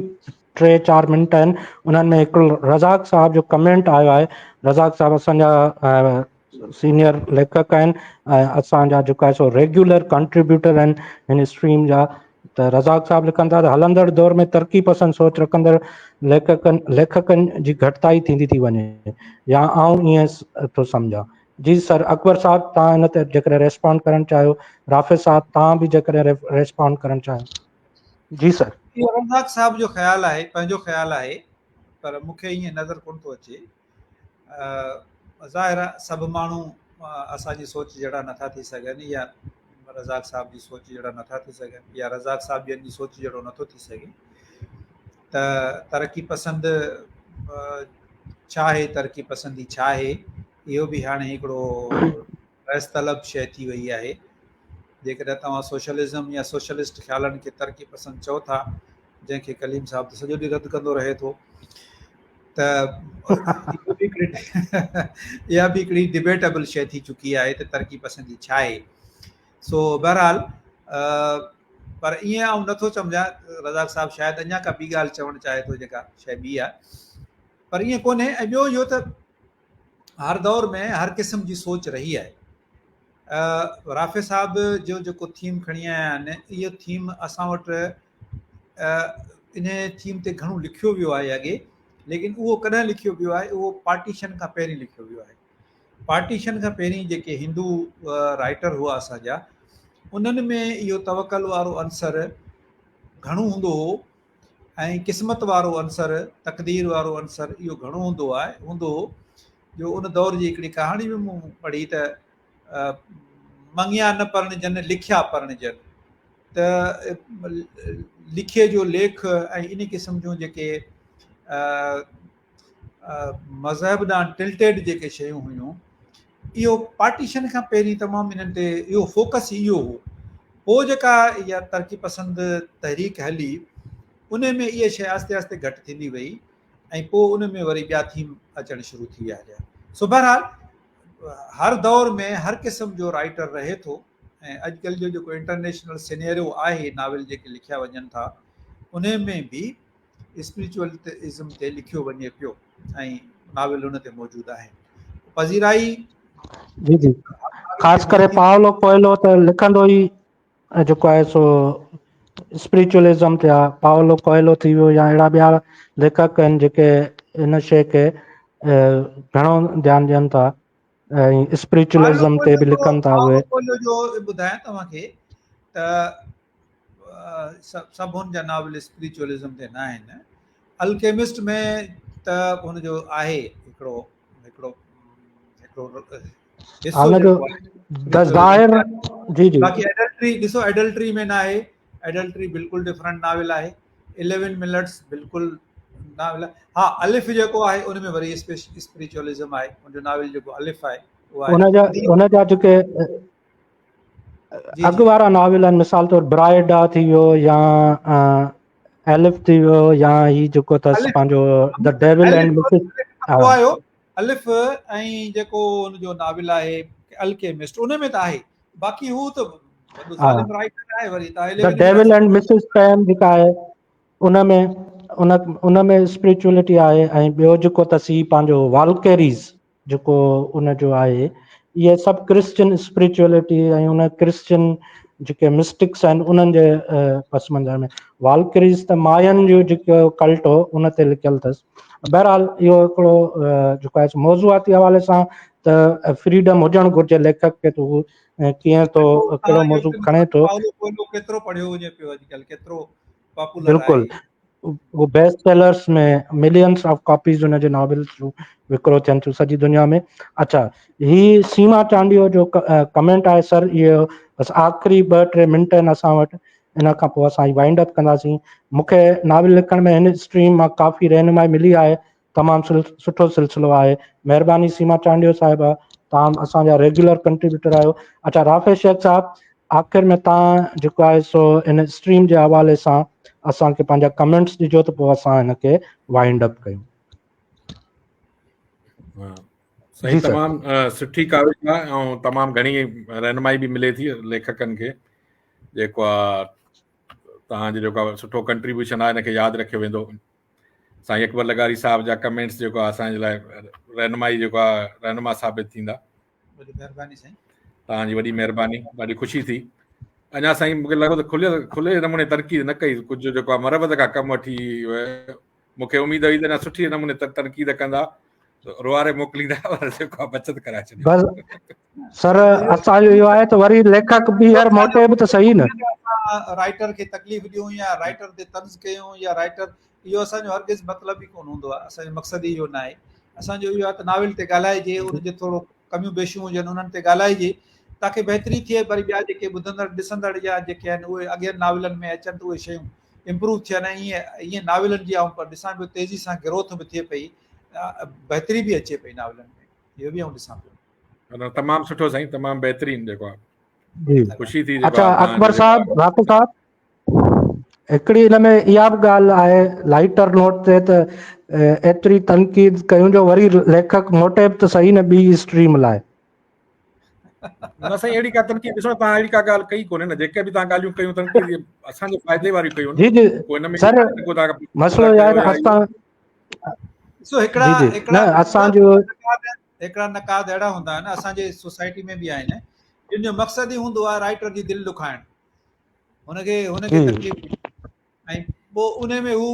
3 4 منٽ آهن انهن ۾ هڪ رزاق صاحب جو ڪمينٽ آيو آهي. رزاق صاحب اسان جا سينيئر ليکڪ آهن ۽ اسان جا جيڪو آهي سو ريگيولر ڪنٽريبيوٽر آهن هن اسٽريم جا. ته رزاق صاحب لکن ٿا ته هلندڙ دور ۾ ترقي پسند سوچ رکندڙ ليکڪن جي گهٽتائي ٿيندي ٿي وڃي يا آئون ائين ٿو سمجهان. جي سر اڪبر صاحب توهان ان تي جيڪڏهن ريسپانڊ ڪرڻ چاهيو، رافع صاحب توهان به جيڪڏهن ريسپانڊ ڪرڻ چاهيو. جي سر. اهو رزاق صاحب جو خيال آهي، پنهنجو خيال آهي، پر مون کي ائين نظر ڪونه ٿو اچي. ظاهر آهي سڀ ماڻهو اسان جي سوچ جهڙا نٿا ٿي سگهن يا رزاق صاحب جي سوچ جهڙا نٿا ٿي سگهن يا رزاق صاحب ٻين جي سوچ جهڙو نٿو ٿي سگهي. ته ترقي پسند ڇا آهي، ترقي پسندي ڇا آهي، اهو به هاڻي هڪڙو بحث طلب شيء ٿي وئي آهي. جيڪڏهن توهان سوشلزم يا سوشلسٽ خيالن کي ترقي پسند چئو ٿا، جنهن کي ڪليم صاحب ته سڄو ڏينهن رد ڪندو رهي ٿو، ته اها به هڪڙي ڊبيٽيبل شيء ٿي چڪي آهي ته ترقي پسندي ڇا آهي. سو بهرحال پر ائين آئون نٿو سمجهان، رزاق صاحب شايد اڃا ڪا ٻي ڳالهه چوڻ چاهي ٿو جيڪا شيء ٻي آهي، پر ائين ڪونهي. ۽ ٻيو اهو ته هر دور ۾ هر قسم جي سوچ رهي آهي. رافع صاحب جو جيڪو ٿيم کڻي آيا آهن، اهو ٿيم اسان وٽ انهي ٿيم تي گهڻو لکيو ويو آهي اڳي، ليڪن اهو ڪڏهن لکيو ويو آهي؟ اهو پارٽيشن کان پهرين لکيو ويو آهي. پارٽيشن کان پهرين جيڪي هندو رائٽر هئا اسان جا، انهن ۾ اهو توڪل وارو عنصر گهڻو هوندو هو ۽ قسمت وارو عنصر، تقدير وارو عنصر اهو گهڻو هوندو آهي، هوندو هو، جو ان دور جي هڪڙي ڪهاڻي به مون پڙهي ته مڱيا نه پرڻجن لکيا پرڻجن، ته لکي جو ليک ۽ ان قسم جون جيڪي مذهب ڏانهن ٽلٽيڊ جيڪي شيون هيون، اهو پارٽيشن کان پهرين تمام انهن تي اهو فوڪس ئي اهو هو. پوء جيڪا اها ترقي پسند تحريڪ هلي ان ۾ اها شيء آهستي آهستي گهٽ ٿيندي وئي ۽ پوء ان ۾ وري ٻيا ٿيم اچڻ شروع ٿي ويا هليا. سو بهرحال هر دور ۾ هر قسم جو رائٽر رهي ٿو ۽ اڄڪلهه جو جيڪو انٽرنيشنل سينيريو آهي، ناول جيڪي لکيا وڃن ٿا ان ۾ به اسپريچوئلزم تي لکيو وڃي پيو ۽ ناول ان تي موجود آهن. پذيرائي جي جي خاص ڪري پاولو ڪوئلو ته لکندو ئي جيڪو آهي سو اسپريچوئلزم تي آهي. پاولو ڪوئلو ٿي ويو يا اهڙا ٻيا ليکڪ آهن جيڪي ان شيء کي گهڻو ڌيان ڏين ٿا. ۽ اسپريچوئلزم تي به لکن ٿا اهي. پاولو جو ٻڌايان توهان کي ته سڀ هن جا ناول اسپريچوئلزم تي نه آهن. الڪيمسٽ ۾ ته هن جو آهي هڪڙو هڪڙو هڪڙو حصو هن جو ظاهر جي جي باقي ايڊلٽري ڏسو ايڊلٽري ۾ نه آهي ايڊلٽري بلڪل ڊفرنٽ ناول آهي 11 منٽس بلڪل ناول ها الف جيڪو آهي ان ۾ وري اسپريچوئلزم آهي ان جو ناول جيڪو الف آهي ان جا ان جا جيڪي اڳ وارا ناول آهن مثال طور برائيڊا ٿي ويو يا الف ٿي ويو يا هي جيڪو اٿس پنهنجو the devil and Mrs آيو الف ۽ جيڪو ان جو ناول آهي الڪيمسٽ ان ۾ ته آهي باقي هو ته وڏو ظالم رائٽر آهي وري ته the devil and Mrs Pym جيڪا آهي ان ۾ ان ان ۾ اسپريچوئلٽي آهي ۽ ٻيو جيڪو اٿس هي پنهنجو والڪيريز جيڪو ان جو آهي اهي سڀ ڪرسچن اسپريچوئلٽي ۽ ان ڪرسچن جيڪي مسٽڪس آهن انهن جي پس منظر ۾ والڪريز ته ماين جو جيڪو ڪلٽ هو ان تي لکيل اٿس بهرحال اهو هڪڙو جيڪو آهي موضوعاتي حوالي سان ته فريڊم هجڻ گهرجي ليکڪ کي ته هو ڪيئن ٿو ڪهڙو موضوع کڻي ٿو ڪيترو پڙهيو وڃي پيو اڄڪلهه ڪيترو پاپولر بلڪل هو best sellers ۾ millions of copies ان جي ناولس جون وڪرو ٿين ٿيون سڄي دنيا ۾ اڇا هي سيما چانڊيو جو ڪمينٽ آهي سر اهو بس آخري ٻه ٽي منٽ آهن اسان وٽ ان کان پوء اسان وائنڊ اپ ڪنداسين مونکي ناول لکڻ ۾ هن اسٽريم مان ڪافي رهنمائي ملي آهي تمام سٺو سلسلو آهي مهرباني سيما چانڊيو صاحبه تهان اسان جا ريگيولر ڪنٽريبيوٽر آهيو اچا رافع شيخ صاحب آخر ۾ تهان جيڪو آهي سو ان اسٽريم جي حوالي سان اسان کي پنهنجا ڪمينٽس ڏجو ته پوء اسان هن کي وائنڊ اپ ڪيون. سائين تمام سٺي ڪاوش آهي ۽ تمام گهڻي رهنمائي به ملي ٿي ليکڪن کي جيڪو آهي تهان جو جيڪو سٺو ڪنٽريبيوشن آهي ان کي ياد رکيو ويندو سائين اڪبر لغاري صاحب جا ڪمينٽس جيڪو اسان جي لاء رهنمائي جيڪو آهي رهنما ثابت ٿيندا. وڏي مهرباني سائين. توهان جي وڏي مهرباني ڏاڍي خوشي ٿي. اڃا سائين مونکي لڳو ته کليل کلي نموني تنقيد نه ڪئي ڪجهه جيڪو آهي مروت کان ڪم وٺي مونکي اميد هئي ته اڃا سٺي نموني تنقيد ڪندا روئاري موڪليندا پر جيڪو آهي بچت ڪرائي ڇڏيو. بس سر اسان جو اهو آهي ته وري ليکڪ ٻيهر موٽي به ته صحيح نه. رائٽر کي تڪليف ڏيون يا رائٽر تي طنز ڪيون يا رائٽر اهو اسان جو هرگز مطلب ئي ڪونه هوندو آهي اسان جو مقصد ئي اهو نه آهي اسان جو اهو آهي ته ناول تي ڳالهائجي ان جي ٿورو ڪميون بيشيون هجن انهن تي ڳالهائجي تاڪه بهتري ٿئي پر ٻيا جيڪي ٻڌندڙ ڏسندڙ يا جيڪي آهن اهي اڳين ناولن ۾ اچن ته اهي شيون امپروو ٿين ۽ ائين ائين ناولن جي آئون ڏسان پيو تيزي سان گروٿ به ٿئي پئي بهتري به اچي پئي ناولن ۾ اهو به آئون ڏسان پيو. تمام سٺو سائين تمام بهترين جيڪو آهي جي خوشي ٿي جيڪو اچھا اڪبر صاحب راڪو صاحب هڪڙي ان ۾ اها به ڳالهه آهي لائٽر نوٽ تي ته ايتري تنقيد ڪيون جو وري ليکڪ موٽي به ته صحيح نه ٻي اسٽريم لاء. نه سائين اهڙي ڪا تنقيد ڏسو تان اهڙي ڪا ڳالهه ڪئي ڪونهي نه جيڪي به تان ڳالهيون ڪيون تنقيد اسان جي فائدي واريون ڪيون جي جي سر مسئلو اهو آهي ته اسان ڏسو هڪڙا هڪڙا اسان جو هڪڙا نقاد اهڙا هوندا آهن اسان جي سوسائٽي ۾ به آهن جن جو مقصد ئي هوندو آهي رائٽر جي دل ڏکائڻ هن کي هن کي تڪليف ۽ پوء ان ۾ هو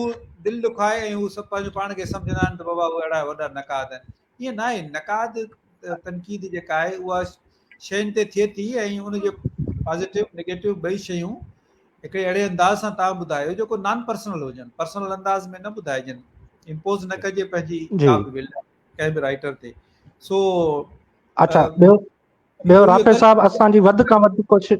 دل ڏکائي ۽ هو سڀ پنهنجو پاڻ کي سمجهندا آهن ته بابا هو اهڙا وڏا نقاد آهن ائين نه آهي نقاد تنقيد جيڪا آهي اها شين تي ٿئي ٿي ۽ ان جو پازيٽو نيگيٽو ٻئي شيون هڪڙي اهڙي انداز سان تان ٻڌايو جيڪو نان پرسنل هجن پرسنل انداز ۾ نه ٻڌائجن امپوز نه ڪجي پنهنجي ڪا به ول ڪنهن به رائٽر تي سو اچھا ٻيو ٻيو رافع صاحب اسان جي وڌ کان وڌ ڪوشش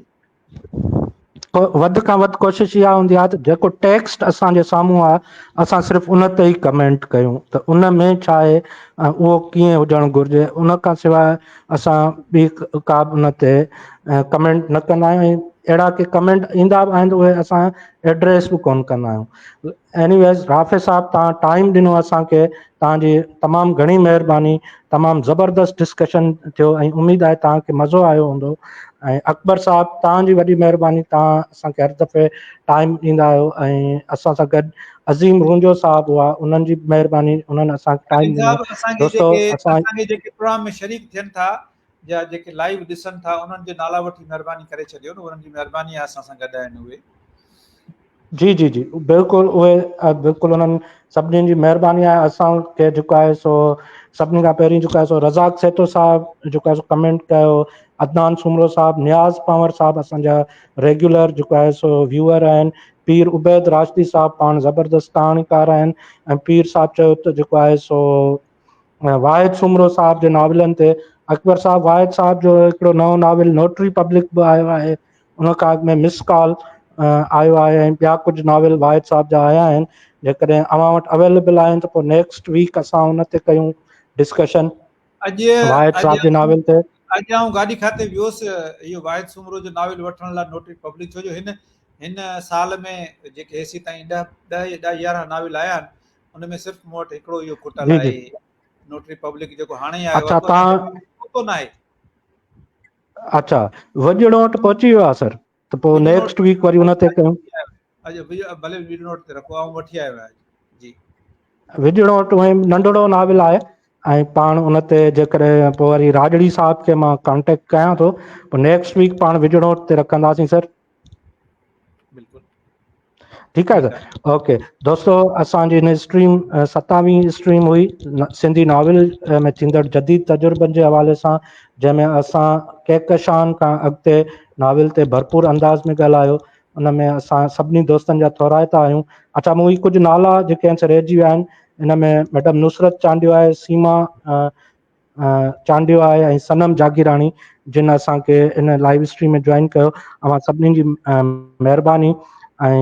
وڌ کان وڌ ڪوشش اها هوندي آهي ته جيڪو ٽيڪسٽ اسان جي سامهون آهي اسان صرف ان تي ئي ڪمينٽ ڪيون ته ان ۾ ڇا آهي ۽ اهو ڪيئن هجڻ گهرجي ان کان سواء اسان ٻي ڪا به ان تي ڪمينٽ نه ڪندا آهيون ۽ اهڙا ڪي ڪمينٽ ايندا به آهن ته اهي اسان ايڊريس به ڪونه ڪندا آهيون ايني ويز رافع صاحب تان ٽائيم ڏنو اسان کي توهان جي تمام گهڻي مهرباني تمام زبردست ڊسڪشن ٿيو ۽ اميد آهي توهان کي مزو آيو هوندو ۽ اڪبر صاحب توهان جي وڏي مهرباني توهان اسان کي هر دفعي ٽائيم ڏيندا آهيو ۽ اسان سان گڏ عظيم رونجو صاحب هئا انهن جي مهرباني انهن اسان کي ٽائيم ڏنو دوستو اسان کي جيڪي پروگرام ۾ شريڪ ٿين ٿا يا جيڪي لائيو ڏسن ٿا انهن جي نالا وٺي مهرباني ڪري ڇڏيو نه انهن جي مهرباني آهي اسان سان گڏ آهن اهي. جي جي جي بلڪل اهي بلڪل انهن سڀني جي مهرباني آهي اسان کي جيڪو آهي سو سڀني کان پهرين جيڪو آهي سو رزاق سهتو صاحب جيڪو آهي سو ڪمينٽ ڪيو، عدنان سومرو صاحب، نياز پنور صاحب اسان جا ريگيولر جيڪو آهي سو ويوئر آهن، پير عبيد راشدي صاحب پاڻ زبردست ڪهاڻيڪار آهن ۽ پير صاحب چيو ته جيڪو آهي سو واحد سومرو صاحب جي ناولن تي اڪبر صاحب واحد صاحب جو هڪڙو نئون ناول نوٽري پبلڪ به آيو آهي ان کان اڳ ۾ مس ڪال آيو آهي ۽ ٻيا ڪجهه ناول واحد صاحب جا آيا آهن جيڪڏهن اوهان وٽ اويليبل آهن ته پوء نيڪسٽ ويڪ اسان ان تي ڪيون ڊسڪشن اڄ واحد صاحب جي ناول تي. اڄ آئون گاڏي کاتي ويوس اهو واحد سومرو جو ناول وٺڻ لاء نوٽري پبلڪ ڇو جو هن هن سال ۾ جيڪي هيسي تائين 10 10 10 11 ناول آيا آهن ان ۾ صرف مون وٽ هڪڙو اهو کٽل آهي نوٽري پبلڪ جيڪو هاڻي آيو اڇا تان پهتو ناهي. اڇا وڄڙوٽ پهچي ويو آ سر ته پوء نيڪسٽ ويڪ وري ان تي ڪيون. اڄ ڀلي وڄڙوٽ تي رکو آئون وٺي آيو آهيان جي. وڄڙوٽ اهي ننڍڙو ناول آهي ۽ پاڻ ان تي جيڪڏهن پوء وري راڄڙي صاحب کي مان ڪانٽيڪٽ ڪيان ٿو پوء نيڪسٽ ويڪ پاڻ وڄڙوٽ تي رکنداسين سر. بلڪل ٺيڪ آهي سر اوڪي دوستو اسان جي هن اسٽريم ستاويهين اسٽريم هئي سنڌي ناول ۾ ٿيندڙ جديد تجربن جي حوالي سان جنهن ۾ اسان ڪهڪشان کان اڳتي ناول تي ڀرپور انداز ۾ ڳالهايو ان ۾ اسان سڀني دوستن جا ٿورائتا آهيون اڇا مون هي ڪجهه نالا جيڪي آهن سي رهجي ويا آهن ان ۾ ميڊم نصرت چانڊيو آهي سيما چانڊيو آهي ۽ صنم جاگيراڻي جن اسان کي ان لائيو اسٽريم ۾ جوائن ڪيو اوهان سڀني جي مهرباني ۽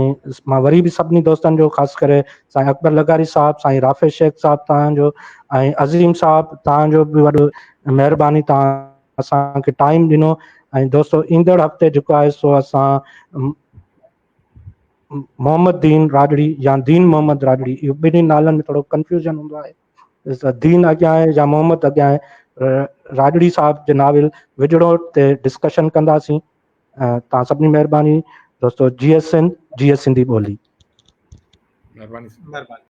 مان وري به سڀني دوستن جو خاص ڪري سائين اڪبر لغاري صاحب سائين رافع شيخ صاحب تهان جو ۽ عظيم صاحب تهان جو به وڏو مهرباني تهان اسان کي ٽائيم ڏنو ۽ دوستو ايندڙ هفتي جيڪو آهي سو اسان محمد دين راڄڙي يا دين محمد راڄڙي اهو ٻنهي نالن ۾ ٿورو ڪنفيوزن هوندو آهي دين اڳيان آهي يا محمد اڳيان آهي راڄڙي صاحب جي ناول وجهڙو تي ڊسڪشن ڪنداسين تان سڀني مهرباني دوستو جي ايس سنڌ جي ايس سنڌي ٻولي. مهرباني. مهرباني.